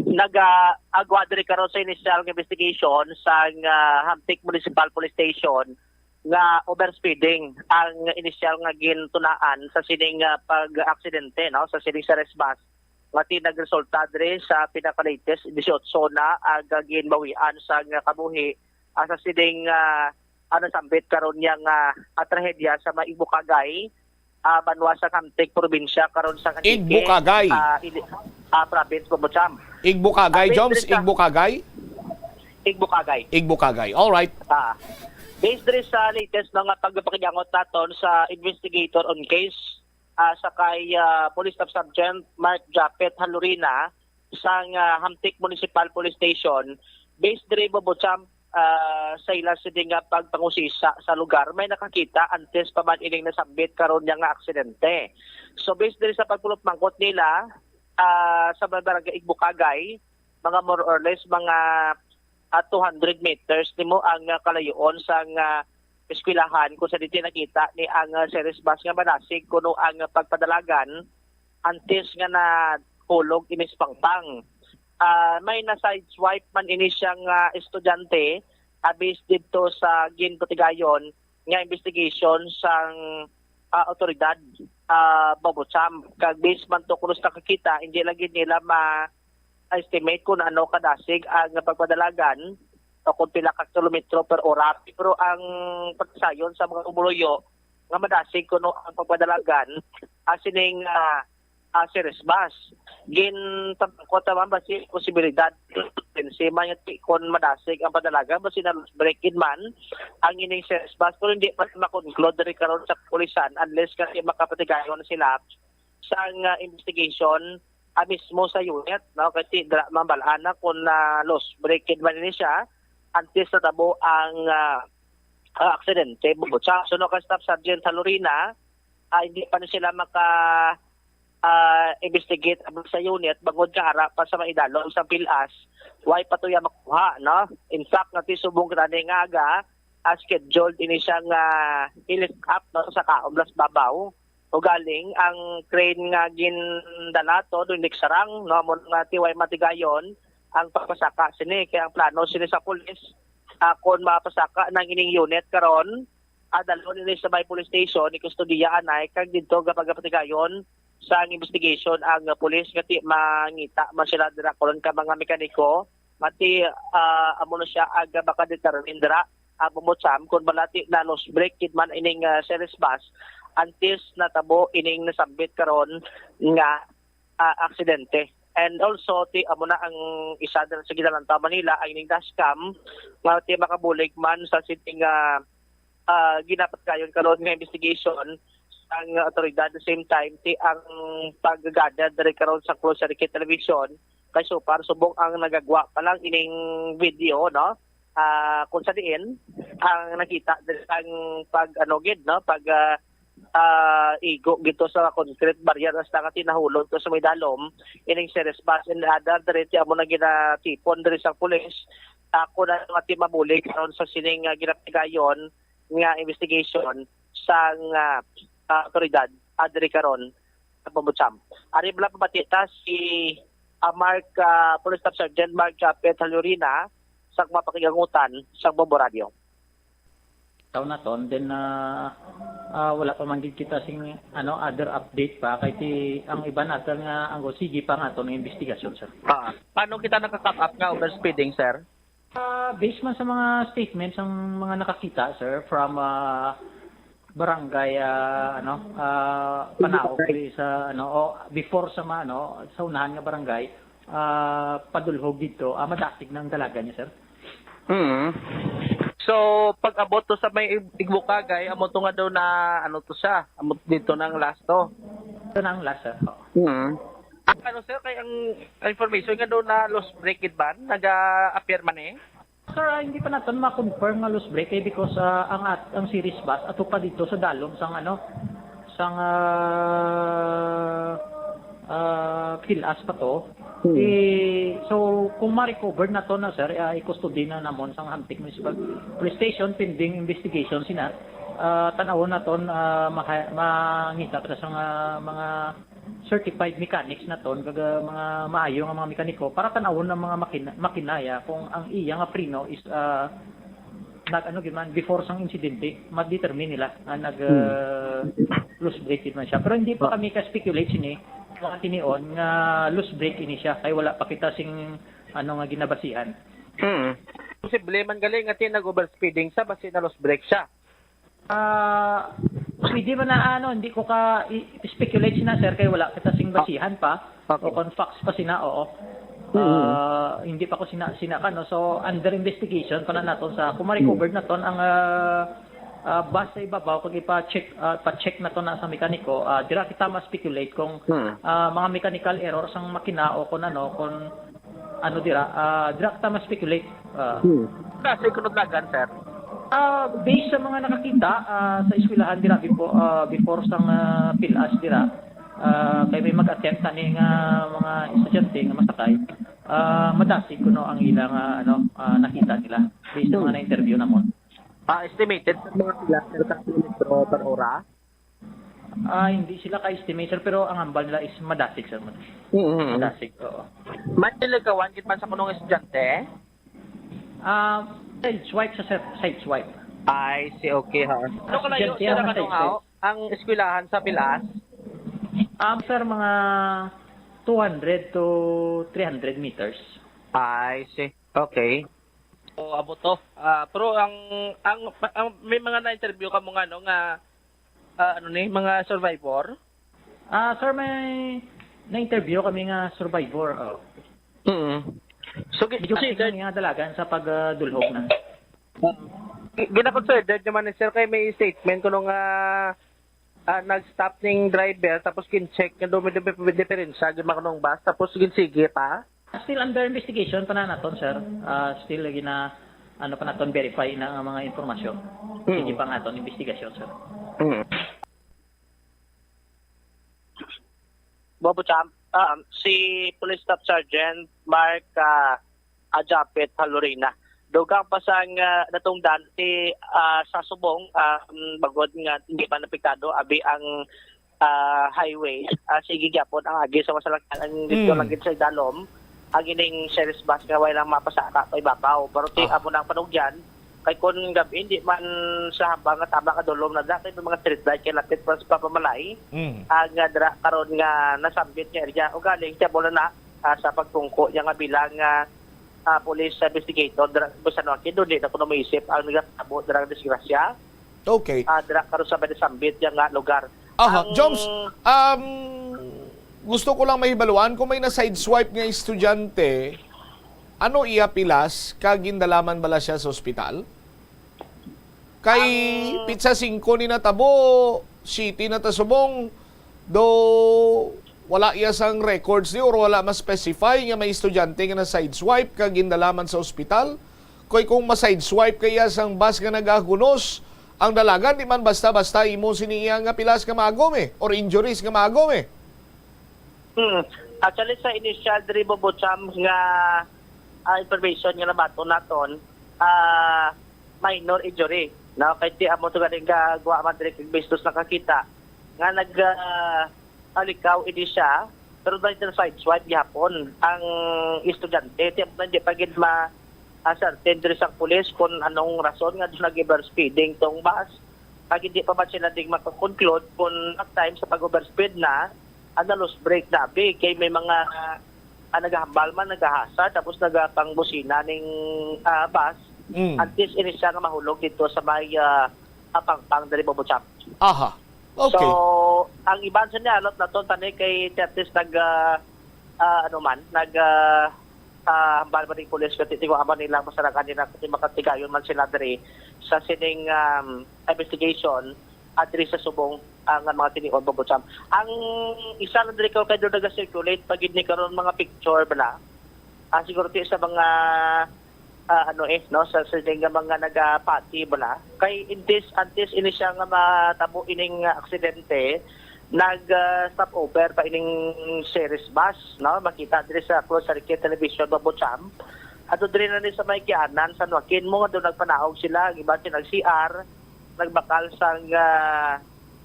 Nag-agwa diri karon sa initial nga investigation sang, ah, Hamtic Municipal Police Station nga overspeeding ang initial nga gintunaan sa sining, ah, pag-aksidente, no, sa sining Ceres bus nga ti nagresulta diri sa pinaka-latest dieciocho na ang, ah, ginbawian sang, ah, kabuhi, ah, sa sining, ah, ah, nasambit karon niya nga, ah, trahedya sa may Igbukagay, ah, banwa sa Hamtic, probinsya karon sa Antique, Igbukagay. Ah, ili-, ah, province, Bombo Cham. Igbukagay, Ah, Joms, based sa Igbukagay? Igbukagay. Igbukagay. All right. Ah, based diri sa latest, no, nga pagpakig-angot naton sa investigator on case, ah, sa kay, ah, Police Staff Sergeant Mark Japet Halorina sang, ah, Hamtic Municipal Police Station, based diri, Bombo Cham, ah, sa ila sini nga pagpangusisa sa lugar, may nakakita antes pa man ining nasambit karon niya nga aksidente. So, based diri sa pagpulot-mangkot nila, ah, sa may barangay Igbukagay, mga more or less mga, ah, two hundred meters nimo ang, ah, kalayuon sang, ah, eskwelahan kung sa dito nakita ni ang, ah, series bus nga madasig kuno ang, ah, pagpadalagan antes nga nahulog ini sa pangpang. Ah, may na-sideswipe man ini siyang, ah, estudyante, ah, based dito sa ginpatigayon nga investigation sang, ah, otoridad, ah, Bobocham. Kag based man to kuno sa nakakita, hindi lagi nila ma-estimate kung ano kadasig ang pagpadalagan o kung pila ka kilometro per oras. Pero ang pagsayon sa mga pumuluyo nga madasig kuno ang pagpadalagan, ah, sining, ah, ah, series bus. Gintamangkot naman ba si posibilidad, si man nga ti-, kung madasig ang padalagan, ba si na-loose brake gid man ang ining series bus. Pero hindi pa ma-conclude diri karon sa kapulisan unless kasi makapatigayon sila sang, ah, investigation, ah, mismo sa unit, no? Kasi dira mabal-an na kung na-loose brake gid man ini siya antes natabo ang, ah, ah, aksidente. Bukod sa suno kay Staff Sergeant Halorina, ah, hindi pa na sila maka, ah, investigate abot sa unit bangod nga ara pa sa maidalom sa pilas, way pa to ya makuha, no? In fact, nga ti subong gani nga aga, ah, scheduled ini siya nga i-lift up, no, sa kaom las babaw. Ugaling ang crane nga gindala to, doon sarang, no, mo nga ti way matigayon ang pagpasaka sini. Kaya ang plano sini sa pulis, ah, kung mapasaka ng ining unit karon, ah, dalhon ini sa may police station, ikustodiya anay, kag dito gapagapatigayon sa investigation ang, ah, pulis nga ti mangita man sila dira karon ka mga mekaniko, mati, ah, amo na siya aga makadetermine dira, ah, Bumbocham, kung balati na loose brake gid man ining, ah, series bus antes natabo ining nasambit karon nga, ah, aksidente. And also, ti amo na ang isa dira sa ginalantaw Manila, ang ining dashcam, nga ti makabulig man sa sining, ah, ah, ginapatigayon karon nga investigation sang otoridad. The same time, ti ang pag-gather diri karon sa closed circuit television, kay so far, subong ang nagagwa pa lang ining video, no? Ah, kung sa diin, ang nakita diri ang pag, ano gid, no? Pag, ah, ah, igo gid to sa concrete barrier hasta nga ti nahulog to sa may dalom, ining series bus and other diri, ti amo na ginatipon diri sa pulis. Ako na nga ti mabulig karon sa sining, ah, ginapatigayon nga investigation sang, ah, ah, otoridad, ah, diri karon sa Bumbocham. Ari bala pabati ta si, ah, Mark, ah, Police Staff Sergeant Mark Japet Halurina sa mga pakigangutan sa Bombo Radio. Taon na ton, then, ah, ah, wala pa man gid kita sing, ano, other update pa, kay ti, ang iban naton nga, ang sige pa nga ton nga investigasyon, sir. Ah, paano kita nakaka-up nga overspeeding, sir? Ah, based man sa mga statements ang mga nakakita, sir, from, ah, barangay, ah, ano, ah, Panaog, di sa, ano, o before sa ma-, ano, sa unahan nga barangay, ah, padulhog dito, ah, madasig na ang dalaga niya, sir. Mm. So, pag abot to sa may Ig-, Igbukagay, amo to nga daw na, ano to siya, amo dito na ang last to. Ito na ang last, sir. Oo. Mm. Ano, sir, kay ang information nga daw na loose brake gid man, naga-appear man eh? Sir, ah, hindi pa naton ma-confirm nga loose brake, eh, because, ah, ang at-, ang series bus ato pa dito sa dalom sang, ano, sang, ah, ah, pilas pa to. Hmm. Eh, so, kung ma-recover na to na, sir, ah, i-custody na namon sang Hamtic Municipal Police Station pending investigation sina, ah, tan-awon naton, ah, maha-, mangita pa sa mga, mga certified mechanics naton, kag, ah, mga maayo nga mga mekaniko para tan-awon ang mga makina-, makinaya kung ang iya nga preno is, ah, nag-, ano gid man, before sang insidente, ma-determine nila nga nag, Hmm. ah, loose brake gid man siya. Pero hindi pa Oh. kami ka-speculate sini, mga tinion nga loose brake ini siya, kay wala pa kita sing, ano, nga ginabasihan. Hmm. Posible man gali nga ti nag-overspeeding sa basi na loose brake siya. Ah, pwede man na, ano, hindi ko ka i-, speculate sina, sir, kay wala kita sing basihan pa. Okay. O kung facts pa sina, oo. Mm. Ah, hindi pa ko sina, sina ka, no? So, under investigation pa na naton sa, kung ma-recover Mm. naton ang, ah, ah, bus sa ibabaw, kung ipa-check, ah, pa-check naton na sa mekaniko, ah, dira kita ma-speculate kung, Mm. ah, mga mechanical error sang makina o kung ano, kung Ano dira, ah, dira kita ma-speculate. Ah, Hmm. Kasi kunod lagan, sir. Ah, based sa mga nakakita, ah, sa eskwelahan dira before, ah, before sang, ah, PhilAST dira, ah, kay may mag-attempt ani nga mga estudyante nga masakay, ah, madasig kuno ang ila nga, ano, ah, nakita nila based sa mga na-interview namon. Ah, estimated sa mga pila, sir, ka kilometro per ora? Ah, hindi sila ka-estimate, sir, pero ang hambal nila is madasig, sir. Mm-hmm. Madasig, oo. May nilikawan gid man sa kunong estudyante? Ah, side swipe sa, sir, side swipe. Ay, si okay ha. Ano kalayo, Estudyante sir, ang ang ano side nga, swipe. Ang eskwelahan sa PhilAST? Ah, sir, mga two hundred to three hundred meters. Ay, si okay. O, abot to. Ah, pero ang, ang, ang may mga na-interview ka mo nga, no, nga, ah, ano ni, mga survivor? Ah, sir, may na-interview kami nga survivor. Oh. Mm. So, gi- Medyo kasi considered, nga dalagan sa pagdulhog na. gi- gina-considered naman ni sir kay may statement kuno nga, ah, nag-stop ning driver tapos gin-check nga daw may dip- diferensya gid man kunong bus tapos ginsigi pa. Still under investigation pa na naton, sir. Ah, still gina ano pa naton, verify na ang mga impormasyon. Hmm. Sige pa naton investigasyon, sir. Mm. Bobo Champ, um, si Police Staff Sergeant Mark, ah, Ajapit Halorina. Dugang pa sang, ah, natungdan si, ah, sa subong, um, bagod nga hindi pa napiktado abi ang, ah, highway. Ah, sige gyapon ang agi sa masalakyan ang dito Mm. lang gid sa idalom. Ang ining service bus nga way lang mapasaka pa ibabaw. Pero ti Ah. amo nang panugyan kay kun gabi hindi man sa habang nga tama kadulom na da kay may mga street light kay lapit pa sa papamalay. Mm. Ang, ah, dira karon nga nasambit nga area o galing siya bola na, ah, sa pagtungko niya nga bilang, ah, ah, police investigator dira sa San Joaquin, doon di na kuno maisip ang nagatabo dira nga disgrasya. Okay. Ah, dira karon sa may nasambit niya nga lugar. Aha, Ang Joms, um, gusto ko lang mahibaluan kung may na-sideswipe nga estudyante, ano iya pilas, kag gindalaman bala siya sa ospital? Kay Ang pitsa singko ni natabo, siyete na ta subong, do wala iya sang records ni or wala ma-specify nga may estudyante nga na-sideswipe kag gindalaman sa ospital. Kay kung ma-sideswipe kay iya sang bus nga nagahunos, ang dalagan di man basta-basta imo sini iya nga pilas nga maagom eh, or injuries nga maagom eh. Hmm. Actually, sa initial diri, Bobo Cham, nga, ah, information nga nabaton naton, ah, minor injury, no? Kay ti amo to galing gagwa man diri kag mistos nakakita nga nag, ah, alikaw ini siya, pero dahil sa sideswipe gihapon ang estudyante, ti amo na hindi pa gid ma, ah, certain diri sa pulis kung anong rason nga nag-overspeeding tong bus. Kag hindi pa man sila ding makakonclude kung what time sa pag-overspeed na, ang na-loose brake na abi. Kay may mga, ah, nagahambal man, nagahasa, tapos nagapangbusina ning, ah, bus. Mm. Antes ini siya nga mahulog dito sa may, ah, ah, Pangpang diri, Bobo Cham. Aha. Okay. So, ang iban sa niya, alot na to, tani kay Tetis nag, ah, ah, ano man, nag, ah, ah, hambal man ning pulis, kati tingwa man nila, masarakan nila, kati makatigayon man sila diri sa sining, um, investigation at diri sa subong, ah, nga mga tinion, Bobo Cham. Ang isa na diri ko kay doon nag-circulate, pag ni karon mga picture bala, ah, siguro ti sa mga, ah, ano eh, no, sa, sa nga mga nagapati bala. Kay intis, antes ini siya nga matabo ining, ah, aksidente, nag, ah, stop over pa ining series bus, no? Makita diri sa closed circuit television, Bobo Cham. Ato diri na ni sa may Kianan, San Joaquin mo, nga doon nagpanaog sila, ang iba nag-C R, nagbakal sang, ah,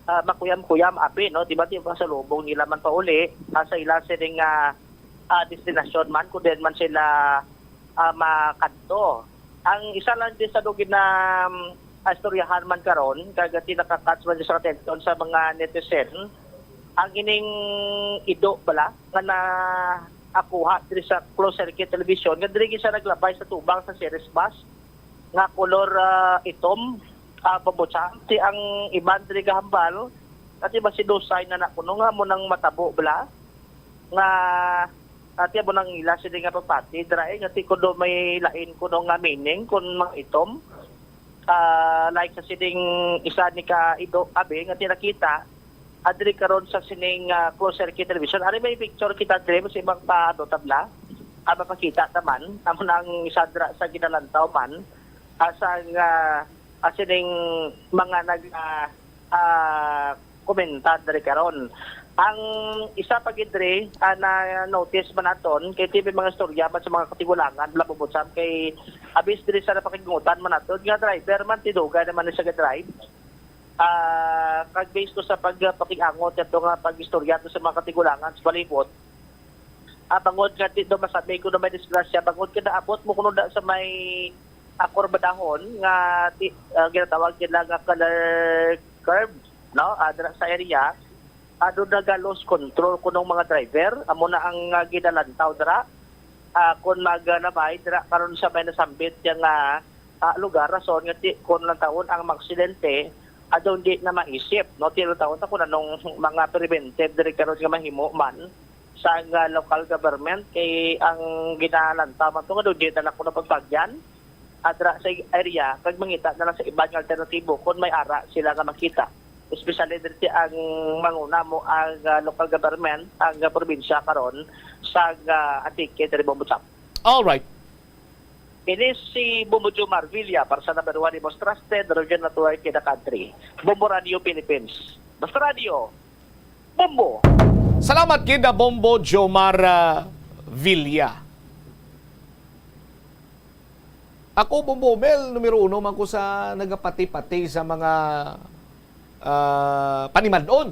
ah, makuyam-kuyam, abi, no? Di ba, di ba, sa lubong nila man pauli, ah, sa ila sining, ah, ah, destinasyon man, kung diin man sila, ah, makadto. Ang isa lang din sa dugid na, um, ah, istoryahan man karon, kag tinakakats man sa atensyon sa mga netizen, ang ining ido bala nga na akuha diri sa closed circuit television, nga diri gid siya naglabay sa tubang sa series bus nga kolor, ah, itom, ah, Bobo Cham. Ti ang iban diri gahambal, ati ba si Dusay na na kuno nga mo nang matabo bala nga ati amo nang ila sini nga pagpati dira, eh, nga ti kuno may lain kuno nga meaning kun mga itom. Ah, like sa sining isa ni ka ido abi nga tinakita adiri karon sa sining, ah, closed circuit television. Ari may picture kita diri sa ibang pa ano, tabla. Ah, mapakita naman, amo na ang isa dira sa ginalantaw man, ah, sa, ah, ah, sining mga nag, ah, ah, komenta diri karon. Ang isa pa gid diri, ah, na notice man naton kay T V mga istorya man sa mga katigulangan, Bla Bombo Cham, kay abis diri sa napakigmutan man naton nga driver man, tindugan naman ni sa drive. Ah, kag based ko sa pagpakig-angot ato nga pag-istorya to sa mga katigulangan sa palibot, ah, bangod nga di daw masabi kuno may disgrasya, bangod nga naabot mo kuno da sa may, ah, kurbadahon nga ti-, ah, ginatawag nila nga color curve, no? Ah, dira sa area, ah, doon naga-lose control kunong mga driver. Amo na ang, ah, ginalantaw dira. Ah, kung maglabay dira karon sa may nasambit niya nga, ah, lugar, rason nga ti-, kung lang taon ang mga aksidente, ah, doon di na maisip, no? Tinatawag na kung anong mga preventive diri karon nga mahimo man sa, ah, local government, kay ang ginalantaw man to nga doon di na lang kuno pagpagyan, ah, dira sa area, kag mangita na lang sa iban nga alternatibo kung may ara sila nga makita. Especially diri ang manguna mo ang, ah, local government, ang, ah, probinsya karon sa, ah, Antique, diri Bombo Cham. All right. Ini si Bombo Jomar Villa para sa number one, the most trusted radio network in the country, Bombo Radio Philippines. Basta Radio, Bombo! Salamat gid na Bombo Jomar, ah, Villa. Ako, Bombo Mel, numero uno man ko sa nagapati-pati sa mga, ah, panimad-on.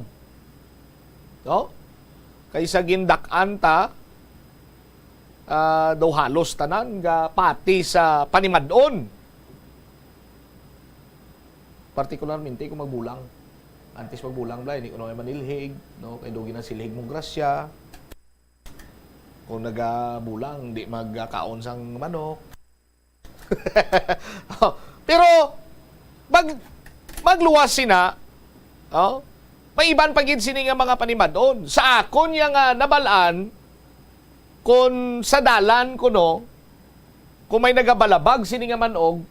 No? Kaysa gindak-an ta, ah, daw halos tanan nga pati sa panimad-on. Partikularmente kung magbulang. Antes magbulang, bla, hindi ko na manilhig, no? Kay dugi na silhig mong grasya. Kung nagabulang, di magkaon sang manok. Pero, mag-, magluwas sina, oh, may iban pa gid sini nga mga panimad-on. Sa akon niya nga nabal-an, kung sa dalan kuno, kung may nagabalabag sini nga manog,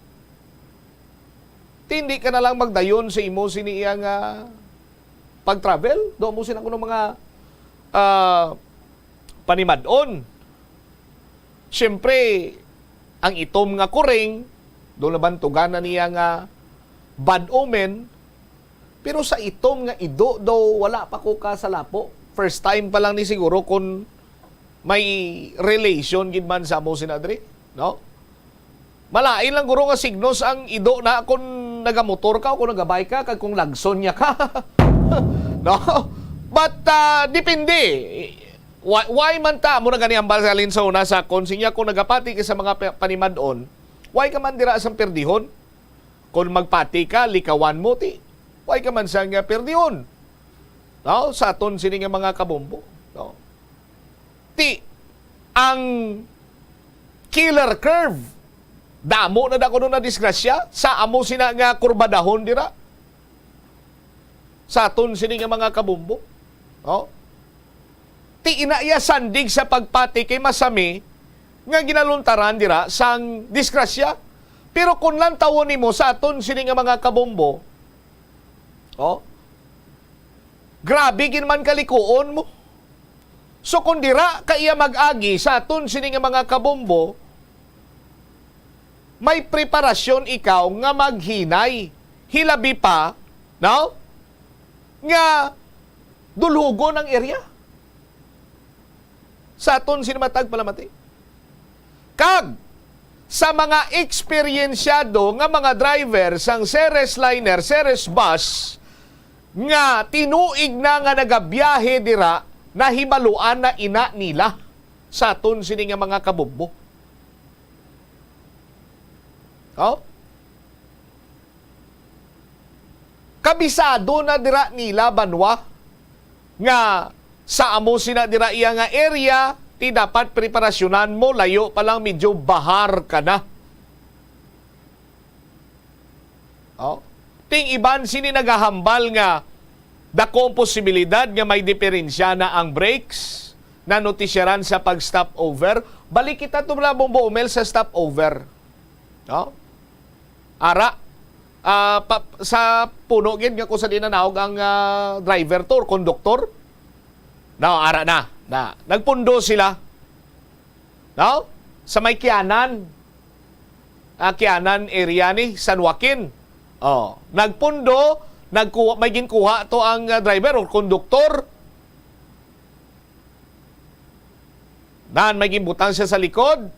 ti hindi ka na lang magdayon sa imo sini iya nga pag-travel. Do mo sina kuno mga, ah, panimad-on. Siyempre, ang itom nga kuring, do nabantugan na niya nga bad omen, pero sa itom nga ido daw wala pa ko kasalapo. First time pa lang ni siguro kung may relation gid man sa amo sina diri, no? Malain lang guro nga signos ang ido na kung nagamotor ka o kung nagabay ka, kag kung lagson niya ka. No? But, ah, depende. Why, why man ta, mo na gani ang balsalin sa una sa akon, sinya kung nagapati ka sa mga pa-, panimad-on, why ka man dira sang perdihon? Kung magpati ka, likawan mo, ti. Why ka man sang, ah, perdihon? No? Sa aton sini nga mga kabombo. No? Ti, ang killer curve, damo na da kuno na disgrasya sa amo sina nga kurbadahon dira. Sa aton sini nga mga kabombo. No? Ti ina iya sandig sa pagpati kay masami nga ginaluntaran dira sang disgrasya. Pero kung lantawon nimo sa aton sini nga mga kabombo, oh, grabe gid man kalikuon mo. So kung dira ka iya mag-agi sa aton sini nga mga kabombo, may preparasyon ikaw nga maghinay, hilabi pa, no? Nga dulhugon ang area. Sa aton sini matag palamati. Kag sa mga eksperyensyado nga mga driver sang Ceres Liner, Ceres Bus, nga tinuig na nga nagabiyahe dira, nahibaluan na ina nila sa aton sini nga mga kabombo. Oh? Kabisado na dira nila, banwa, nga sa amo sina dira iya nga area, ti dapat preparasyonan mo, layo pa lang, medyo bahar ka na. Oh? Ting iban sini nagahambal nga dako ang posibilidad nga may diferensya na ang brakes na notisyaran sa pag-stop over. Balik kita to, Bla Bombo Umel, sa stop over. No? Ara, ah, pa, sa puno gid nga kung sa di na naog ang, ah, driver to or konduktor. No, ara na. Na, nagpundo sila. No? Sa may Kianan. Ah, Kianan area ni San Joaquin. Oh, nagpundo, nagkuha, may ginkuha to ang, ah, driver or konduktor. Nan, may ginbutang siya sa likod.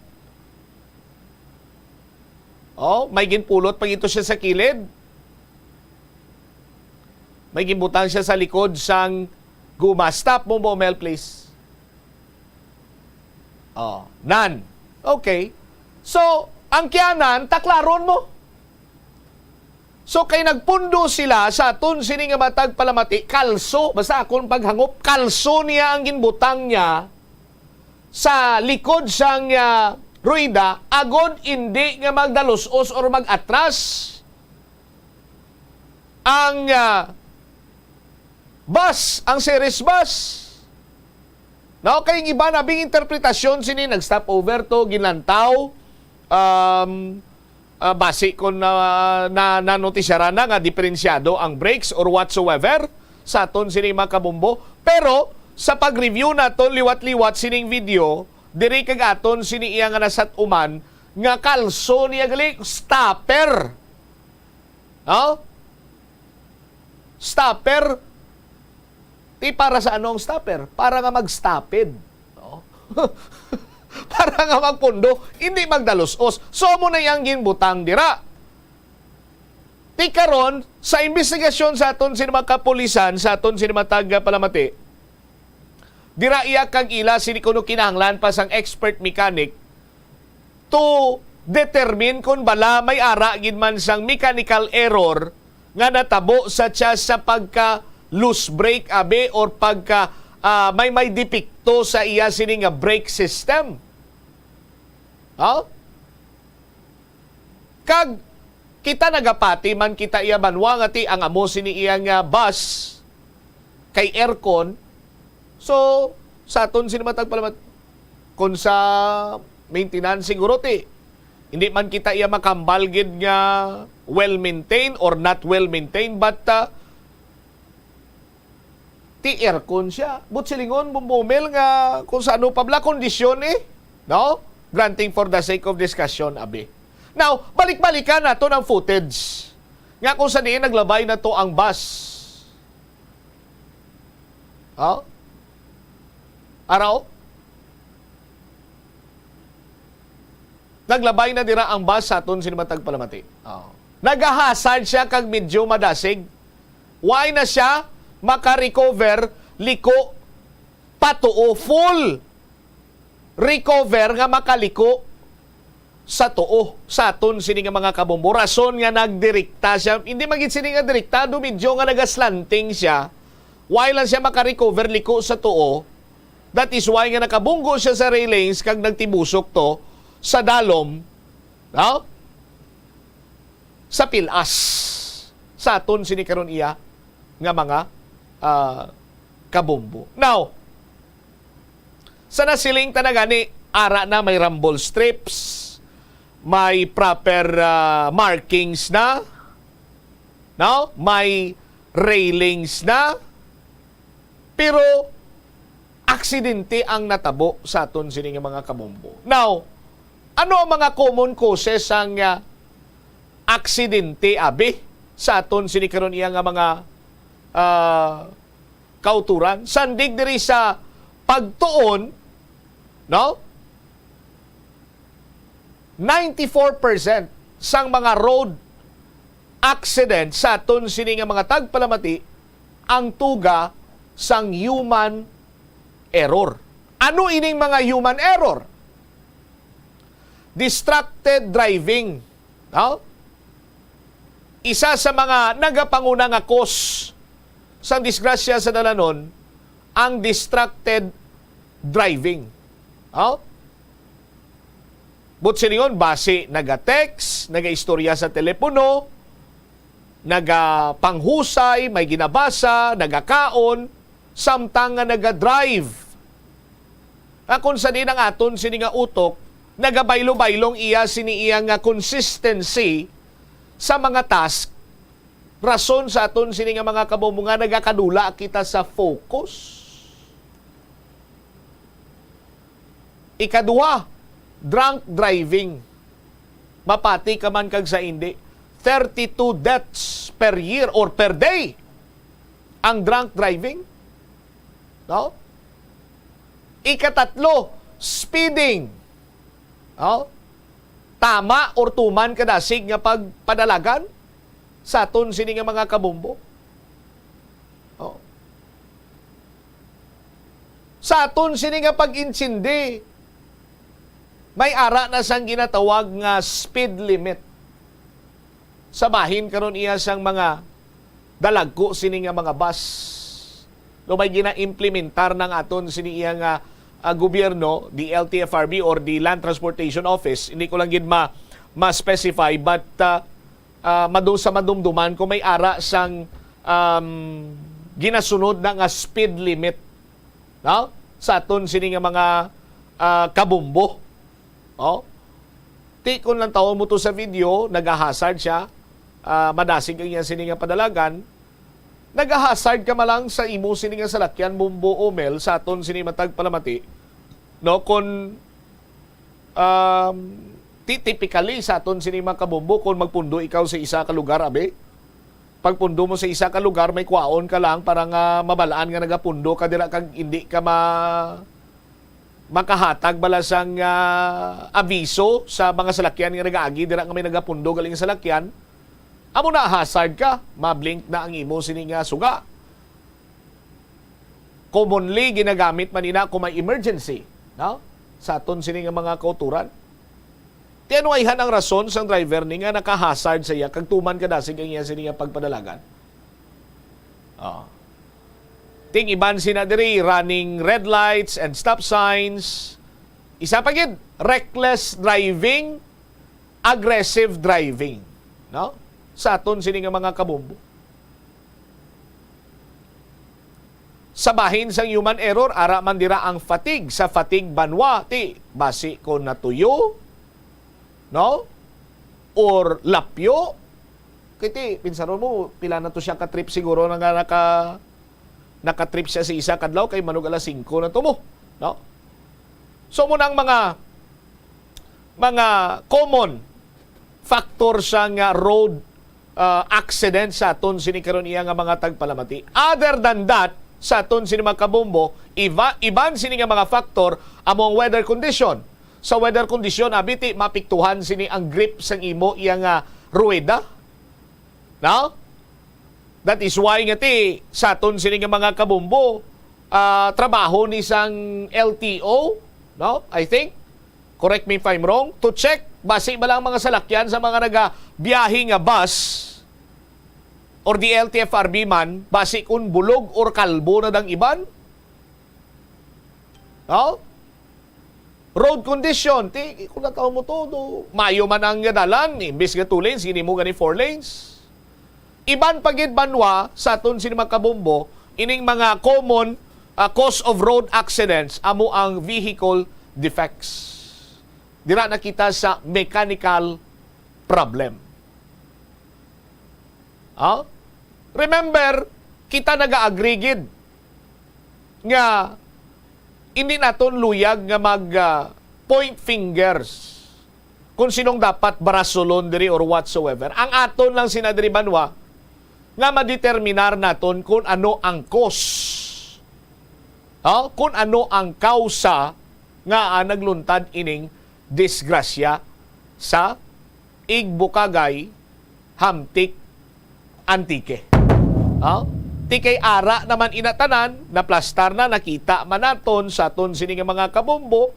Oh, may ginpulot pa gito siya sa kilid. May ginbutang siya sa likod sang guma. Stop mo, Bomel, please. Oh, nan. Okay. So, ang Kianan, taklaron mo. So, kay nagpundo sila sa aton sini nga matag palamati, kalso, basta akon paghangop, kalso niya ang ginbutang niya sa likod sang, ah, rueda, agod indi nga magdalos-os or mag-atras ang, ah, bus, ang Ceres bus. No, kay ang iba na bing interpretasyon sini, nag-stop over to, ginlantaw, um, ah, basi kon na, na, nanotisyaran na nga diferensyado ang brakes or whatsoever sa aton sini mga kabombo. Pero sa pag-review naton liwat-liwat sining video, diri kag aton sini iya nga nasat-uman nga kalso niya gali, stopper. No? Stopper. Ti para sa ano ang stopper? Para nga magstopid. No? Para nga magpundo, hindi magdalos-os. So, amo na yang ginbutang dira. Ti karon, sa investigasyon sa aton sini mga kapulisan, sa aton sini matag palamati, dira iya kag ila sini kuno kinahanglan pa sang expert mechanic to determine kon bala may ara gid man sang mechanical error nga natabo sa siya sa pagka loose brake abi or pagka, ah, may, may depekto sa iya sini nga brake system. Ha? Kag kita nagapati man kita iya banwa nga ti ang amo sini iya nga bus kay aircon. So, sa aton sini matag palamat, kung sa maintenance siguro ti, hindi man kita iya makambal gid nga well-maintained or not well-maintained, but, ah, ti aircon siya. But silingon, Bombomel, nga kung sa ano pa bala kondisyon eh, no? Granting for the sake of discussion, abi. Now, balik-balikan nato ang footage nga kung sa diin naglabay na to ang bus. Oh? Araw? Naglabay na dira ang bus sa aton sini matag palamati. Oh. Nagahasad siya kag medyo madasig. Why na siya maka-recover liko patuo, full recover nga makaliko sa tuo sa aton sini nga mga kabombo. Rason nga nagdirekta siya, hindi man gid sini nga direkta, do medyo nga nagaslanting siya. Why lang siya maka-recover liko sa tuo? That is why nga nakabunggo siya sa railings kag nagtibusok to sa dalom, no? Sa pilas sa aton sini karon iya nga mga, ah, kabombo. Now, sa nasiling ta na gani, ara na, may rumble strips, may proper, ah, markings na, no? May railings na, pero aksidente ang natabo sa aton sini nga mga kabombo. Now, ano ang mga common causes sang, ah, aksidente, abi, sa aton sini karon iya nga mga, ah, kauturan? Sandig diri sa pagtuon, no? Ninety-four percent sang mga road accident sa aton sini nga mga tagpalamati ang tuga sang human error. Ano ining mga human error? Distracted driving, no? Isa sa mga nagapanguna nga cause sang disgrasya sa dalanon ang distracted driving. No? But silingon, basi naga-text, nagaistorya sa telepono, nagapanghusay, may ginabasa, nagakaon, samtang nga naga-drive. Akon sa din ang aton sini nga utok, nagabaylo-baylong iya sini iya nga consistency sa mga task. Rason sa aton sini nga mga kabombo nga nagakadula kita sa focus. Ikaduha, Drunk driving. Mapati ka man kag sa indi, thirty-two deaths per year or per day ang drunk driving. No? Ikatatlo, speeding. No? Tama or tuman kadasig nga pagpadalagan sa aton sini nga mga kabombo. Oh. Sa aton sini nga pag-intindi, may ara na sang ginatawag nga speed limit. Sa bahin karon iya sang mga dalagko sini nga mga bus. No, may gina-implementar ng aton sini iya nga, ah, gobyerno, the L T F R B or the Land Transportation Office. Hindi ko lang gid ma, ma-specify, but, ah, ah, madu-, sa madumduman ko, may ara sang, um, ginasunod na nga speed limit, no? Sa aton sini nga mga, ah, kabombo. Oh? Ti, kung lantawon mo to sa video, nagahasard siya, ah, madasig ang iya sini nga padalagan. Nagahasard ka malang sa imo sini nga salakyan, Bombo Omel, sa aton sini matag palamati, no? Kung, um, ti-, typically sa aton sini mga kabombo, kung magpundo ikaw sa isa ka lugar, abi, pagpundo mo sa isa ka lugar, may kwaon ka lang para nga mabalaan nga nagapundo ka dira kag hindi ka ma-, makahatag bala sang, ah, abiso sa mga salakyan nga nagaagi dira nga may nagapundo galing salakyan. Amo na, hazard ka, mablink na ang imo sini nga suga. Commonly ginagamit man ina kung may emergency, no? Sa aton sini nga mga kauturan. Ti ano ayhan ang rason sang driver ni nga nakahasard sa iya kag tuman kadasig ang iya sini nga pagpadalagan? Oh. Ting iban sina diri, running red lights and stop signs. Isa pa gid, reckless driving, aggressive driving, no? Sa aton sini nga mga kabombo. Sa bahin sang human error, ara man dira ang fatigue. Sa fatigue banwa, ti, basi ko natuyo, no? Or lapyo. Kay ti, pinsaron mo, pila na to siya ka trip siguro na nga naka, naka trip siya sa isa kadlaw kay manug alas singko na to mo, no? So, mo nang mga mga common factor sa nga road, ah, accident sa aton sini karon iya nga mga tagpalamati. Other than that, sa aton sini mga kabombo, iba, iban sini nga mga factor amo ang weather condition. Sa weather condition, abiti, mapiktuhan sini ang grip sang imo iya nga ruweda. No? That is why nga ti sa aton sini nga mga kabombo, ah, trabaho ni sang L T O, no? I think, correct me if I'm wrong, to check basi ba lang mga salakyan sa mga nagabiyahe nga bus or the L T F R B man, basi kung bulog or kalbo na dang iban. No? Road condition, ti, kung nataw mo to, do, mayo man ang dalan, imbis nga two lanes, gini mo gani four lanes. Iban pa gid banwa sa aton sini mga kabombo, ining mga common, ah, cause of road accidents, amo ang vehicle defects. Dira na kita sa mechanical problem. Ah? Remember, kita nag-agree gid nga hindi naton luyag nga mag, ah, point fingers kung sinong dapat barasulon diri or whatsoever. Ang aton lang sina diri banwa nga madeterminar naton kung ano ang cause. Ah? Kung ano ang kausa nga, ah, nagluntad ining disgrasya sa Igbukagay, Hamtic, Antique. Ha? Ti kay ara naman ina tanan, naplastar na, nakita man naton sa aton sini nga mga kabombo,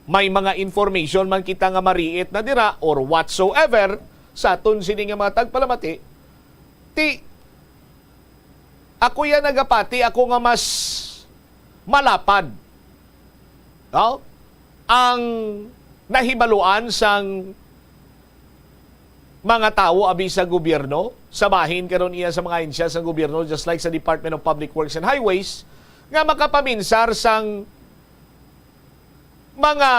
may mga information man kita nga mariit na dira or whatsoever sa aton sini nga mga tagpalamati, ti ako yan nagapati, ako nga mas malapad, no? Ang nahibaluan sang mga tawo abi sa gobyerno, sa bahin karon iya sa mga ahensya sa gobyerno, just like sa Department of Public Works and Highways, nga makapaminsar sang mga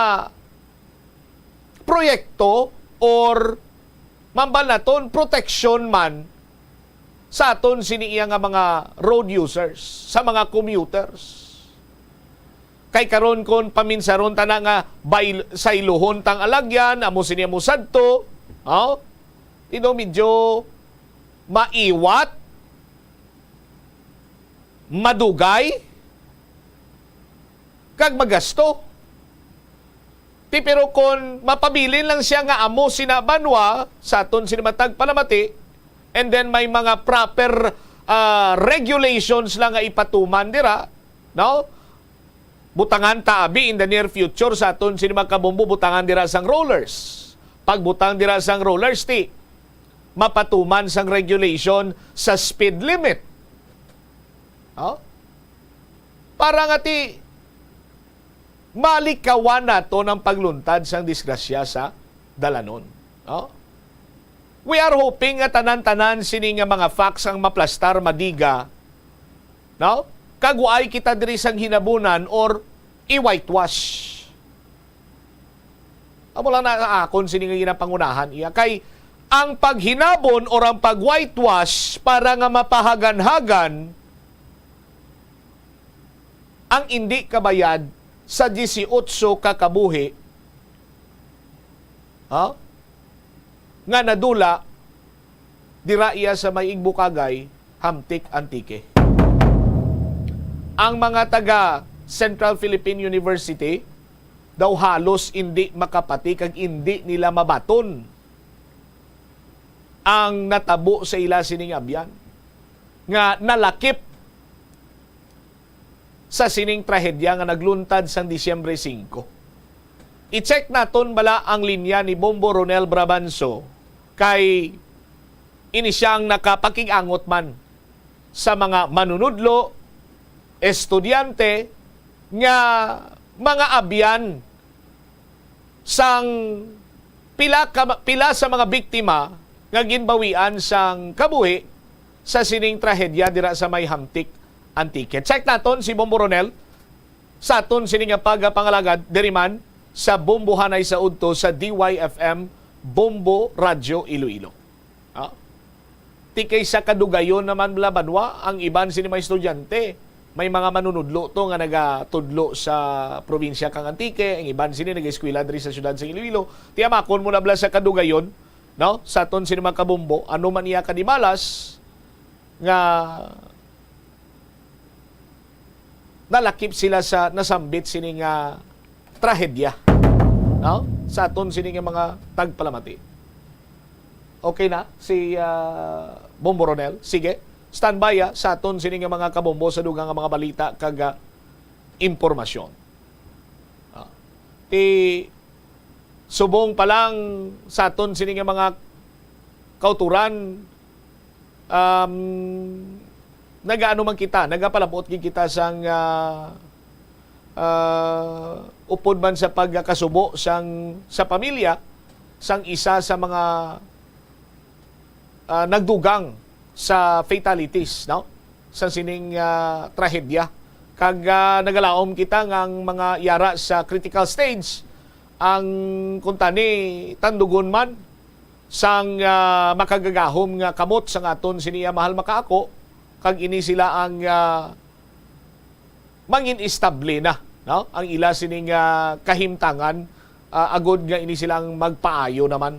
proyekto or mambal naton proteksyon man sa aton sini iya nga mga road users, sa mga commuters. Kay karon, kon paminsaron ta na nga bay-, sayluhon tang alagyan, amo sini, amo sadto, oh, you know, medyo maiwat, madugay, kag magasto. Ti, pero kon mapabilin lang siya nga amo sina banwa, sa aton sini matag palamati, and then may mga proper, ah, regulations lang nga ipatuman dira, no? Butangan ta abi in the near future sa aton sini mga kabombo, butangan dira sang rollers. Pagbutang dira sang rollers, ti, mapatuman sang regulation sa speed limit. No? Para nga, ti, malikawan naton ang pagluntad sang disgrasya sa dalanon. No? We are hoping nga tanan-tanan sini nga mga facts ang maplastar, madiga, no? Kag waay kita diri sang hinabunan or i-whitewash. Amo lang na akon sini nga ginapangunahan iya. Kay ang paghinabon or ang pag-whitewash para nga mapahagan-hagan ang indi kabayad sa disiotso ka kabuhi, ha? Nga nadula dira iya sa may Igbukagay, Hamtic, Antique. Ang mga taga Central Philippine University daw halos indi makapati kag indi nila mabaton ang natabo sa ila sining abyan nga nalakip sa sining trahedya nga nagluntad sang Disyembre singko. I-check naton bala ang linya ni Bombo Ronel Brabanso, kay ini sia ang nakapakig-angot man sa mga manunudlo, estudyante, nga mga abyan sang pila ka, pila sa mga biktima nga ginbawian sang kabuhi sa sining trahedya dira sa may Hamtic, Antique. Check naton si Bombo Ronel sa aton sini nga pagapangalagad diri man sa Bombohanay sa Udto sa D Y F M, Bombo Radyo Iloilo. Ah? Ti kay sa kadugayon naman, bala, banwa, ang iban sini mga estudyante, may mga manunudlo to nga nagatudlo sa probinsya kang Antique, ang iban sini nag-eskwela diri sa siyudad sa Iloilo. Ti amakon mo na, bala, sa kadugayon, no? Sa aton sini mga kabombo, ano man iya kadimalas nga nalakip sila sa nasambit sini nga trahedya, no? Sa aton sini nga mga tagpalamati. Okay na si, ah, Bombo Ronel? Sige. Standby, ah, sa aton sini nga mga kabombo sa dugang nga mga balita kag, ah, impormasyon. Ah. Ti subong pa lang sa aton sini nga mga kauturan, um, nagaano man kita, nagapalabot gid kita sang, ah, ah, upod man sa pagkasubo sang, sa pamilya sang isa sa mga, ah, nagdugang sa fatalities, no? Sa sining, ah, trahedya. Kag, ah, nagalaom kita nga ang mga yara sa critical stage, ang kuntani tandugon man sang, ah, makagagahom nga kamot sang aton sini nga mahal makaako, kag ini sila ang, ah, mangin-estable na, no? Ang ila sining, ah, kahimtangan, ah, agud nga ini sila ang magpaayo naman,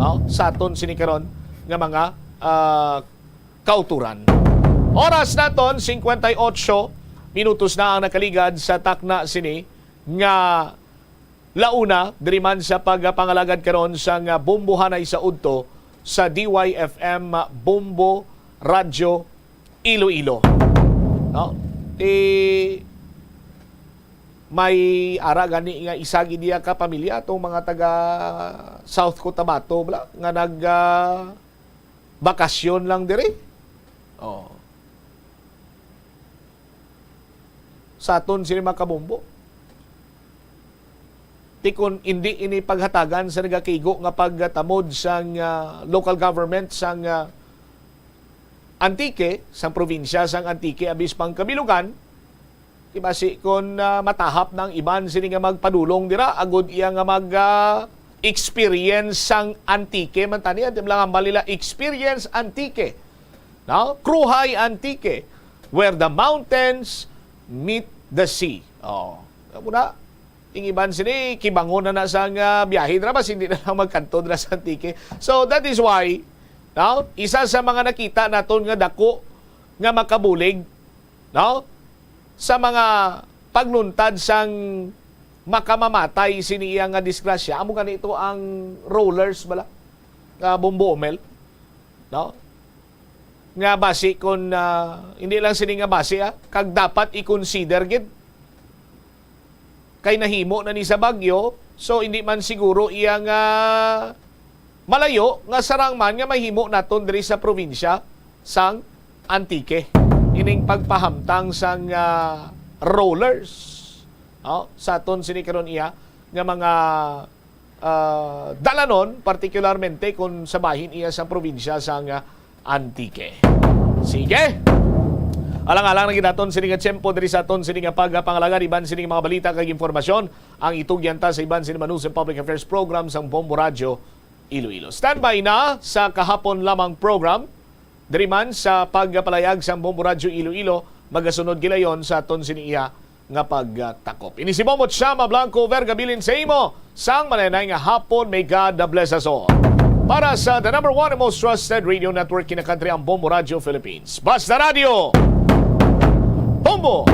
no? Sa aton sini karon nga mga, ah, kauturan. Oras naton, cincuenta y ocho minutos na ang nakaligad sa takna sini nga launa, diri man sa pagpangalagad karon sang Bombohanay sa Udto sa D Y F M Bombo Radyo Iloilo. No? Ti may ara gani nga isa gid iya ka pamilya, atong mga taga South Cotabato, bala, nga nag, ah, bakasyon lang diri. Oh. Sa aton sini mga kabombo. Ti kon indi ini paghatagan sa nagakigo nga pagtamod sang, ah, local government sang, ah, Antique, sang probinsya sang Antique, abis pang kabilugan, ti basi kon, ah, matahap na ang iban sini nga magpadulong dira, agud iya nga mag, ah, experience sang Antique man tani, ati lang ang balila, experience Antique. No? Cruhay Antique, where the mountains meet the sea. Oo. Amo na, ang iban sini, kibangon na na sang, ah, biyahe dira, mas hindi na lang magkadto dira sa Antique. So, that is why, no? Isa sa mga nakita naton nga dako nga makabulig, no? Sa mga pagluntad sang makamamatay sini iya nga disgrasya, amo gani ito ang rollers bala, nga Bombo Omel, no? Nga basi kun, ah, hindi lang sini nga basi, ah, kag dapat i-consider gid kay nahimo na ni sa bagyo, so hindi man siguro iya nga malayo nga sarang man nga mahimo naton diri sa probinsya sang Antique. Ining pagpahamtang sang, ah, rollers, no? Sa aton sini karon iya nga mga, ah, dalanon, partikularmente kung sa bahin iya sa probinsya sang, ah, Antique. Sige. Alang-alang na gid naton sini nga tiyempo diri sa aton sini nga pagpangalagan iban sini nga mga balita kag impormasyon ang itugyan ta sa iban sini Manus and Public Affairs Program sang Bombo Radyo Iloilo. Standby na sa kahapon lamang program diri man sa pagpalayag sang Bombo Radyo Iloilo, magasunod gilayon sa aton sini iya nga pagtakop. Ini si Bombo Chama Blanco Vergabilin sa imo sang malanay nga hapon. May God bless us all. Para sa the number one and most trusted radio network in the country, ang Bombo Radio Philippines. Basta Radio, Bombo!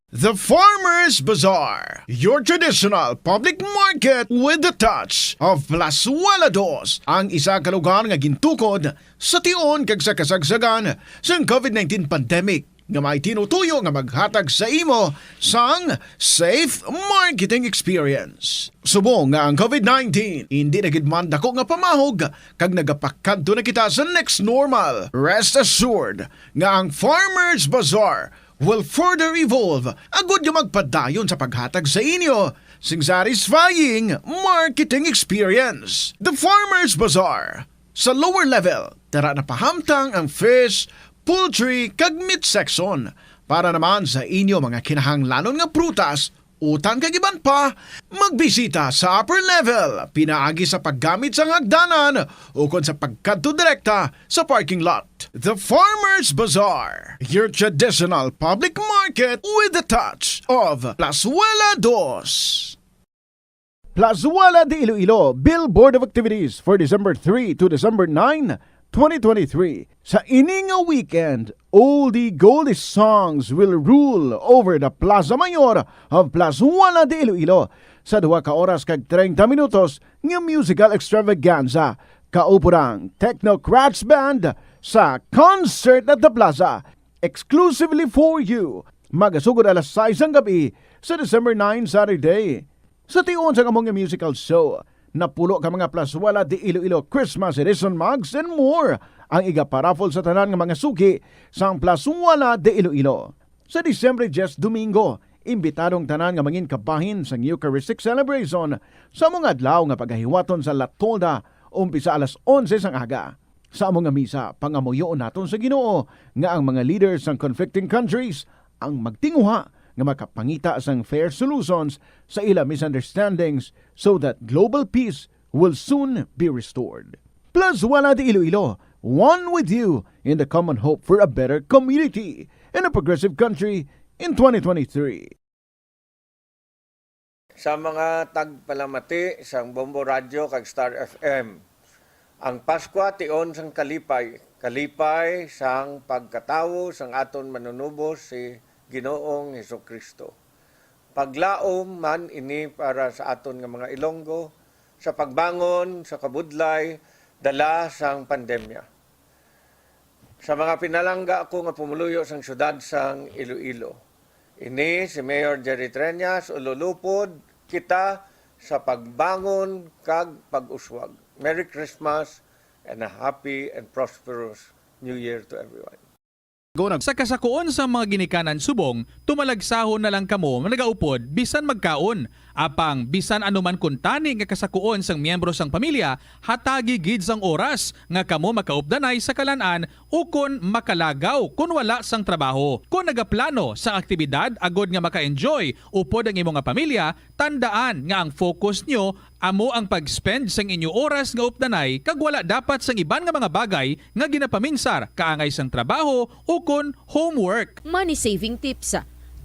The Farmers Bazaar, your traditional public market with the touch of Plazuela Dos, ang isa ka lugar nga gintukod sa tion kag sa kasagsagan sang covid nineteen pandemic, nga may tinutuyo nga maghatag sa imo sang safe marketing experience. Subong nga ang covid nineteen hindi na gid man dako nga pamahog kag nagapakadto na kita sa next normal, rest assured nga ang Farmers Bazaar will further evolve agud nga magpadayon sa paghatag sa inyo sing satisfying marketing experience. The Farmers Bazaar, sa lower level, tara na pahamtang ang fish, poultry, kag meat section. Para naman sa inyo mga kinahanglanon nga prutas, utan kag iban pa, magbisita sa upper level pinaagi sa paggamit sang hagdanan ukon sa pagkadto direkta sa parking lot. The Farmers Bazaar, your traditional public market with the touch of Plazuela Dos. Plazuela de Iloilo, Bill Board of Activities for December three to December nine, twenty twenty-three. Sa ini nga weekend, oldie goldie songs will rule over the Plaza Mayor of Plazuela de Iloilo sa duha ka oras kag treinta minutos nga musical extravaganza. Kaupo ang Technocrats Band sa Concert at the Plaza, exclusively for you. Magasugod alas sais sang gab-i sa December nine, Saturday. Sa tion sang among nga musical show, napulo ka mga Plazuela de Iloilo Christmas edition mugs and more ang igaparaffle sa tanan nga mga suki sang Plazuela de Iloilo. Sa Disyembre diyes, Domingo, imbitado ang tanan nga mangin kabahin sang Eucharistic celebration sa among adlaw nga pagahiwaton sa La Tolda, umpisa alas onse sang aga. Sa amo nga misa, pangamuyoon naton sa Ginoo nga ang mga leaders sang conflicting countries ang magtinguha nga makapangita sang fair solutions sa ila misunderstandings so that global peace will soon be restored. Plazuela de Iloilo, one with you in the common hope for a better community and a progressive country in twenty twenty-three. Sa mga tagpalamati sang Bombo Radyo kag Star F M, ang Paskwa tion sang kalipay, kalipay sang pagkatawo sang aton Manunubos si Ginoong Jesu-Cristo. Paglaom man ini para sa aton nga mga Ilonggo sa pagbangon sa kabudlay dala sang pandemya. Sa mga pinalangga ko nga pumuluyo sang siyudad sang Iloilo, ini si Mayor Jerry Treñas, ululupod kita sa pagbangon kag pag-uswag. Merry Christmas and a happy and prosperous New Year to everyone. Sa kasakuon sang mga ginikanan subong, tumalagsahon na lang kamo nagaupod bisan magkaon. Apang bisan ano man kuntani nga kasakuon sang miyembro sang pamilya, hatagi gid sang oras nga kamo makaupdanay sa kalan-an ukon makalagaw kon wala sang trabaho. Kon nagaplano sang aktibidad agod nga maka-enjoy upod ang imo nga pamilya, tandaan nga ang focus nyo amo ang pag-spend sang inyo oras nga updanay kag wala dapat sang iban nga mga bagay nga ginapaminsar kaangay sang trabaho ukon homework. Money saving tips.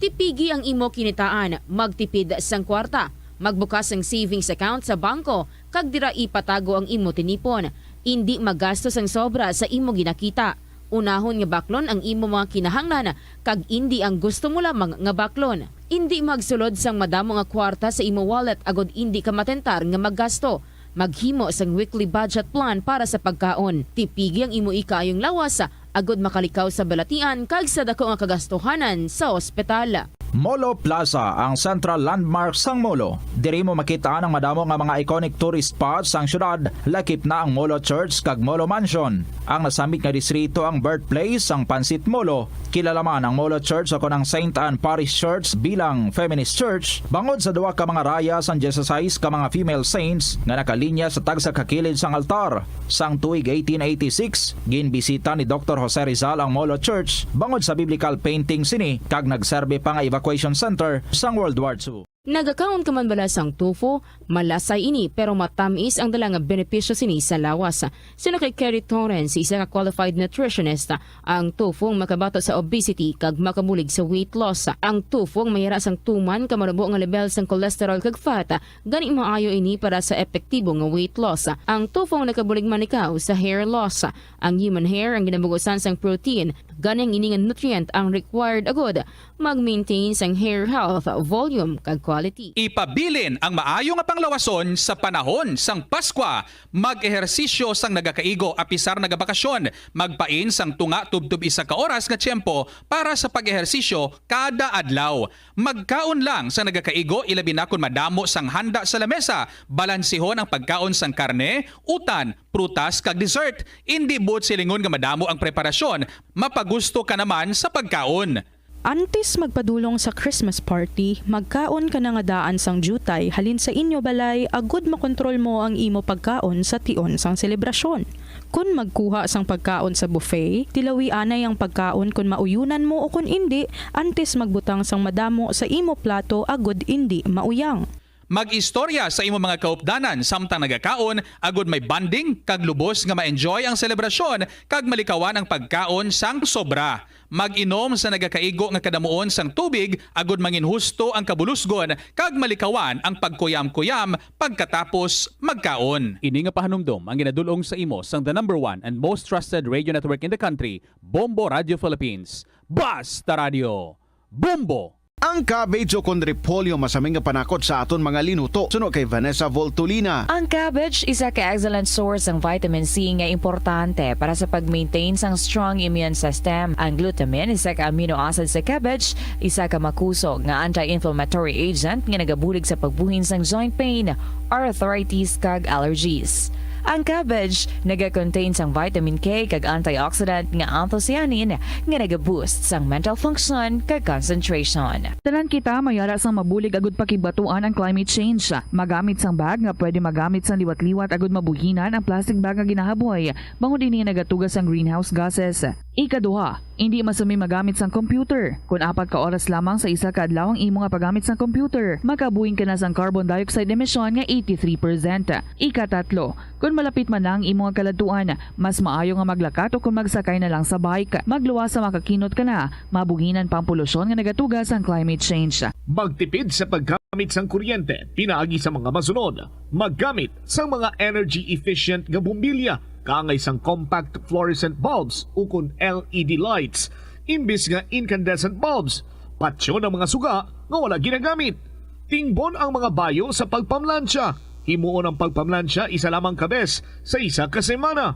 Tipigi ang imo kinitaan, magtipid sang kwarta, magbukas sang savings account sa bangko, kag dira ipatago ang imo tinipon. Indi magasto sang sobra sa imo ginakita. Unahon nga baklon ang imo mga kinahanglan, kag indi ang gusto mo lamang nga baklon. Indi magsulod sang madamo nga kwarta sa imo wallet agod indi ka matentar nga maggasto. Maghimo sang weekly budget plan para sa pagkaon. Tipigi ang imo ikaayong lawas agod makalikaw sa balatian kag sa dako nga kagastuhanan sa ospital. Molo Plaza, ang central landmark sang Molo. Diri mo makita ang madamo nga mga iconic tourist spots sang syudad, lakip na ang Molo Church kag Molo Mansion. Ang nasambit nga distrito ang birthplace sang Pansit Molo. Kilala man ang Molo Church o kon ang Saint Anne Parish Church bilang feminist church bangod sa duha ka mga raya sang dieciséis ka mga female saints nga nakalinya sa tagsa ka kilid sang altar. Sang tuig eighteen eighty-six, ginbisita ni Doktor Jose Rizal ang Molo Church bangod sa biblical painting sini kag nagserbi pa nga evacuation center sang World War Two. Nagakaon ka man bala sang tofu? Malasay ini, pero matamis ang dala nga benepisyo sini sa lawas. Suno kay Kerry Torrens, isa ka qualified nutritionist, ang tofu ang makabato sa obesity kag makabulig sa weight loss. Ang tofu ang mayara sang tuman ka manubo nga level sang cholesterol kag fat, gani maayo ini para sa epektibo nga weight loss. Ang tofu ang nakabulig man ikaw sa hair loss. Ang human hair ang ginabugusan sang protein, gani ang ini nga nutrient ang required agud mag-maintain sang hair health, volume, kag quality. Ipabilin ang maayo nga panglawason sa panahon sang Paskwa. Mag-ehersisyo sang nagakaigo apisar nagabakasyon. Magpain sang tunga tubtob isa ka oras nga tiyempo para sa pag-ehersisyo kada adlaw. Magkaon lang sang nagakaigo, ilabi na kon madamo sang handa sa lamesa. Balansihon ang pagkaon sang karne, utan, prutas, kag dessert. Indi buot silingon nga madamo ang preparasyon, mapagusto ka naman sa pagkaon. Antes magpadulong sa Christmas party, magkaon ka na nga daan sang diutay halin sa inyo balay agud makontrol mo ang imo pagkaon sa tion sang selebrasyon. Kon magkuha sang pagkaon sa buffet, tilawi anay ang pagkaon kon mauyonan mo o kon indi, antes magbutang sang madamo sa imo plato agud indi mauyang. Mag-istorya sa imo mga kaupdanan samtang nagakaon, agud may bonding kag lubos nga ma-enjoy ang selebrasyon kag malikawan ang pagkaon sang sobra. Mag-inom sa nagakaigo nga kadamuon sang tubig, agud manginhusto ang kabulusgon kag malikawan ang pagkuyam-kuyam pagkatapos magkaon. Ini nga pahanumdom ang ginadul-ong sa imo sang the number one and most trusted radio network in the country, Bombo Radio Philippines. Basta Radio, Bombo! Ang cabbage o kon repolyo masami nga panakot sa aton mga linuto, suno kay Vanessa Voltolina. Ang cabbage isa ka excellent source sang vitamin C nga importante para sa pag-maintain sang strong immune system. Ang glutamine, isa ka amino acid sa cabbage, isa ka makusog nga anti-inflammatory agent nga nagabulig sa pagbuhin sang joint pain, arthritis, kag allergies. Ang cabbage naga-contain sang vitamin K kag antioxidant nga anthocyanin nga naga-boost sang mental function kag concentration. Tanan kita mayara sang mabulig agud pakigbatuan ang climate change. Magamit sang bag nga pwede magamit sang liwat-liwat agud mabuhinan ang plastic bag nga ginahaboy, bangod ini nagatuga sang greenhouse gases. Ikaduha, indi masami magamit sang computer kon apat ka oras lamang sa isa ka adlaw ang imo nga paggamit sang computer. Makabuhin ka na sang carbon dioxide emission nga eighty-three percent. Ikatatlo, kon malapit man na ang imo nga kaladtuan, mas maayo nga maglakat o kon magsakay na lang sa bike. Magluwas sa makakinot ka na, mabuhinan pa ang polusyon nga nagatuga sang climate change. Magtipid sa paggamit sang kuryente pinaagi sa mga masunod. Maggamit sang mga energy efficient nga bombilya kaangay sang compact fluorescent bulbs ukon L E D lights imbis nga incandescent bulbs. Patyon ang mga suga nga wala ginagamit. Tingbon ang mga bayo sa pagpamlansya. Himuon ang pagpamlansya isa lamang ka bes sa isa ka semana.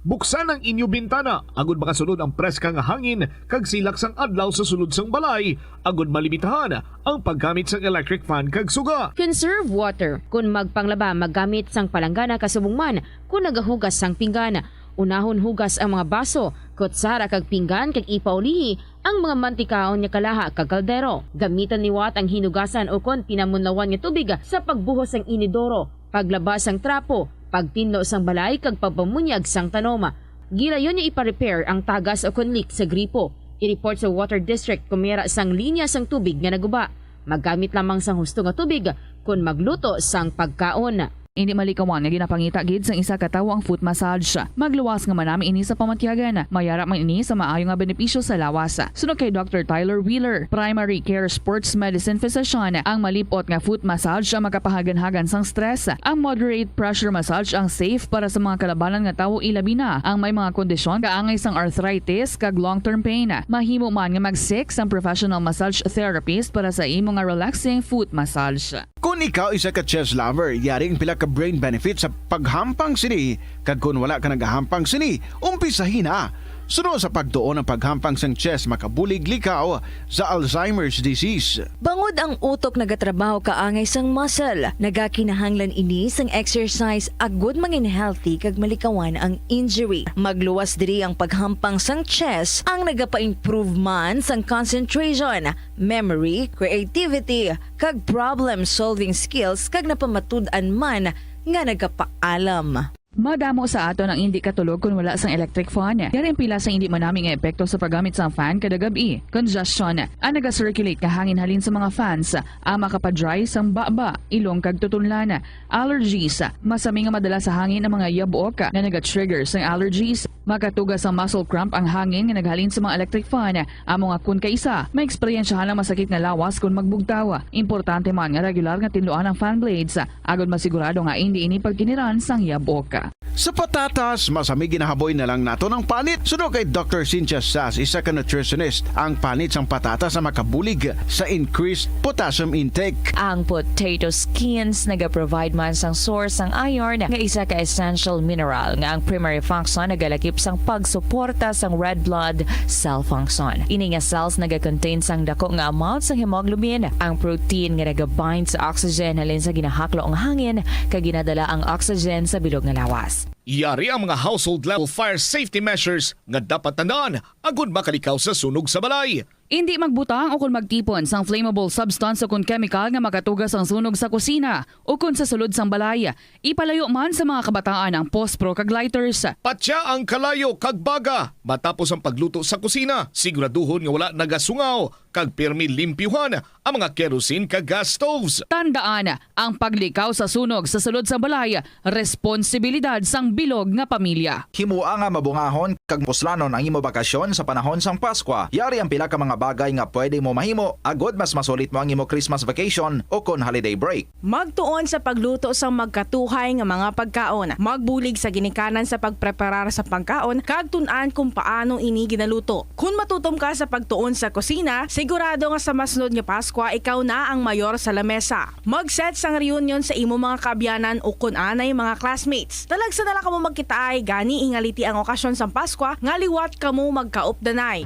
Buksan ang inyo bintana agud makasulod ang preska nga hangin kag silak sang adlaw sa sulod sang balay, agud malimitahan ang paggamit sang electric fan kag suga. Conserve water. Kon magpanglaba, maggamit sang palanggana kasubong man kon nagahugas sang pinggan. Unahon hugas ang mga baso, kutsara kag pinggan kag ipaulihi ang mga mantikaon nga kalaha kag kaldero. Gamitan liwat ang hinugasan ukon pinamunlawan nga tubig sa pagbuhos sang inidoro, paglaba sang trapo, pagtinlo sang balay kag pagpamunyag sang tanom. Gilayon nga ipa-repair ang tagas ukon leak sa gripo. I-report sa water district kon may ara sang linya sang tubig nga naguba. Maggamit lamang sang husto nga tubig kon magluto sang pagkaon. Indi malikawan nga ginapangita gid sang isa ka tawo ang foot massage. Magluwas nga manami ini sa pamatyagan. Mayara man ini sa maayo nga benepisyo sa lawas. Suno kay Doctor Tyler Wheeler, primary care sports medicine physician, ang malip-ot nga foot massage ang makapahaganhagan sang stress. Ang moderate pressure massage ang safe para sa mga kalabanan nga tawo, ilabi na ang may mga kondisyon kaangay sang arthritis kag long-term pain. Mahimo man nga mag-seek sang professional massage therapist para sa imo nga relaxing foot massage. Kon ikaw isa ka chess lover, yari ang pila ka brain benefits sa paghampang sini, kag kon wala ka nagahampang sini, umpisahi na. Suno sa pagtuon ang paghampang sang chess makabulig likaw sa Alzheimer's disease. Bangod ang utok nagatrabaho kaangay sang muscle, nagakinahanglan ini sang exercise agud mangin healthy kag malikawan ang injury. Magluwas diri ang paghampang sang chess ang nagapa-improve man sang concentration, memory, creativity, kag problem-solving skills, kag napamatud-an man nga nagapaalam. Madamo sa aton ang indi katulog kon wala sang electric fan. Yari ang pila sa indi manami nga epekto sa paggamit sang fan kada gab-i. Congestion, ang naga-circulate nga hangin halin sa mga fans, ang makapa-dry sang baba, ilong kag tutunlan. Allergies, masami nga madala sa hangin ang mga yabok nga naga-trigger sang allergies. Makatuga sang muscle cramp ang hangin nga naghalin sa mga electric fan. Amo nga kon kaisa, maeksperiensyahan ang masakit nga lawas kon magbugtaw. Importante man nga regular nga tinluan ang fan blades, agod masigurado nga indi ini pagkiniran sang yabok. Sa patatas, masami ginahaboy na lang naton ang panit. Suno kay Doctor Cynthia Sass, isa ka nutritionist, ang panit sang patatas ang makabulig sa increased potassium intake. Ang potato skins nagaprovide man sang source sang iron, nga isa ka essential mineral nga ang primary function nagalakip sang pagsuporta sang red blood cell function. Ini nga cells nagakontain sang dako nga amount sang hemoglobin, ang protein nga nagabind sa oxygen halin sa ginahaklo nga hangin kag ginadala ang oxygen sa bilog nga lawas. Yari ang mga household level fire safety measures nga dapat tandaan agud makalikaw sa sunog sa balay. Indi magbutang ukon magtipon sang flammable substance ukon kemikal nga makatuga sang sunog sa kusina ukon sa sulod sang balay. Ipalayo man sa mga kabataan ang pospro kag lighters. Patya ang kalayo kag baga matapos ang pagluto sa kusina. Siguraduhon nga wala nagasungaw kag pirmi limpyuhan ang mga kerosene kag gas stoves. Tandaan, ang paglikaw sa sunog sa sulod sa balay, responsibilidad sang bilog nga pamilya. Himoa nga mabungahon kag puslanon ang imo bakasyon sa panahon sang Paskwa. Yari ang pila ka mga bagay nga pwede mo mahimo agod mas masulit mo ang imo Christmas vacation ukon holiday break. Magtuon sa pagluto sang magkatuhay nga mga pagkaon. Magbulig sa ginikanan sa pagpreparar sa pagkaon kag tun-an kung paano ini ginaluto. Kon matutom ka sa pagtuon sa kusina, sigurado nga sa masunod nga Paskwa ikaw na ang mayor sa lamesa. Mag-set sang reunion sa imo mga kaabyanan ukon anay mga classmates. Talagsa na lang kamo magkitaay, gani ingaliti ang okasyon sang Paskwa nga liwat kamo magkaupdanay.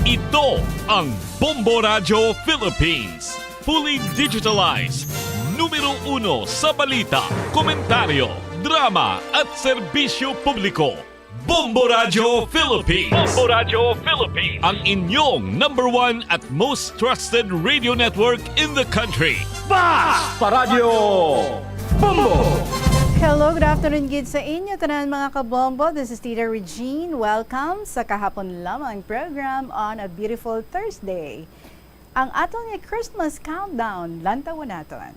Ito ang Bombo Radyo Philippines. Fully digitalized. Numero uno sa balita, komentaryo, drama at serbisyo publiko. Bombo Radyo Philippines. Bombo Radyo Philippines. Ang inyong number one at most trusted radio network in the country. Bas pa Radyo Bombo! Hello, good afternoon gid sa inyo tanan, mga kabombo. This is Tita Regine. Welcome sa Kahapon Lamang program on a beautiful Thursday. Ang aton nga Christmas countdown, lantawon naton.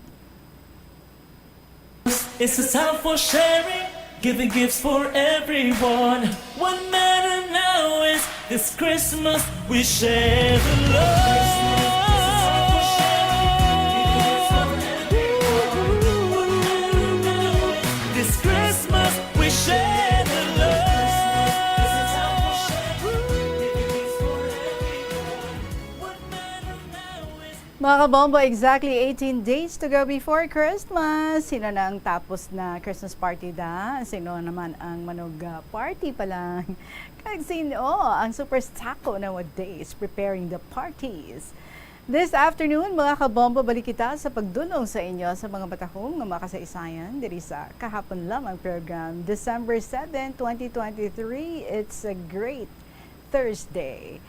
It's a time for sharing, giving gifts for everyone. What matter now is this Christmas we share the love. This Christmas we share the love. Mga kabombo, exactly eighteen days to go before Christmas. Sino na ang tapos na Christmas party da? Sino naman ang manog, ah, party pa lang? Kag sino ang super sako nowadays preparing the parties? This afternoon, mga kabombo, balik kita sa pagdunong sa inyo sa mga matahom nga mga kasaysayan diri sa Kahapon Lamang program, December seven, twenty twenty-three. It's a great Thursday.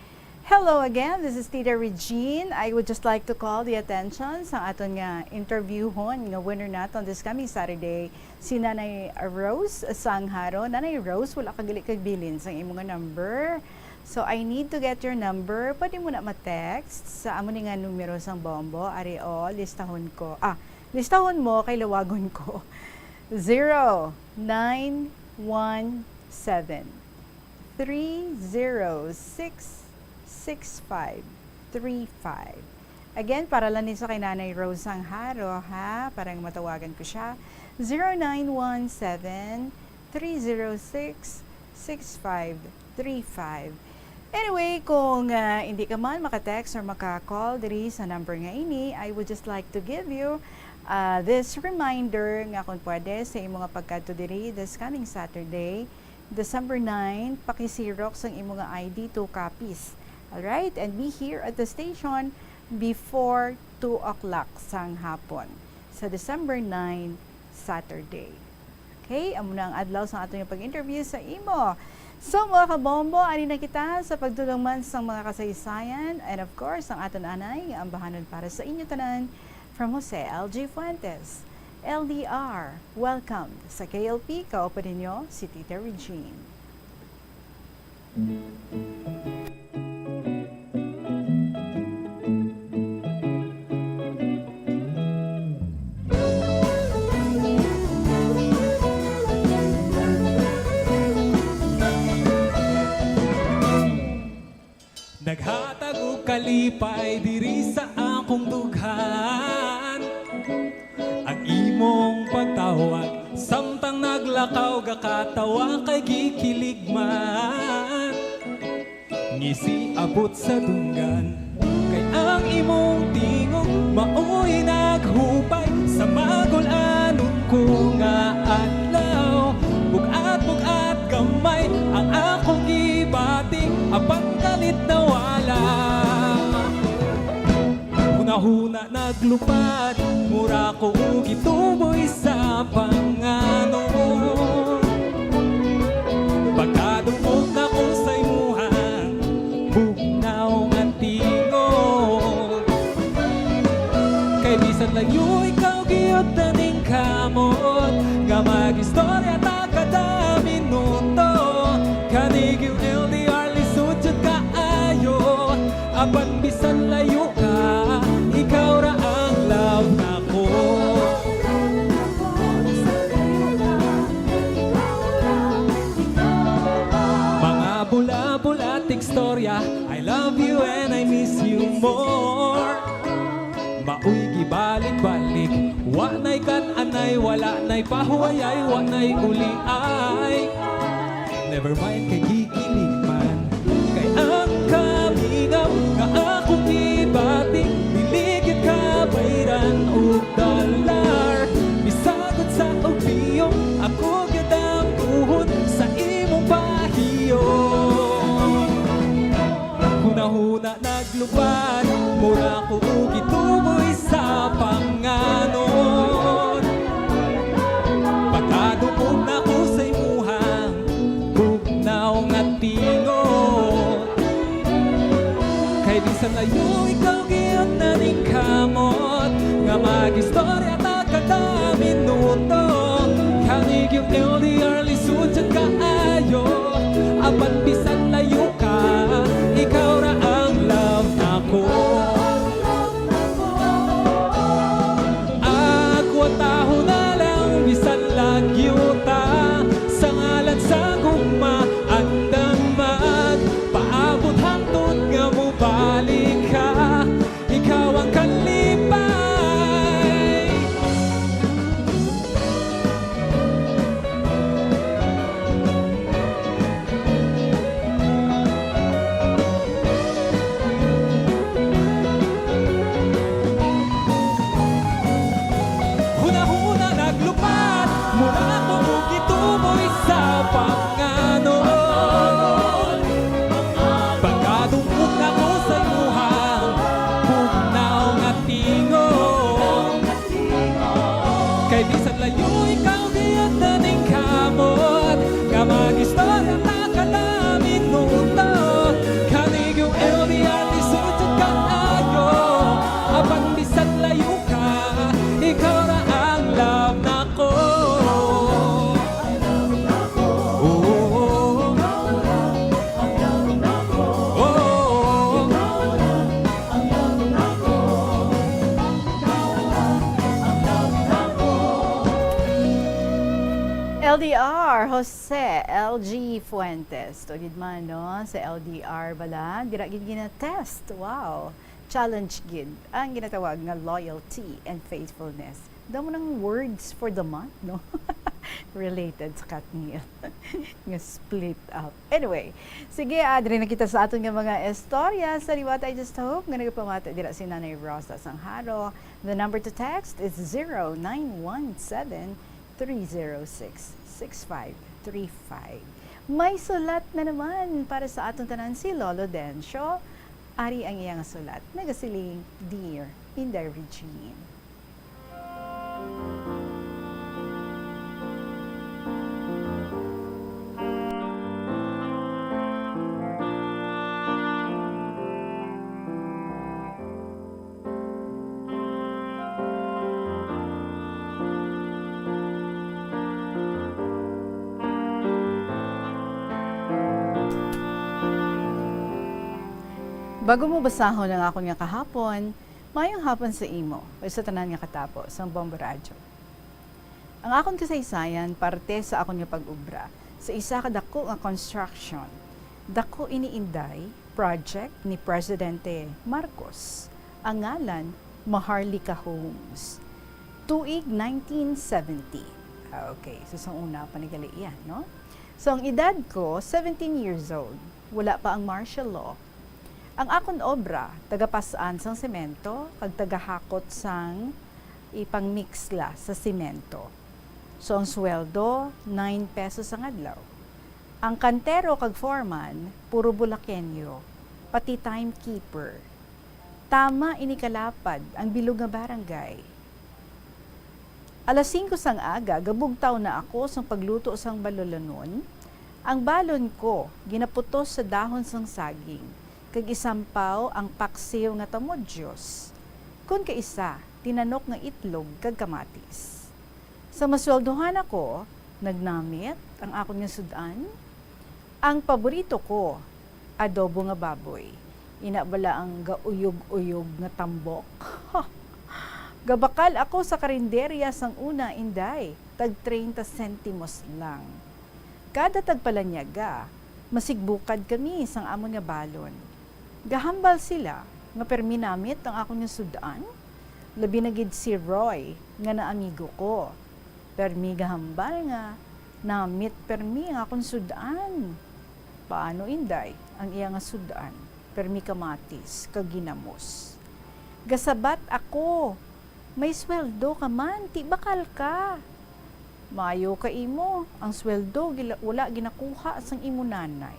Hello again, this is Tita Regine. I would just like to call the attention sa aton nga interviewhon nga winner naton this coming Saturday, si Nanay Rose Sangharo. Nanay Rose, wala ka gali kag bilin sang imo nga number. So, I need to get your number. Pwede mo na ma-text sa amo ni nga numero sang Bombo. Ari, o, listahon ko. Ah, Listahon mo kay lawagon ko. Zero nine one seven, three zero six, six five three five. Again, para lang ni sa kay Nanay Rose Sanjaro, ha? Para nga matawagan ko siya. Zero nine one seven, three zero six, six five three five. Anyway, kung, ah, hindi ka man maka-text or maka-call diri sa number nga ini, I would just like to give you, ah, this reminder nga kung pwede sa imo nga pagkadto diri this coming Saturday, December nine, paki-xerox ang imo nga I D, two copies. Alright? And be here at the station before two o'clock sang hapon sa December nine, Saturday. Okay, amo na ang adlaw sang aton nga pag-interview sa imo. So, mga kabombo, ani na kita sa pagtulong man sang mga kasaysayan and, of course, ang aton anay nga ambahanon para sa inyo tanan from Jose L G Fuentes, L D R. Welcome sa K L P, kauban ninyo si Tita Regine. Naghatag og kalipay diri sa akong dughan. Ang imong pagtawag, samtang naglakaw, gakatawa kay gikilig man. Ngisi abot sa dunggan, kay ang imong tingog maoy naghupay sa magul-anon ko nga adlaw. Bug-at-bug-at gamay ang akong gibati, apan kalit nawala. Hunahuna naglupad, mura ko gituboy sa panganon. Pagkadungog nako sa imuhang bugnaw nga tingog, kay bisan layo ikaw, gihot na ning kamot nga mag-istorya ta kada minuto. Kani gyud L D R, lisod jud kaayo. Apan bisan layo ka, ikaw ra ang love nako. Mga bula-bula, tigstorya, I love you and I miss you more. Maoy gibalik-balik, wa na'y kan-anay, wala na'y pahuwayay, wa na'y uliay. Never mind kay gikilig man, kay ang kamingaw nga akong gibati, dili gyud kabayran og dollar. Bisag unsa og biyong, ako gyud ang tuhod sa imong pahiyom. Hunahuna naglupad, mura ko gituboy sa panganon. Pagkadungog nako sa imuhang bugnaw nga tingog, kay bisan layo ikaw, gihot na ning kamot nga mag-istorya ta kada minuto. Kani gyud L D R, lisod jud kaayo. Apan bisan layo ka, ikaw ra ang love nako. Agwataho na lang, bisan lagyo ta, sa ngalan sa gugma, andam magpaabot hangtod nga mobalik ka. Ikaw ang kalipay. Hunahuna naglupad, mura ko gituboy sa panganon. Pagkadungog nako sa imuhang bugnaw nga tingog, kay bisan layo ikaw, gihot na ning kamot nga mag-istorya ta kada minuto. Kani gyud L D R, lisod jud kaayo. Apan bisan layo ka, ikaw ra ang love nako. Oh, oh, oh. L D R, Jose L G Fuentes. Tuod gid man, no? Sa L D R bala, dira gid gina-test. Wow. Challenge gid ang ginatawag nga loyalty and faithfulness. Damo nang words for the month, no? Related sa Katniel nga split up. Anyway, sige, ah, diri na kita sa aton nga mga istorya. Sa liwat, I just hope nga nagapamati dira si Nanay Rosa Sanjaro. The number to text is zero nine one seven, three zero six, six five three five. May sulat na naman para sa aton tanan si Lolo Dencio. Ari ang iyang sulat. Nagasiling, "Dear Inday Regine." Bago mo basahon ang akon nga kahapon, mayong hapon sa imo o sa tanan nga katapo sang Bombo Radyo. Ang akon kasaysayan parte sa akon nga pag-obra sa isa ka dako nga construction. Dako ini, Inday, project ni Presidente Marcos. Ang ngalan, Maharlika Homes. Tuig nineteen seventy. Ah, okay, so sang una pa ni gali iya, no? So, ang edad ko, seventeen years old. Wala pa ang martial law. Ang akon obra, tagapas-an sang semento kag tagahakot sang ipang-mix la sa semento. So, ang sweldo, nine pesos ang adlaw. Ang kantero kag foreman, puro Bulakenyo, pati timekeeper. Tama ini kalapad ang bilog nga barangay. Alas singko sang aga, gabugtaw na ako sang pagluto sang balulanon. Ang balon ko ginaputos sa dahon sang saging, kag isampaw ang paksiw nga tamodyos. Kon kaisa, tinanok nga itlog kag kamatis. Sa masweldohan ako, nagnamit ang akon nga sud-an. Ang paborito ko, adobo nga baboy. Ina bala ang gauyog-uyog nga tambok. Gabakal ako sa karinderya sang una, Inday, tag treinta sentimos lang. Kada tagpalanyaga, masigbukad kami sang amon nga balon. Gahambal sila nga permi namit ang akon nga sud-an, labi na gid si Roy nga naamigo ko. Permi gahambal nga namit permi ang akon sud-an. Paano, Inday, ang iya nga sud-an? Permi kamatis kag ginamos. Gasabat ako, "May sweldo ka man, ti bakal ka. Maayo ka imo, ang sweldo gila-, wala ginakuha sang imo nanay."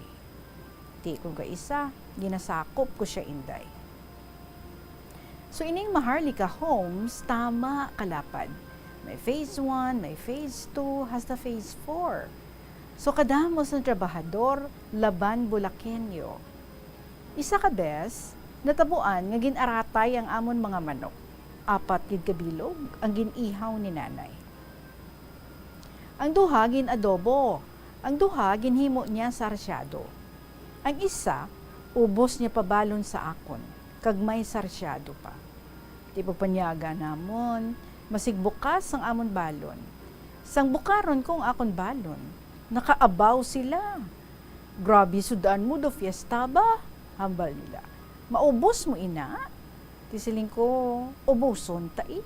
Ti kon kaisa, ginasakop ko sia, Inday. So, ining Maharlika Homes, tama kalapad. May phase one, may phase two, hasta phase four. So, kadamo sang trabahador, laban Bulakenyo. Isa ka bes, natabuan nga gin-aratay ang amon mga manok. Apat gid ka bilog ang gin-ihaw ni Nanay. Ang duha gin-adobo, ang duha ginhimo niya sarsyado. Ang isa, ubos niya pabalon sa akon, kag may sarsyado pa. Ti pagpanyaga namon, masigbukas ang amon balon. Sang bukaron ko ang akon balon, nakaabaw sila. "Grabe, sud-an mo do fiesta ba?" hambal nila. "Maubos mo ina?" Ti siling ko, "Ubuson ta, eh.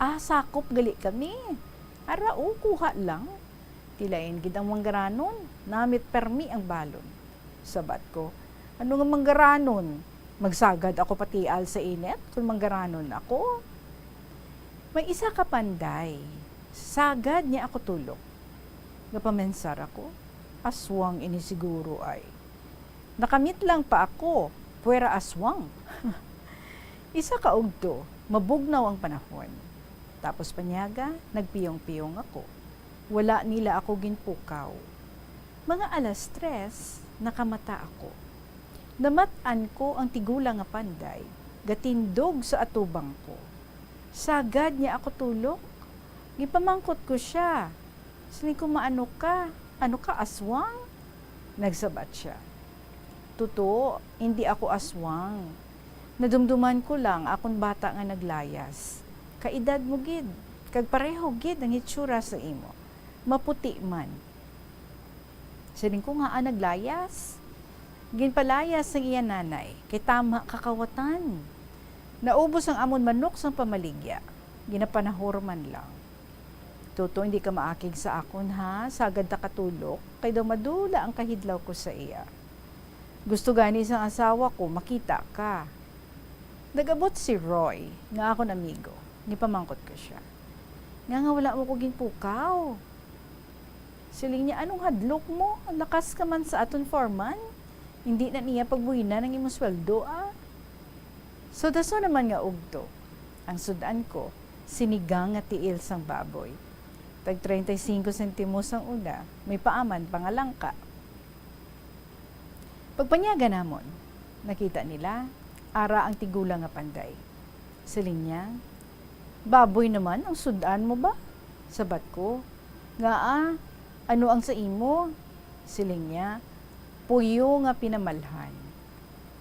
Ah, sakop gali kami. Ara, o, kuha lang." Ti lain gid ang manggaranon, namit permi ang balon. Sabat ko, "Ano nga manggaranon? Magsagad ako patial sa init kon manggaranon ako." May isa ka panday, sagad niya ako tulok. Gapamensar ako, "Aswang ini siguro ay." Nakamit lang pa ako, puwera aswang. Isa ka ugto, mabugnaw ang panahon. Tapos panyaga, nagpiyong-piyong ako. Wala nila ako ginpukaw. Mga alas tres, nakamata ako. Namat-an ko ang tigulang nga panday, gatindog sa atubang ko. Sagad niya ako tulok. Gipamangkot ko sia. Siling ko, "Maano ka? Ano ka, aswang?" Nagsabat sia, "Tuto, indi ako aswang. Nadumduman ko lang akon bata nga naglayas. Kaedad mo gid, kag pareho gid ang hitsura sa imo. maputi man. Siling ko nga, "Ah, naglayas." Ginpalayas sang iya nanay, kay tama kakawatan. Naubos ang amon manok sang pamaligya. Ginapanahor man lang. "Toto, hindi ka maakig sa akon, ha? Sagad ta katulok, kay daw madula ang kahidlaw ko sa iya. Gusto gani sang asawa ko makita ka." Nag-abot si Roy, nga akon amigo. Gipamangkot ko sia, "Nga nga wala mo ko ginpukaw?" Siling niya, "Anong hadlok mo? Lakas ka man sa aton foreman. Hindi na niya pagbuhinan ang imong sweldo, ah." So, dason naman nga ugto. Ang sud-an ko, sinigang nga tiil sang baboy. Tag treinta y cinco sentimos ang una, may paaman pa nga langka. Pagpanyaga namon, nakita nila, ara ang tigulang nga panday. Siling niya, "Baboy naman ang sud-an mo ba?" Sabat ko, "Ngaa, ano ang sa imo?" Siling niya, "Puyo nga pinamalhan."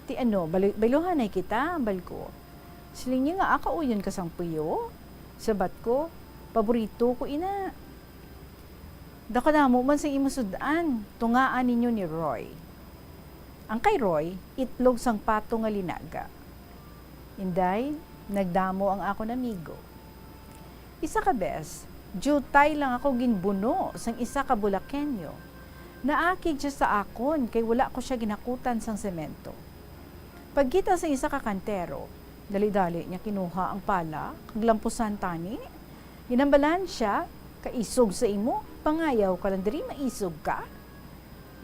"Ti ano, bali-, bayluhanay kita?" bal ko. Siling niya nga, "Ah, kauyon ka sang puyo?" Sabat ko, "Paborito ko ina." "Daw kadamo man sa imo sud-an, tungaan ninyo ni Roy." Ang kay Roy, itlog sang pato nga linaga. Inday, nagdamo ang akon amigo. Isa ka bes, diutay lang ako ginbuno sang isa ka Bulakenyo. Naakig sia sa akon kay wala ko sia ginakutan sang semento. Pagkita sang isa ka kantero, dali-dali niya kinuha ang pala kag lampusan tani. Ginhambalan sia, "Kaisog sa imo, pangayaw ka lang diri, maisog ka."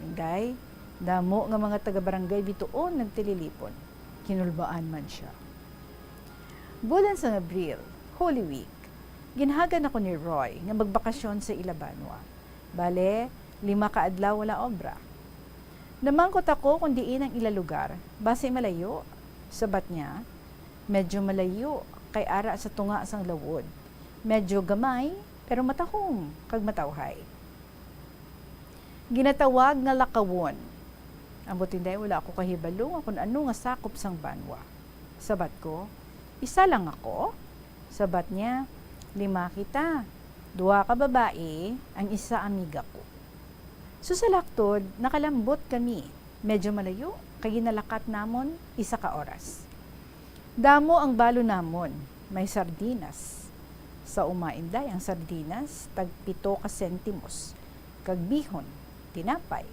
Inday, damo nga mga taga-barangay bituon nagtililipon. Kinulbaan man sia. Bulan sang Abril, Holy Week, ginhagan ako ni Roy nga magbakasyon sa ila banwa. Bale, lima ka adlaw wala obra. Namangkot ako kung diin ang ila lugar, basi malayo. Sabat niya, "Medyo malayo, kay ara sa tunga sang lawod. Medyo gamay, pero matahom kag matawhay." Ginatawag nga Lakawon. Ambot inday, wala ako kahibalo nga kon ano nga sakop sang banwa. Sabat ko, "Isa lang ako?" Sabat niya, "Lima kita. Duha ka babayi, ang isa amiga ko." So, sa laktod, nakalambot kami. Medyo malayo, kay ginalakat namon isa ka oras. Damo ang balon namon, may sardinas. Sa uma, inday, ang sardinas, tag pito ka sentimos, kag bihon, tinapay.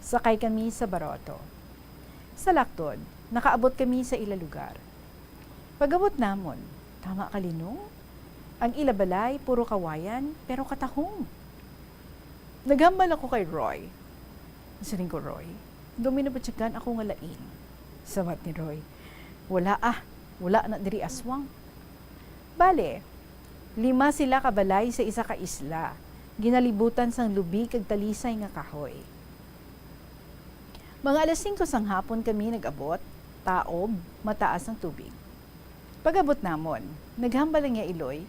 Sakay kami sa baroto. Sa laktod, nakaabot kami sa ila lugar. Pag-abot namon, tama ka, Linong? Ang ila balay puro kawayan, pero katahom. Naghambal ako kay Roy. Siling ko, "Roy, daw may nabatyagan ako nga lain." Sabat ni Roy, "Wala ah, wala na diri aswang." Bale, lima sila ka balay sa isa ka isla, ginalibutan sang lubi kag talisay nga kahoy. Mga alas singko sang hapon kami nag-abot, taob, mataas ang tubig. Pag-abot namon, naghambal ang iya iloy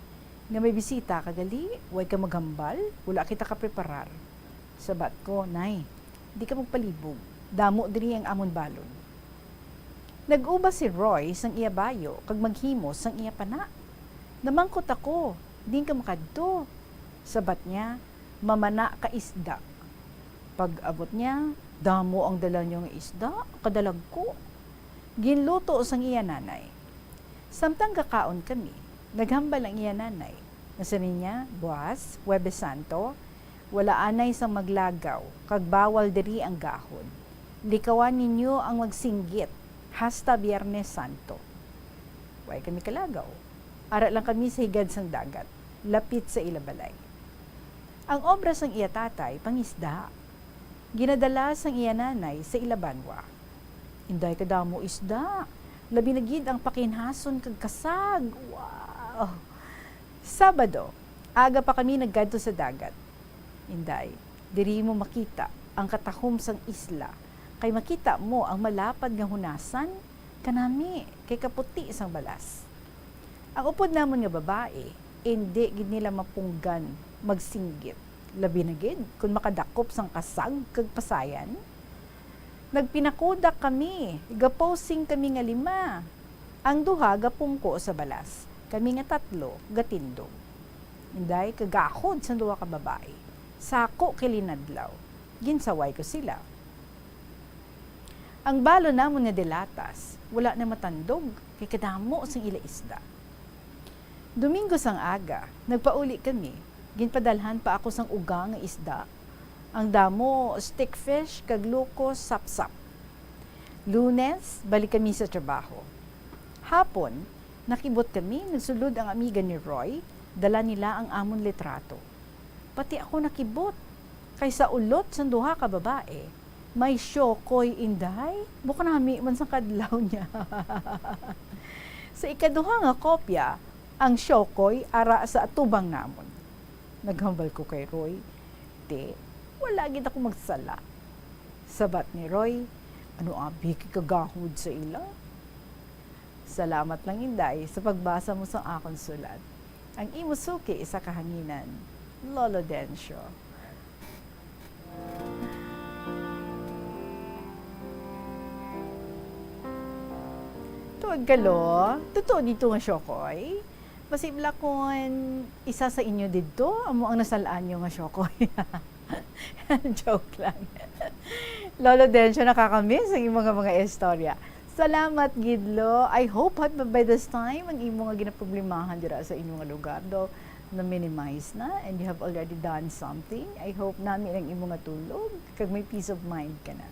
nga may bisita ka gali, way ka maghambal, wala kita kapreparar. Sabat ko, "Nay, di ka magpalibog, damo diri ang amon balon." Nag-uba si Roy sang iya bayo kag maghimos sang iya pana. Namangkot ako, "Diin ka makadto?" Sabat niya, "Mamana ka isda." Pag-abot niya, damo ang dala niya nga isda, kadalagko. Ginluto sang iya nanay. Samtang gakaon kami, naghambal ang iya nanay. Nasiling niya, "Buas, Huwebes Santo, wala anay sang maglagaw, kag bawal diri ang gahod. Likawan ninyo ang magsinggit hasta Biyernes Santo." Way kami kalagaw. Ara lang kami sa higad sang dagat, lapit sa ila balay. Ang obra sang iya tatay, pangisda. Ginadala sang iya nanay sa ila banwa. Inday, kadamo isda. Labi na gid ang pakinhason kag kasag. Wow! Sabado, aga pa kami nagkadto sa dagat. Inday, diri mo makita ang katahom sang isla, kay makita mo ang malapad nga hunasan, kanami, kay kaputi sang balas. Ang upod namon nga babayi, indi gid nila mapunggan magsinggit, labi na gid kon makadakop sang kasag kag pasayan. Nagpinakudak kami, gaposing kami nga lima. Ang duha gapungko sa balas, kami nga tatlo gatindog. Inday, kagahod sang duha ka babayi. Sa ako kilinadlaw, ginsaway ko sila. Ang balon namon nga dilatas, wala na matandog, kay kadamo sang ila isda. Domingo sang aga, nagpauli kami, ginpadalhan pa ako sang uga nga isda. Ang damo, stickfish, kag lukos, sapsap. Lunes, balik kami sa trabaho. Hapon, nakibot kami, nagsulod ang amiga ni Roy, dala nila ang amon litrato. Pati ako nakibot, kay sa ulot sang duha ka babae, may Shokoy, Inday, bukanami man sang kadlaw niya. Sa ikaduha nga kopya, ang Shokoy ara sa atubang namon. Naghambal ko kay Roy, "Te, wala gid ako magsala." Sabat ni Roy, "Ano abi kay kagahod sa ila?" Salamat lang, Inday, sa pagbasa mo sang akon sulat. Ang imo suki sa kahanginan, Lolo Dencio. Tuod ka, Lo. Totoo dito nga Shokoy? Masibla kon isa sa inyo didto amo ang nasalaan nyo nga Shokoy. Joke lang. Lolo Dencio, nakakamiss ang imo nga mga istorya. Salamat gid, Lo. I hope, ha, by this time, ang imo nga ginaproblemahan dira sa imo nga lugar, do, na-minimize na, and you have already done something. I hope nami ang imo nga tulog, kag may peace of mind ka na.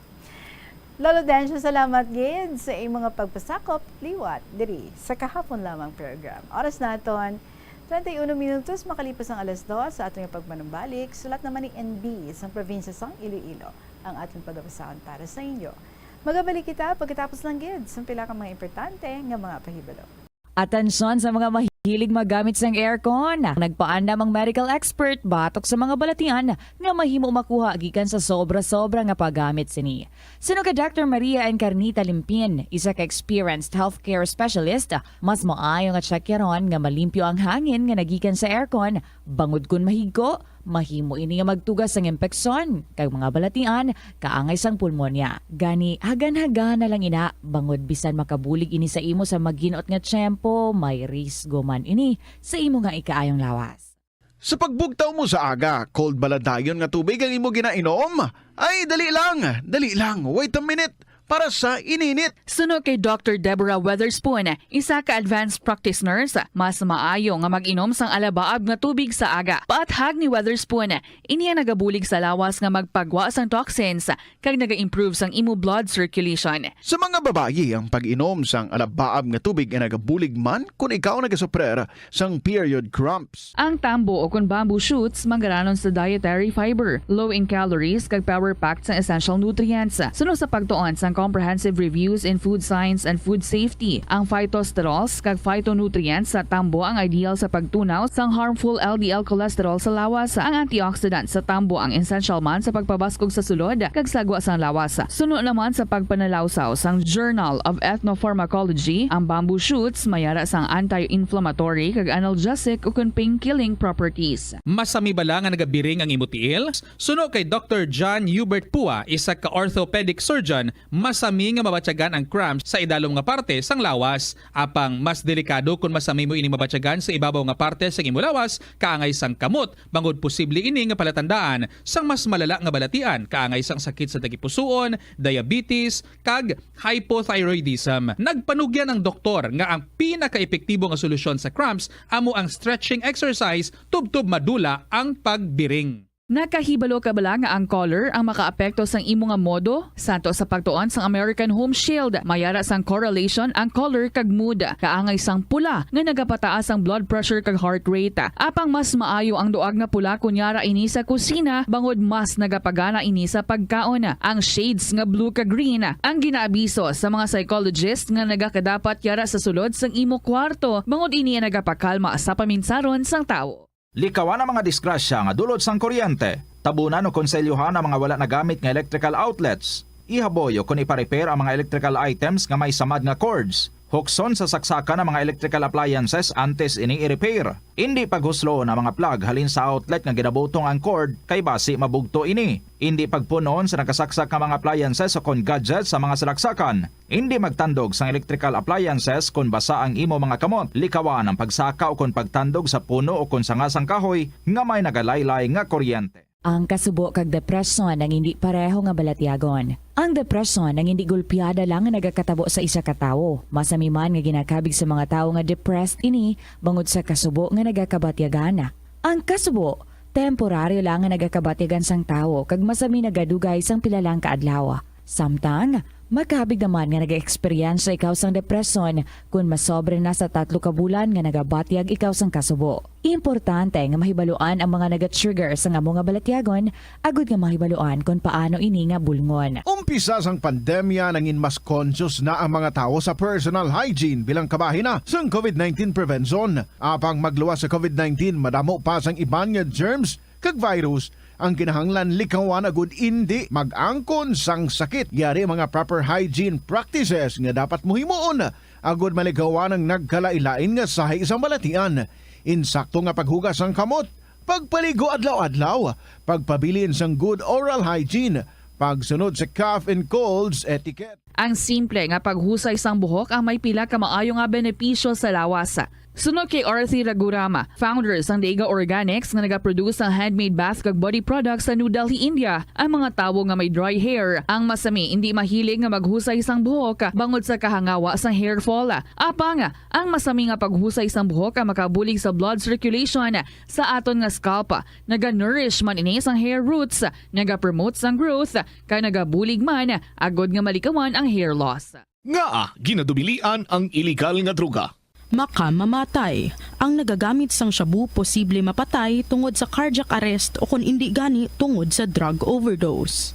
Lolo Dencio, salamat gid sa imo nga pagpasakop liwat diri sa Kahapon Lamang program. Oras naton, treinta y uno minutos makalipas ang alas dos sa aton nga pagpanumbalik. Sulat naman ni N B sa probinsya sang Iloilo ang aton pagabasahon para sa inyo. Magabalik kita pagkatapos lang gid sa pila ka mga importante nga mga pahibalo. Atensyon sa mga mahilig magamit sang aircon. Nagpaandam ang medical expert batok sa mga balatian nga mahimo makuha gikan sa sobra-sobra nga paggamit sini. Suno kay Doctor Maria Encarnita Limpin, isa ka experienced healthcare specialist, mas maayo nga tsakyaron nga malimpyo ang hangin nga nagikan sa aircon, bangod kon mahigko, mahimo ini nga magtuga sang impeksyon kag mga balatian kaangay sang pulmonya. Gani, hagan-hagan na lang ina, bangod bisan makabulig ini sa imo sa maginot nga tiyempo, may risgo man ini sa imo nga ikaayong lawas. Sa pagbugtaw mo sa aga, cold bala dayon nga tubig ang imo ginainom? Ay, dali lang, dali lang, wait a minute, para sa ininit. Suno kay Doctor Deborah Weatherspoon, isa ka advanced practice nurse, mas maayo nga mag-inom sang alabaab nga tubig sa aga. Paathag ni Weatherspoon, ini ang nagabulig sa lawas nga magpagwa sang toxins kag naga-improve sang imo blood circulation. Sa mga babayi, ang pag-inom sang alabaab nga tubig ay nagabulig man kon ikaw nagasuprer sang period cramps. Ang tambo o kon bamboo shoots manggaranon sa dietary fiber, low in calories, kag power-packed sang essential nutrients. Suno sa pagtuon sang Comprehensive Reviews in Food Science and Food Safety, ang phytosterols kag phytonutrients sa tambo ang ideal sa pagtunaw sang harmful L D L cholesterol sa lawas. Ang antioxidant sa tambo ang essential man sa pagpabaskog sa sulod kag sagwa sang lawas. Suno naman sa pagpanalawsaw sang Journal of Ethnopharmacology, ang bamboo shoots may ara sang anti-inflammatory kag analgesic ukon pain-killing properties. Masami bala nga nagabiring ang imo tiil? Suno kay Doctor John Hubert Pua, isa ka orthopedic surgeon, masami nga mabatyagan ang cramps sa idalom nga parte sang lawas. Apang mas delikado kon masami mo ini mabatyagan sa ibabaw nga parte sang imo lawas, kaangay sang kamot, bangod posible ini nga palatandaan sang mas malala nga balatian, kaangay sang sakit sa tagipusoon, diabetes, kag hypothyroidism. Nagpanugyan ang doktor nga ang pinakaepektibo nga solusyon sa cramps amo ang stretching exercise tubtob madula ang pagbiring. Nakahibalo ka bala nga ang color ang makaapekto sang imo nga modo? Santo sa pagtuon sang American Home Shield, may ara sang correlation ang color kag mood. Kaangay sang pula nga nagapataas ang blood pressure kag heart rate. Apang mas maayo ang duag nga pula kon yara ini sa kusina, bangod mas nagapagana ini sa pagkaon. Ang shades nga blue kag green ang ginaabiso sa mga psychologist nga nagakadapat yara sa sulod sang imo kwarto, bangod ini ang nagapakalma sa paminsaron sang tawo. Likawan ang mga disgrasya nga dulot sang kuryente. Tabunan o konselyohan ang mga wala nagamit nga electrical outlets. Ihaboy o kon ipa-repair ang mga electrical items nga may samad nga cords. Hukson sa saksakan ang mga electrical appliances antes ini i-repair. Indi paghusloon ang mga plug halin sa outlet nga ginabutong ang cord, kay basi mabugto ini. Indi pagpun-on sa nakasaksak nga mga appliances o kon gadgets sa mga salaksakan. Indi magtandog sang electrical appliances kon basa ang imo mga kamot. Likawan ang pagsaka o kon pagtandog sa puno o kon sanga sang kahoy nga may nagalaylay nga kuryente. Ang kasubo kag depresyon ang hindi pareho nga balatyagon. Ang depresyon ang hindi gulpiada lang nga nagakatabo sa isa ka tawo. Masami man nga ginakabig sa mga tawo nga depressed ini bangod sa kasubo nga nagakabatyagan. Ang kasubo, temporaryo lang nga nagakabatyagan sang tawo kag masami nagadugay sang pila lang ka adlaw. Samtang, makabig naman nga nag-eksperyensya ikaw sang depresyon kon masobra na sa tatlo ka bulan nga nagabatyag ikaw sang kasubo. Importante nga mahibaluan ang mga naga-trigger sang amo nga balatyagon agud nga mahibaluan kon paano ini nga bulngon. Umpisa sang pandemya, nangin mas conscious na ang mga tawo sa personal hygiene bilang kabahin na sang COVID nineteen prevention. Apang magluwas sa COVID nineteen, madamo pa sang iban nga germs kag virus ang kinahanglan likawan agud indi mag-angkon sang sakit. Yari ang mga proper hygiene practices nga dapat mohimuon agud malikawan ang nagkalain-lain nga sahi sang balatian. Insakto nga paghugas sang kamot, pagpaligo adlaw-adlaw, pagpabilin sang good oral hygiene, pagsunod sa cough and colds etiquette. Ang simple nga paghusay sang buhok ang may pila ka maayo nga benepisyo sa lawas. Suno kay Arthi Ragurama, founder sang Dega Organics nga nagaproduce sang handmade bath kag body products sa New Delhi, India, ang mga tawo nga may dry hair ang masami indi mahilig nga maghusay sang buhok bangod sa kahangawa sang hair fall. Apang, ang masami nga paghusay sang buhok ang makabulig sa blood circulation sa aton nga scalp. Naga-nourish man ini sang hair roots, nagapromote sang growth, kag nagabulig man agud nga malikawan ang hair loss. Ngaa ginadubilian ang iligal nga droga? Makamamatay. Ang nagagamit sang shabu posible mapatay tungod sa cardiac arrest o kon indi gani tungod sa drug overdose.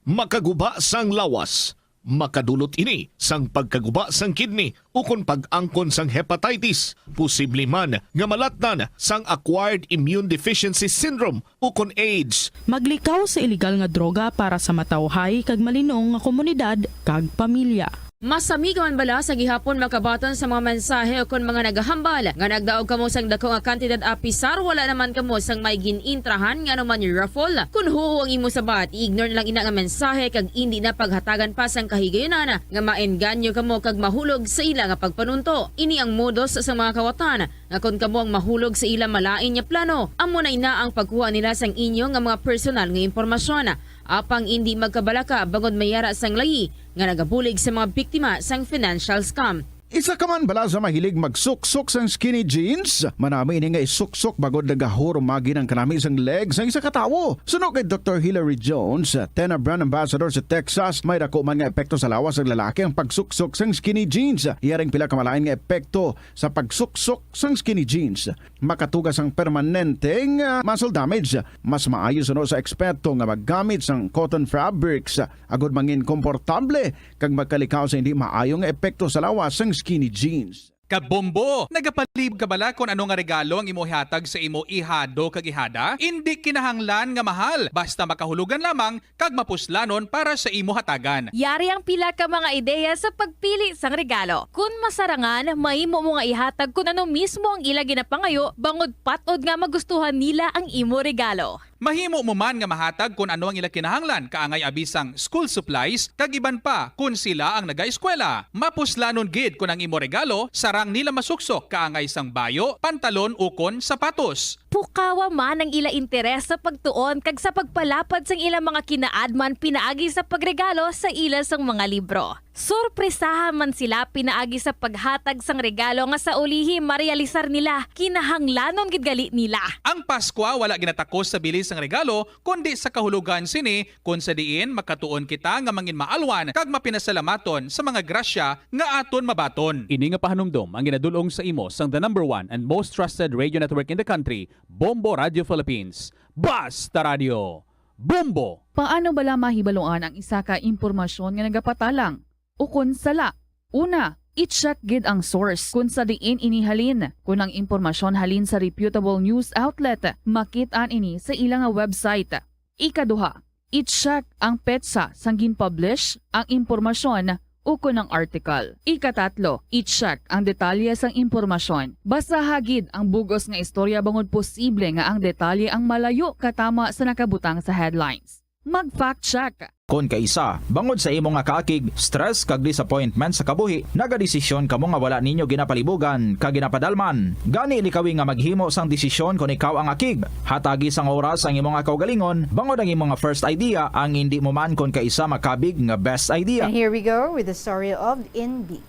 Makaguba sang lawas, makadulot ini sang pagkaguba sang kidney ukon pag-angkon sang hepatitis, posible man nga malatnan sang acquired immune deficiency syndrome ukon AIDS. Maglikaw sa iligal nga droga para sa matawhay kag malinong nga komunidad kag pamilya. Masami ka man bala sa gihapon makabaton sa mga mensahe ukon mga nagahambal nga nagdaog kamo sang dako nga kantidad apisar wala naman kamo sang may gin-intrahan nga anuman raffle? Kon huo ang imo sabat, i-ignore na lang ina nga mensahe kag indi na paghatagan pa sang kahigayunan nga maengganyo kamo kag mahulog sa ila nga pagpanunto. Ini ang modus sa mga kawatan nga kon kamo ang mahulog sa ila malain nga plano, amo na ina ang pagkuha nila sang inyo nga mga personal nga impormasyon. Apang indi magkabalaka bangod may ara sang layi nga nagabulig sa mga biktima sang financial scam. Isa ka man bala sa mahilig magsuksok sang skinny jeans? Manami ini nga isuksok bangod nagahurumagi ang kanami sang leg sang isa ka tawo. Suno kay Doktor Hilary Jones, Tena brand ambassador sa Texas, may dako man nga epekto sa lawas sang lalaki ang pagsuksok sang skinny jeans. Iya ring pila ka malain nga epekto sa pagsuksok sang skinny jeans. Makatuga sang permanente nga muscle damage. Mas maayo suno sa eksperto nga maggamit sang cotton fabrics agud mangin komportable kag magkalikaw sa hindi maayo nga epekto sa lawas sang skinny jeans. Kabombo! Nagapalib ka bala kon ano nga regalo ang imo ihatag sa imo ihado kag ihada? Indi kinahanglan nga mahal, basta makahulugan lamang kag mapuslanon para sa imo hatagan. Yari ang pila ka mga ideya sa pagpili sang regalo. Kon masarangan, mahimo mo nga ihatag kon ano mismo ang ila ginapangayo bangod pat-od nga magustuhan nila ang imo regalo. Mahimo mo man nga mahatag kon ano ang ila kinahanglan, kaangay abi sang school supplies, kag iban pa kon sila ang nagaeskwela. Mapuslanon gid kon ang imo regalo sarang nila masuksok, kaangay sang bayo, pantalon, ukon sapatos. Pukawa man ang ila interes sa pagtuon kag sa pagpalapad sang ila mga kinaadman pinaagi sa pagregalo sa ila sang mga libro. Sorpresahan man sila pinaagi sa paghatag sang regalo nga sa ulihi marealisar nila kinahanglanon gid gali nila. Ang Paskwa wala ginatakos sa bili sang regalo, kundi sa kahulogan sini, kon sa diin makatuon kita nga mangin maalwan kag mapinasalamaton sa mga grasya nga aton mabaton. Ini nga pahanumdom ang ginadul-ong sa imo sang the number one and most trusted radio network in the country, Bombo Radio Philippines. Basta Radio, Bombo! Paano bala mahibaluan ang isa ka impormasyon nga nagapatalang ukon sala? Una, i-check gid ang source kon sa diin ini halin. Kon ang impormasyon halin sa reputable news outlet, makit-an ini sa ila nga website. Ikaduha, i-check ang petsa sang gin-publish ang impormasyon ukon ang article. Ikatatlo, i-check ang detalye sang impormasyon. Basaha gid ang bug-os nga istorya bangod posible nga ang detalye ang malayo katama sa nakabutang sa headlines. Mag-fact check. Kon kaisa, bangod sa imo nga kaakig, stress kag disappointment sa kabuhi, nagadesisyon kamo nga wala ninyo ginapalibugan kag ginapadalman. Gani likawi nga maghimo sang desisyon kon ikaw ang akig. Hatagi sang oras ang imo nga kaugalingon, bangod ang imo nga first idea ang indi mo man kon kaisa makabig nga best idea. And here we go with the story of Inbi.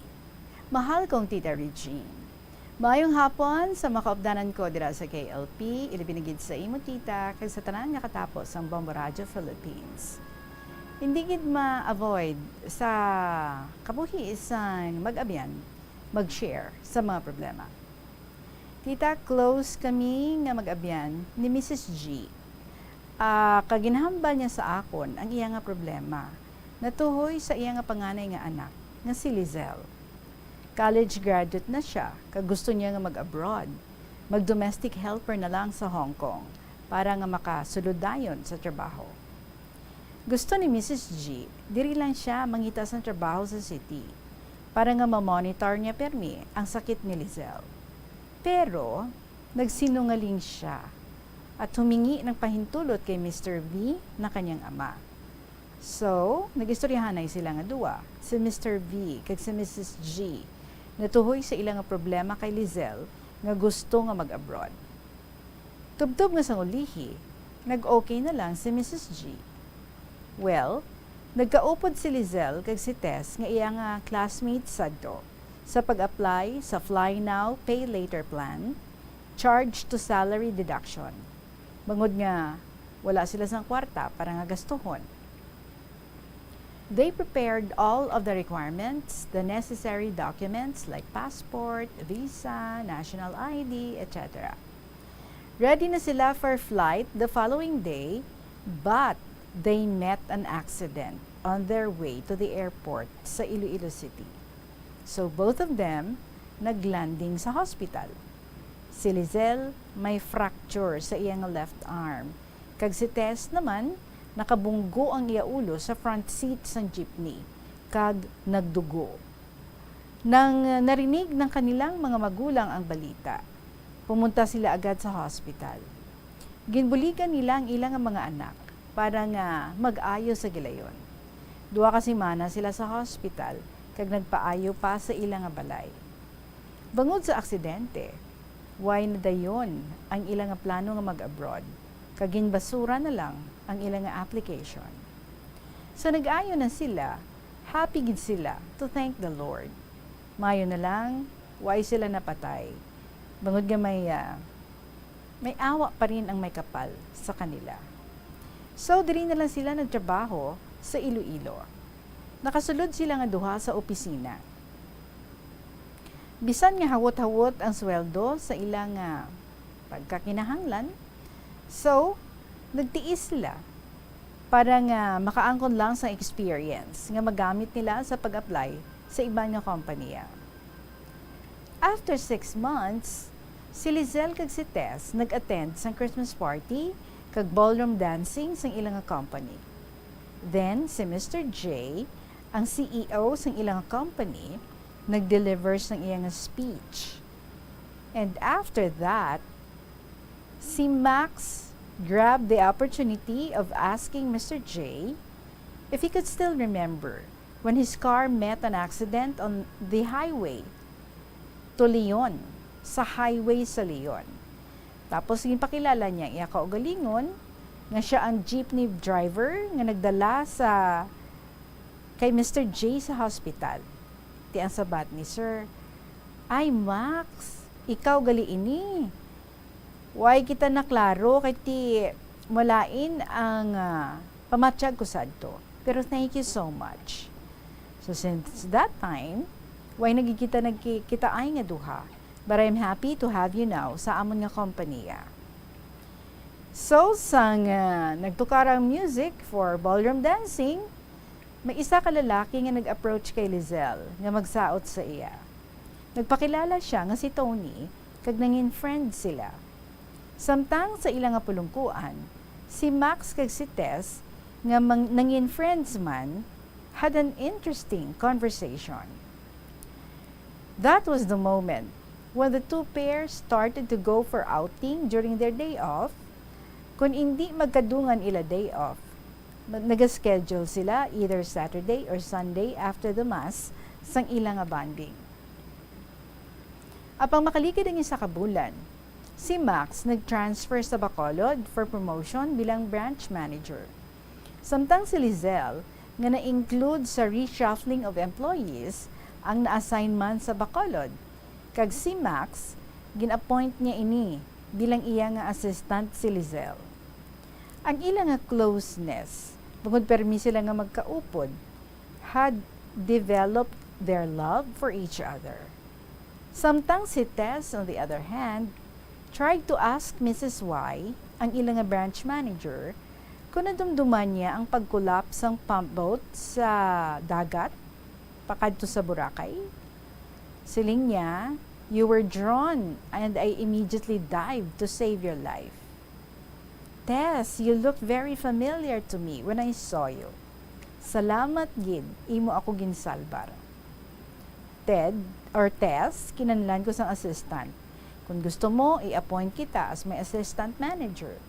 Mahal kong Tita Regine, maayong hapon sa makaupdanan ko dira sa K L P, ilabi na gid sa imo tita, kag sa tanan nga katapo sang Bombo Radio Philippines. Hindi gid ma-avoid sa kabuhi sang mag-abyan mag-share sa mga problema. Tita, close kami nga mag-abyan ni Missus G. Ah, kag ginhambal niya sa akon ang iya nga problema natuhoy sa iya nga panganay nga anak nga si Lizelle. College graduate na sia kag gusto niya nga mag-abroad, mag-domestic helper na lang sa Hong Kong para nga makasulod dayon sa trabaho. Gusto ni Missus G, diri lang sia mangita sang trabaho sa city para nga ma-monitor niya pirmi ang sakit ni Lizelle. Pero nagsinungaling sia at humingi ng pahintulot kay Mister V na kanyang ama. So, nag-istoryahanay sila nga duwa, si Mister V kag si Missus G, natuhoy sa ila nga problema kay Lizelle nga gusto nga mag-abroad. Tubtob nga sang ulihi, nag-okay na lang si Missus G. Well, nagkaupod si Lizelle kag si Tess nga iya nga classmate sadto sa pag-apply sa Fly Now, Pay Later plan, charge to salary deduction, bangod nga wala sila sang kwarta para nga gastuhon. They prepared all of the requirements, the necessary documents like passport, visa, national I D, et cetera. Ready na sila for flight the following day, but they met an accident on their way to the airport sa Iloilo City. So both of them naglanding sa hospital. Si Lizelle may fracture sa iya nga left arm, kag si Tess naman nakabunggo ang iya ulo sa front seat sang jeepney kag nagdugo. Nang narinig ng kanilang mga magulang ang balita, pumunta sila agad sa hospital. Ginbuligan nila ang ila nga mga anak para nga mag-ayo sa gilayon. Duha ka semana sila sa hospital kag nagpaayo pa sa ila nga balay. Bangod sa aksidente, way nadayon ang ila nga plano nga mag-abroad, kag ginbasura na lang ang ila nga application. Sa nag-ayo na sila, happy gid sila to thank the Lord. Maayo na lang, way sila napatay. Bangod nga may, ah, may awa pa rin ang may kapal sa kanila. So, diri na lang sila nagtrabaho sa Iloilo. Nakasulod sila nga duha sa opisina. Bisan nga hawot-hawot ang sweldo sa ila nga pagkakinahanglan, so, nagtiis sila para nga makaangkon lang sa experience nga magamit nila sa pag-apply sa iban nga kompanya. After six months, si Lizelle kag si Tess nag-attend sang Christmas party kag ballroom dancing sang ila nga company. Then, si Mister J, ang C E O sang ila nga company, nag-deliver sang iya nga speech. And after that, si Max grabbed the opportunity of asking Mister J if he could still remember when his car met an accident on the highway to Leon, sa highway sa Leon. Tapos ginpakilala niya iya kaugalingon nga siya ang jeepney driver nga nagdala sa kay Mister J sa hospital. Ti ang sabat ni Sir, "Ay, Max, ikaw gali ini. Way kita naklaro kay ti malain ang, ah, pamatyag ko sadto. Pero thank you so much." So since that time, way na gid kita nagkikitaay nga duha. But I'm happy to have you now sa amon nga kompanya. So, sang, ah, nagtukar ang music for ballroom dancing, may isa ka lalaki nga nag-approach kay Lizelle nga magsaot sa iya. Nagpakilala sia nga si Tony, kag nangin friend sila. Samtang sa ila nga pulungkuan, si Max kag si Tess, nga mang-, nangin friends man, had an interesting conversation. That was the moment when the two pairs started to go for outing during their day off. Kon indi magkadungan ila day off, Ma-, nag-schedule sila either Saturday or Sunday after the Mass sang ila nga bonding. Apang makaligid ang isa ka bulan, si Max nag-transfer sa Bacolod for promotion bilang branch manager. Samtang si Lizelle, nga na-include sa reshuffling of employees, ang na-assign man sa Bacolod, kag si Max, gin-appoint niya ini bilang iya nga assistant si Lizelle. Ang ila nga closeness, bangod permi sila nga magkaupod, had developed their love for each other. Samtang si Tess, on the other hand, tried to ask Missus Y, ang ila nga branch manager, kung nadumduman niya ang pagkulap sang pump boat sa dagat pakadto sa Boracay. Siling niya, "You were drawn and I immediately dived to save your life." "Tess, you look very familiar to me when I saw you. Salamat gid, imo ako ginsalbar." "Ted, or Tess, kinahanglan ko sang assistant. Kung gusto mo, i-appoint kita as my assistant manager."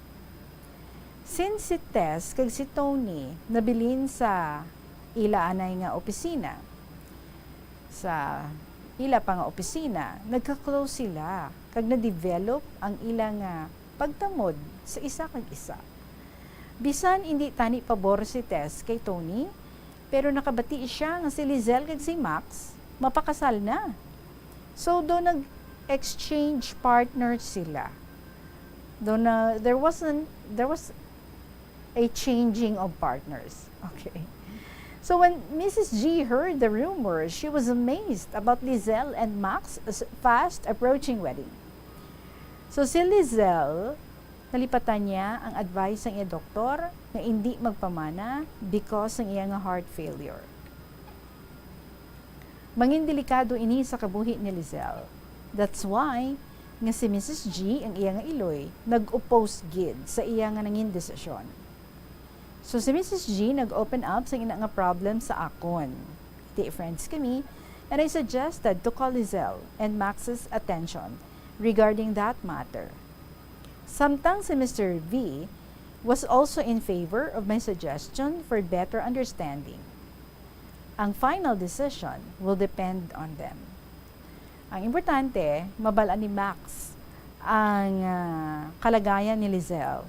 Since si Tess kag si Tony nabilin sa ila anay nga opisina, sa ila pa nga opisina, nagka-close sila kag na-develop ang ila nga pagtamod sa isa kag isa. Bisan indi tani pabor si Tess kay Tony, pero nakabati siya nga si Lizelle kag si Max mapakasal na. So, do nag-exchange partners sila. Do na, there was an, there was a changing of partners. Okay. So when Missus G heard the rumors, she was amazed about Lizelle and Max's fast approaching wedding. So si Lizelle, nalipatan niya ang advice sang iya doktor nga indi magpamana because sang iya nga heart failure. Mangin delikado ini sa kabuhi ni Lizelle. That's why nga si Missus G, ang iya nga iloy, nag-oppose gid sa iya nga nangin desisyon. So si Missus G nag-open up sa ina nga problem sa akon. Ti friends kami, and I suggested to call Lizelle and Max's attention regarding that matter. Samtang si Mister V was also in favor of my suggestion for better understanding. Ang final decision will depend on them. Ang importante, mabal-an ni Max ang, ah, kalagayan ni Lizelle,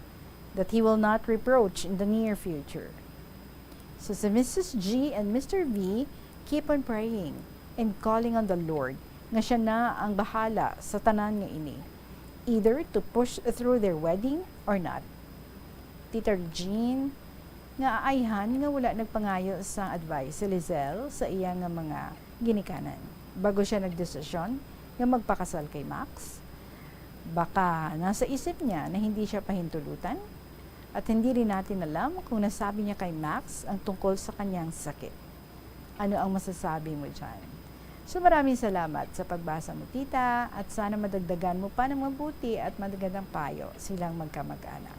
that he will not reproach in the near future. So si Missus G and Mister V keep on praying and calling on the Lord nga siya na ang bahala sa tanan nga ini, either to push through their wedding or not. Tita Regine, nga aayhan nga wala nagpangayo sang advice si Lizelle sa iya nga mga ginikanan bago siya nagdesisyon nga magpakasal kay Max? Baka nasa isip niya na hindi siya pahintulutan, at hindi rin natin alam kung nasabi niya kay Max ang tungkol sa kanyang sakit. Ano ang masasabi mo diyan? So, maraming salamat sa pagbasa mo, tita, at sana madagdagan mo pa ng mabuti at magagandang payo silang magkamag-anak.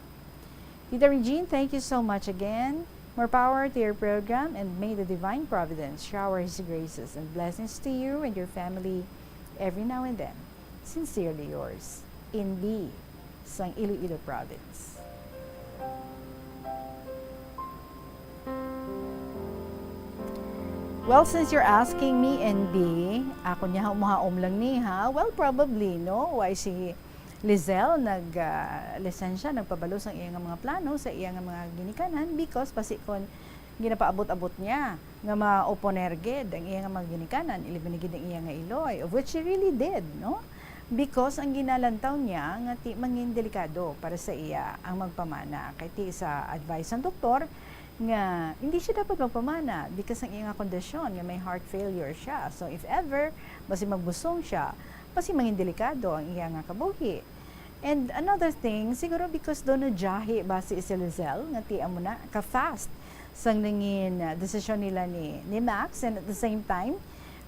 Tita Regine, thank you so much again. More power to your program, and may the divine providence shower His graces and blessings to you and your family every now and then. Sincerely yours, N B, sang Iloilo Province. Well, since you're asking me, N B, ako niya, humaom lang ni, ha? Well, probably, no? Why si Lizelle nag, ah, lisensya, nagpabalo sang iya nga mga plano, sa iya nga mga ginikanan, because basi kon ginapaabot-abot niya nga ma-oponer gid ang iya nga mga ginikanan, ilabi na gid ang iya nga iloy, of which she really did, no? Because ang ginalantaw niya nga ti mangin delikado para sa iya ang magpamana, kay ti sa advice sang doktor nga hindi siya dapat magpamana because ang iya nga kondisyon nga may heart failure siya. So if ever, basi magbusong siya, basi mangin delikado ang iya nga kabuhi. And another thing, siguro because do najahi basi si Lizelle nga ti amo na ka-fast sang nangin, ah, desisyon nila ni, ni Max, and at the same time,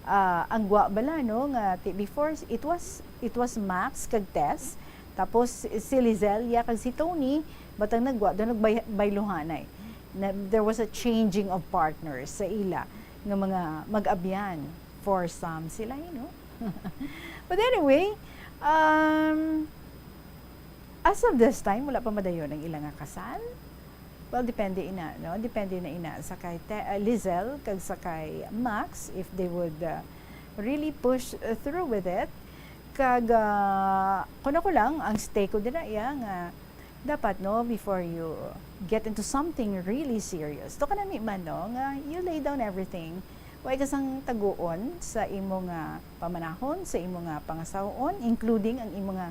ah, ang gwa bala, no, nga ti before, it was, it was Max kag Tess, tapos si Lizelle, iya kag si Tony, but ang nagwa do nagbayluhanay. Na, there was a changing of partners sa ila nga mga mag-abyan for some sila, you know. But anyway, um, as of this time, wala pa madayon ang ila nga kasal. Well, depende ina, no? Depende na ina sa kay Te-, uh, Lizelle kag sa kay Max if they would, uh, really push, uh, through with it. Kag, uh, kuno ko lang, ang stay ko dira iya nga dapat, no, before you get into something really serious, to kanami man, no, nga you lay down everything. Wa ka sang taguon sa imo nga pamanahon, sa imo nga pangasawon, including ang imo nga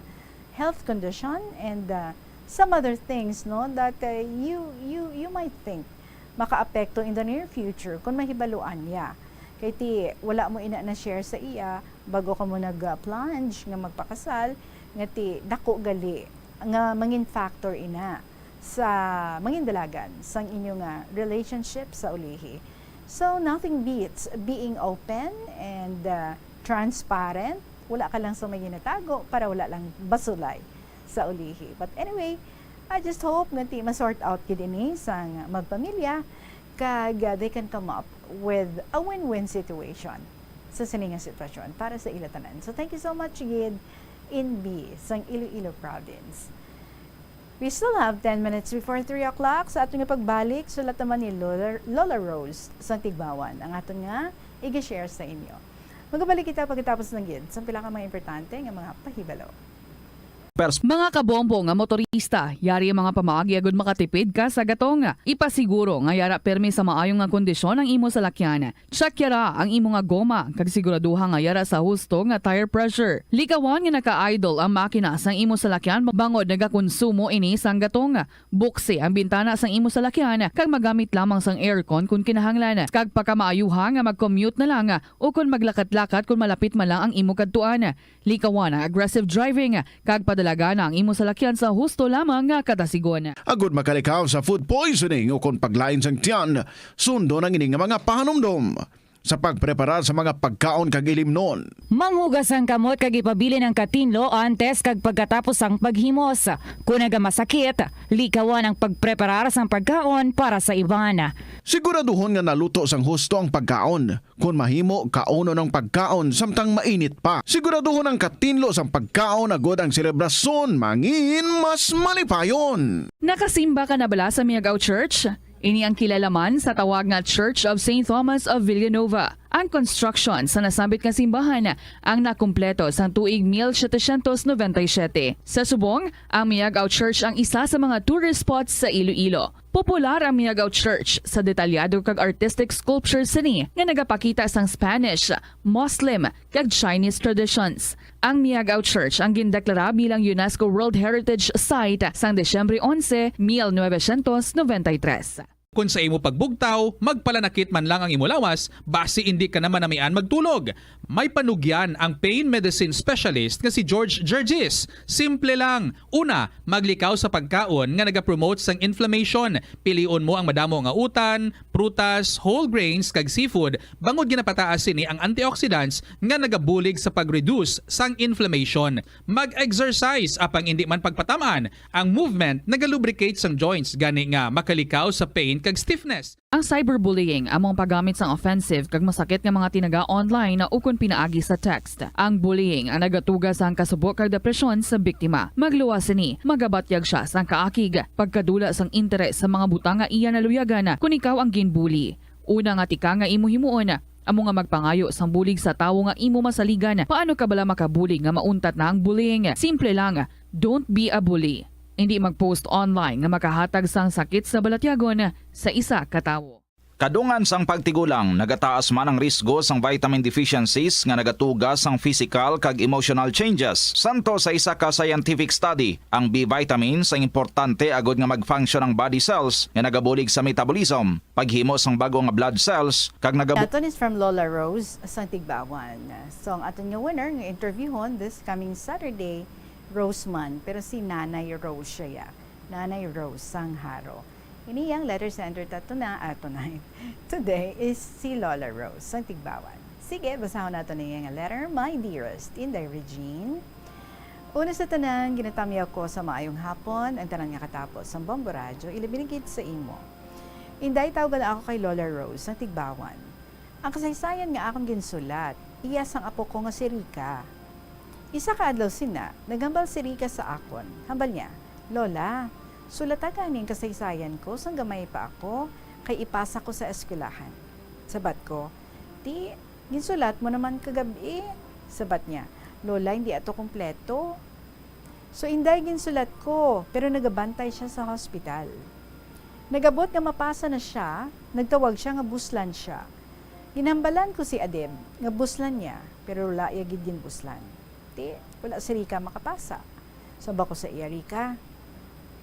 health condition and, uh, some other things, no, that, uh, you, you, you might think makaapekto in the near future kung mahibaluan niya. Kay ti, wala mo ina na-share sa iya bago ka mo nag-, uh, plunge nga magpakasal, nga ti, dako gali nga mangin factor ina sa mangin dalagan sang inyo nga relationship sa ulihi. So, nothing beats being open and, uh, transparent. Wala ka lang sa may ginatago para wala lang basulay sa ulihi. But anyway, I just hope nga ti ma-sort out gid ini sang magpamilya kag, uh, they can come up with a win-win situation sa sini nga sitwasyon para sa ila tanan. So, thank you so much gid, Inbi sang Iloilo Province. We still have ten minutes before three o'clock. Sa aton nga pagbalik, sulat naman ni Lola, Lola Rose sang Tigbawan ang aton nga i-share sa inyo. Magabalik kita pagkatapos ng gid sa pila ka mga importante nga mga pahibalo. Pers- Mga kabombo nga motorista, yari ang mga pamaagi agud makatipid ka sa gatong. Ipasiguro nga yara permi sa maayo nga kondisyon ang imo salakyan. Check yara ang imo nga goma kag siguraduha nga yara sa husto nga tire pressure. Likawan nga naka-idle ang makina sang imo salakyan bangod nagakonsumo ini sang gatong. Buksi ang bintana sang imo salakyan kag magamit lamang sang aircon kon kinahanglan. Kag pagkamaayuha nga mag-commute na lang o kon maglakat-lakat kon malapit man lang ang imo kadtuan. Likawan ang aggressive driving, kag padalagana ang imo salakyan sa husto lamang nga kadasigon. Agud makalikaw sa food poisoning ukon paglain sang tiyan, sundon ang ini nga mga pahanumdom sa pagpreparar sa mga pagkaon kag ilimnon. Manghugas ang kamot kag ipabilin ang katinlo antes kag pagkatapos sang paghimos. Kon nagamasakit, likawan ang pagpreparar sang pagkaon para sa iban. Siguraduhon nga naluto sang husto ang pagkaon. Kon mahimo, kaunon ang pagkaon samtang mainit pa. Siguraduhon ang katinlo sang pagkaon agud ang selebrasyon mangin mas malipayon. Nakasimba ka na bala sa Miagao Church? Ini ang kilalaman sa tawag nga Church of Saint Thomas of Villanova. Ang construction sa nasambit nga simbahan ang nakumpleto sang tuig mil setecientos noventa y siete. Sa subong, ang Miagao Church ang isa sa mga tourist spots sa Iloilo. Popular ang Miagao Church sa detalyado kag artistic sculpture sini nga nagapakita sang Spanish, Muslim, kag Chinese traditions. Ang Miagao Church ang gindeklara bilang UNESCO World Heritage Site sang Disyembre onse, mil novecientos noventa y tres. Kon sa imo pagbugtaw, magpalanakit man lang ang imo lawas, basi indi ka na manamian magtulog. May panugyan ang pain medicine specialist nga si George Gergis. Simple lang. Una, maglikaw sa pagkaon nga nagapromote sang inflammation. Pilion mo ang madamo nga utan, prutas, whole grains, kag seafood, bangod ginapataas sini ang antioxidants nga nagabulig sa pag-reduce sang inflammation. Mag-exercise, apang indi man pagpatam-an, ang movement nagalubricate sang joints, gani nga makalikaw sa pain kag stiffness. Ang cyberbullying amo ang paggamit sang offensive kag masakit nga mga tinaga online ukon pinaagi sa text. Ang bullying ang nagatuga sang kasubo kag depresyon sa biktima. Magluwas sini, magabatyag sia sang kaakig, pagkadula sang interes sa mga butang nga iya naluyagan kon ikaw ang ginbully. Una nga tika nga imo himuon, amo nga magpangayo sang bulig sa tawo nga imo masaligan. Paano ka bala makabulig nga mauntat na ang bullying? Simple lang, don't be a bully. Indi mag-post online nga makahatag sang sakit sa balatyagon sa isa ka tawo. Kadungan sang pagtigulang, nagataas man ang risgo sang vitamin deficiencies nga nagatuga sang physical kag emotional changes. Santo sa isa ka scientific study, ang B vitamins ang importante agud nga mag-function ang body cells nga nagabulig sa metabolism, paghimo sang bag-o nga blood cells, kag nagab- That one is from Lola Rose sang Tigbawan. So, ang aton nga winner nga interviewhon this coming Saturday, Rose man, pero si Nanay Rose siya, ya. Nanay Rose Sangharo. Ini yang letter sender ta tuna-, ah, tonight. Today is si Lola Rose sang Tigbawan. Sige, basahon nato na iya nga letter. My dearest Inday Regine, una sa tanan, ginatamyaw ko sa maayong hapon ang tanan nga katapo sang Bombo Radyo, ilabi na gid sa imo. Inday, tawgan ako kay Lola Rose sang Tigbawan. Ang kasaysayan nga akon ginsulat, iya sang apo ko nga si Rica. Isa ka adlaw sina, naghambal si Rica sa akon. Hambal niya, "Lola, Sulata gani ang kasaysayan ko sang gamay pa ako, kay ipasa ko sa eskwelahan. Sabat ko, "Ti, ginsulat mo naman kagab-i." Sabat niya, "Lola, hindi ato kompleto." So, Inday, ginsulat ko, pero nagabantay siya sa hospital. Nag-abot nga mapasa na siya, nagtawag siya nga buslan siya. Ginhambalan ko si Adeb nga buslan niya, pero wala iya gid ginbuslan. Ti, wala si Rica makapasa. Sabat ko sa iya, "Rica,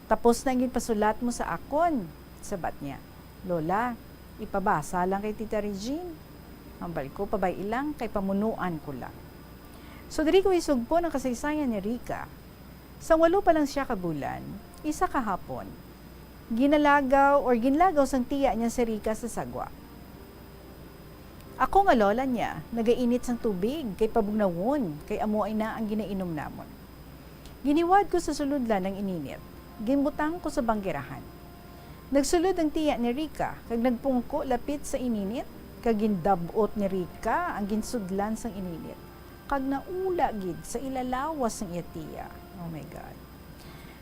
tapos na ang ginpasulat mo sa akon." Sabat niya, "Lola, ipabasa lang kay Tita Regine." Hambal ko, "Pabay-i lang, kay pamunuan ko lang." So, diri ko isugpon ang kasaysayan ni Rica. Sang walo pa lang siya ka bulan, isa ka hapon, ginalagaw or ginlagaw sang tiya niya si Rica sa sagwa. Ako nga lola niya, nagainit sang tubig kay pabugnawon, kay amo ay na ang ginainom namon. Ginhiwad ko sa sulodlan ang ininit. Ginbutang ko sa banggerahan. Nagsulod ang tiya ni Rica, kag nagpungko lapit sa ininit, kag gindab-ot ni Rica ang ginsudlan sang ininit, kag naula gid sa ilalawas sang iya tiya. Oh my God.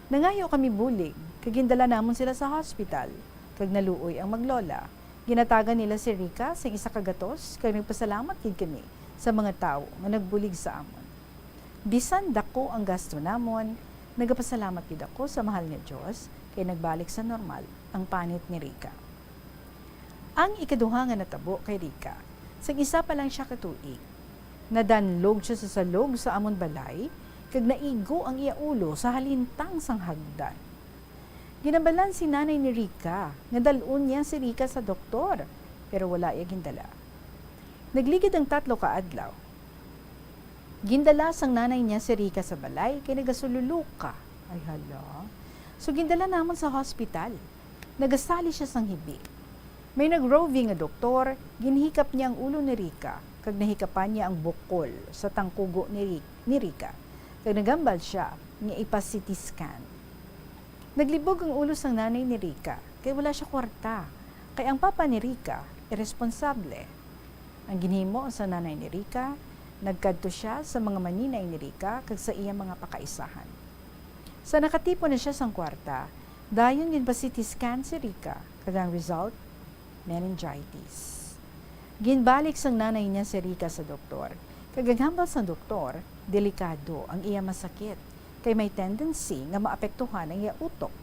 Nangayo kami bulig, kag gindala namon sila sa hospital, kag naluoy ang maglola. Ginatagan nila si Rica sing isa ka gatos, kag nagpasalamat gid kami sa mga tawo nga nagbulig sa amon. Bisan dako ang gasto namon, nagapasalamat gid ako sa mahal nga Dios kay nagbalik sa normal ang panit ni Rica. Ang ikaduha nga natabo kay Rica, sang isa pa lang siya ka tuig, nadanlog siya sa salog sa amon balay, kag naigo ang iya ulo sa halintang sang hagdan. Ginhambalan si nanay ni Rica nga dal-on niya si Rica sa doktor, pero wala iya gindala. Nagligid ang tatlo ka adlaw. Gindala sang nanay niya si Rica sa balay kay nagasululoka. Ay hala. So, gindala namon sa hospital. Nagasali siya sang hibi. May nag-Roving nga doktor, ginhikap niya ang ulo ni Rica, kag nahikapan niya ang bukol sa tangkugo ni Ri-, ni Rica, kag naghambal siya nga ipa-C T scan. Naglibog ang ulo sang nanay ni Rica, kay wala siya kwarta, kay ang papa ni Rica iresponsable. Ang ginhimo sa nanay ni Rica, nagkadto siya sa mga maninay ni Rica kag sa iya mga pakaisahan. Sa nakatipon na siya sang kwarta, dayon ginpa-C T scan si Rica, kag ang result, meningitis. Ginbalik sang nanay niya si Rica sa doktor, kag ang hambal sang doktor, delikado ang iya masakit, kay may tendency nga maapektuhan ang iya utok,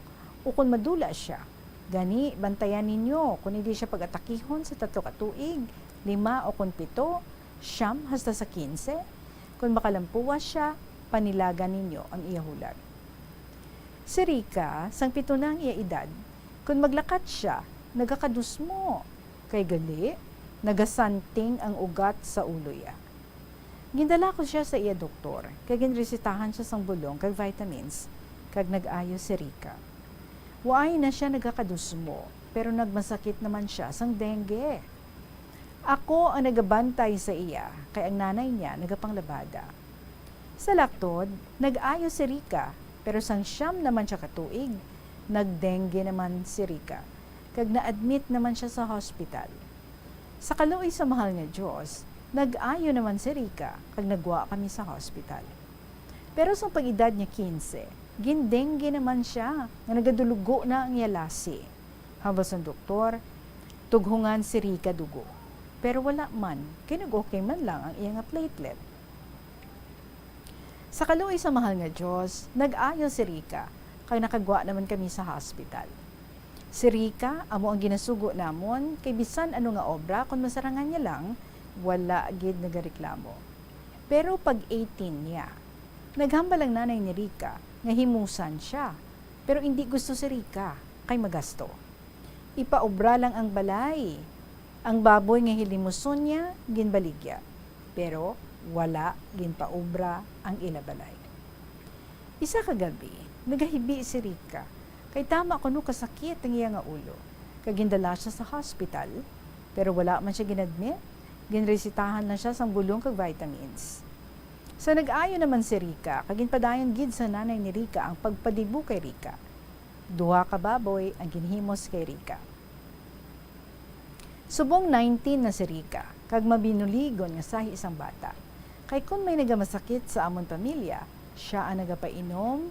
ukon madula siya. Gani, bantayan ninyo kon hindi siya pag-atakihon sa tatlo ka tuig, lima ukon pito, siyam hasta sa kinse. Kon makalampuwas siya, panilagan ninyo ang iya hulag. Si Rica, sang pito na ang iya edad, kon maglakat siya, nagakadusmo, kay gali, nagasanting ang ugat sa ulo iya. Gindala ko siya sa iya doktor, kag ginresetahan siya sang bulong kag vitamins, kag nag-ayo si Rica. Waay na siya nagakadusmo, pero nagmasakit naman siya sang dengue. Ako ang nagabantay sa iya, kay ang nanay niya nagapanglabada. Sa laktod, nag-ayo si Rica, pero sang siyam naman siya ka tuig, nagdengue naman si Rica, kag na-admit naman siya sa hospital. Sa kaluoy sa mahal nga Dios, nag-ayo naman si Rica, kag nagwa kami sa hospital. Pero sang pag-edad niya kinse, gindengue naman siya, nga nagadulugo na ang iya lasi. Hambal sang doktor, tughungan si Rica dugo. Pero wala man, kay nag-okay man lang ang iya nga platelet. Sa kaluoy sa mahal nga Dios, nag-ayo si Rica, kag nakagwa naman kami sa hospital. Si Rica amo ang ginasugo namon, kay bisan ano nga obra, kon masarangan niya lang, wala gid nagareklamo. Pero pag eighteen niya, naghambal ang nanay ni Rica nga himusan siya, pero indi gusto si Rica, kay magasto. Ipaobra lang ang balay. Ang baboy nga hilimuson niya, ginbaligya, pero wala ginpaobra ang ila balay. Isa ka gab-i, nagahibi si Rica, kay tama kuno kasakit ang iya nga ulo, kag gindala siya sa hospital, pero wala man siya ginadmit, ginresetahan lang siya sang bulong kag vitamins. Sa nag-ayo naman si Rica, kag ginpadayon gid sa nanay ni Rica ang pagpadibo kay Rica. Duha ka baboy ang ginhimos kay Rica. Subong nineteen na si Rica, kag mabinuligon nga sahi sang bata. Kay kon may nagamasakit sa amon pamilya, sia ang nagapainom,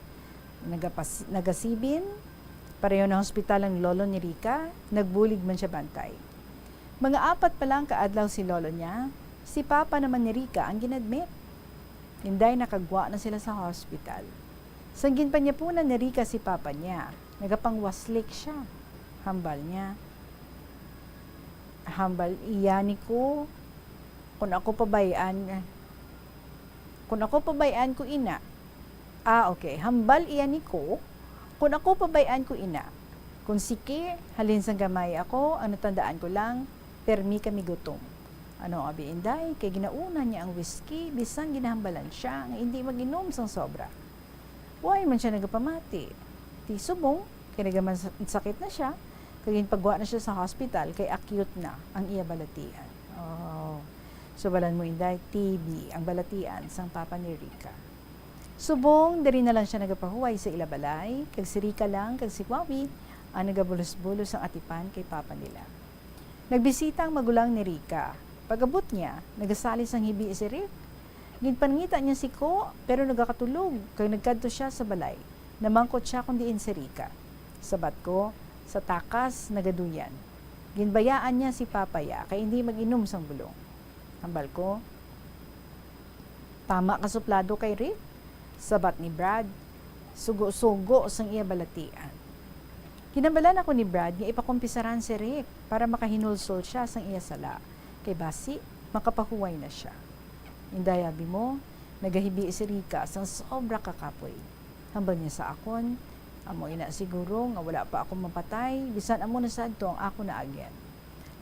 nagapas-, nagasibin, Pareho na hospital ang lolo ni Rica, nagbulig man siya bantay. Mga apat pa lang ka adlaw si lolo niya, si papa naman ni Rica ang ginadmit. Inday, nakagwa na sila sa hospital. Sang ginpanyapunan ni Rica si papa niya, nagapangwaslik siya. Hambal niya, hambal iya ni ko, kung ako pabay-an, kung ako pabay-an ko ina. Ah, okay. Hambal iya ni ko, kung ako pabay-an ko ina. Kung siki, halin sang gamay ako, ang natandaan ko lang, permi kami gutom. Ano, abi, Inday, kay ginauna niya ang whiskey, bisan ginahambalan siya nga hindi mag-inom sang sobra. Why man siya nagapamati? Ti subong, kay nagaman-, sakit na siya, kay ginpagwa na siya sa hospital kay acute na ang iya balatian. Oh. So, balan mo, Inday, T B ang balatian sang papa ni Rica. Subong, diri na lang siya nagapahuway sa ila balay, kag si Rica lang kag si Wawi ang nagabulos-bulos sang atipan kay papa nila. Nagbisita ang magulang ni Rica. Pag-abot niya, nagasali sang hibi si Rick. Ginpangita niya si Ko, pero nagakatulog, kag nagkadto siya sa balay. Namangkot siya kung diin si Rica. Sabat ko, sa takas, nagaduyan. Ginbayaan niya si Papa ya, kay hindi mag-inom sang bulong. Hambal ko, "Tama ka suplado kay Rick?" Sabat ni Brad, sugo-sugo sang iya balatian. Ginhambalan ako ni Brad nga ipakumpisaran si Rick para makahinulsol siya sang iya sala, kay basi makapahuway na siya. Inday, abi mo, nagahibi si Rica sang sobra ka kapoy. Hambal niya sa akon, "Amo ina siguro nga wala pa ako mapatay, bisan amo na sadto ang akon naagyan.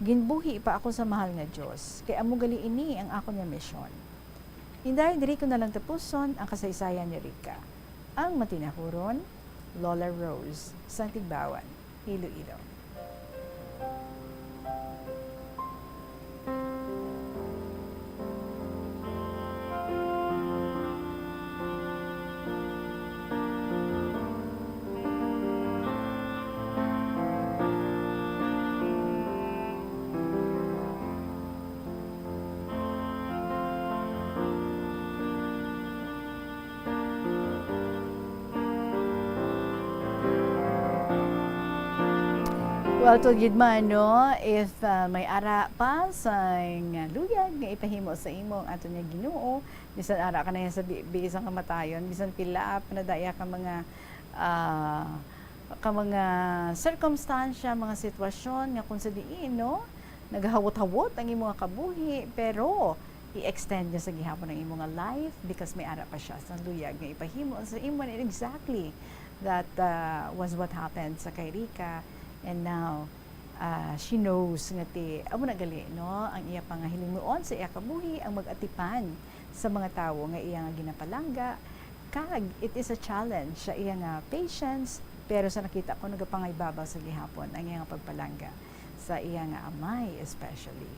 Ginbuhi pa ako sa mahal nga Dios, kay amo gali ini ang akon nga misyon." Inday, diri ko na lang tapuson ang kasaysayan ni Rica. Ang matinahuron, Lola Rose, sang Tigbawan, Iloilo. Well, tuod gid man, no? If, ah, may ara pa sang luyag nga ipahimo sa imo ang aton nga Ginoo, bisan ara ka na yan sa bi-, biis ang kamatayon, bisan pila pa na daya ka mga, ah, ka mga sirkumstansya, mga sitwasyon nga kung sa diin, no, nagahawot-hawot ang imo nga kabuhi, pero i-extend niya sa gihapon ang imo nga life because may ara pa siya sa luyag nga ipahimo sa imo. And exactly that, uh, was what happened sa kay Rica. And now, uh, she knows nga ti, amo na gali, no, ang iya pa nga hilimuon sa iya kabuhi, ang mag-atipan sa mga tawo nga iya nga ginapalangga. Kag it is a challenge sa iya nga patience, pero sa nakita ko, nagapangaybabaw sa gihapon ang iya nga pagpalangga sa iya nga amay, especially,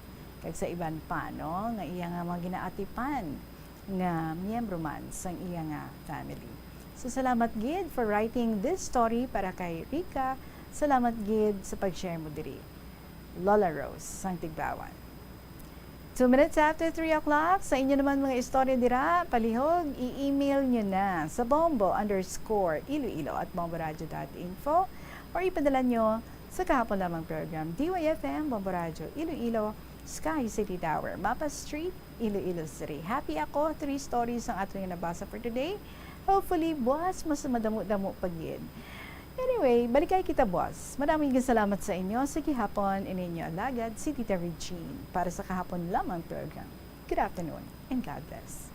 kag sa iban pa, no, nga iya nga mga ginaatipan nga miyembro man sang iya nga family. So, salamat gid for writing this story para kay Rica. Salamat gid sa pag-share mo diri, Lola Rose sang Tigbawan. Two minutes after three o'clock, sa inyo naman mga istorya dira, palihog, i-email nyo na sa bombo underscore iloilo at bomboradio dot info or ipadala nyo sa kahapon lamang program, D Y F M, Bombo Radio, Iloilo, Sky City Tower, Mapa Street, Iloilo City. Happy ako, three stories ang aton nga nabasa for today. Hopefully, buwas mas madamo-damo pa gid. Anyway, balikay kita buwas. Madaming salamat sa inyo. Sa gihapon, ini inyo alagad, si Tita Regine, para sa kahapon lamang program. Good afternoon and God bless.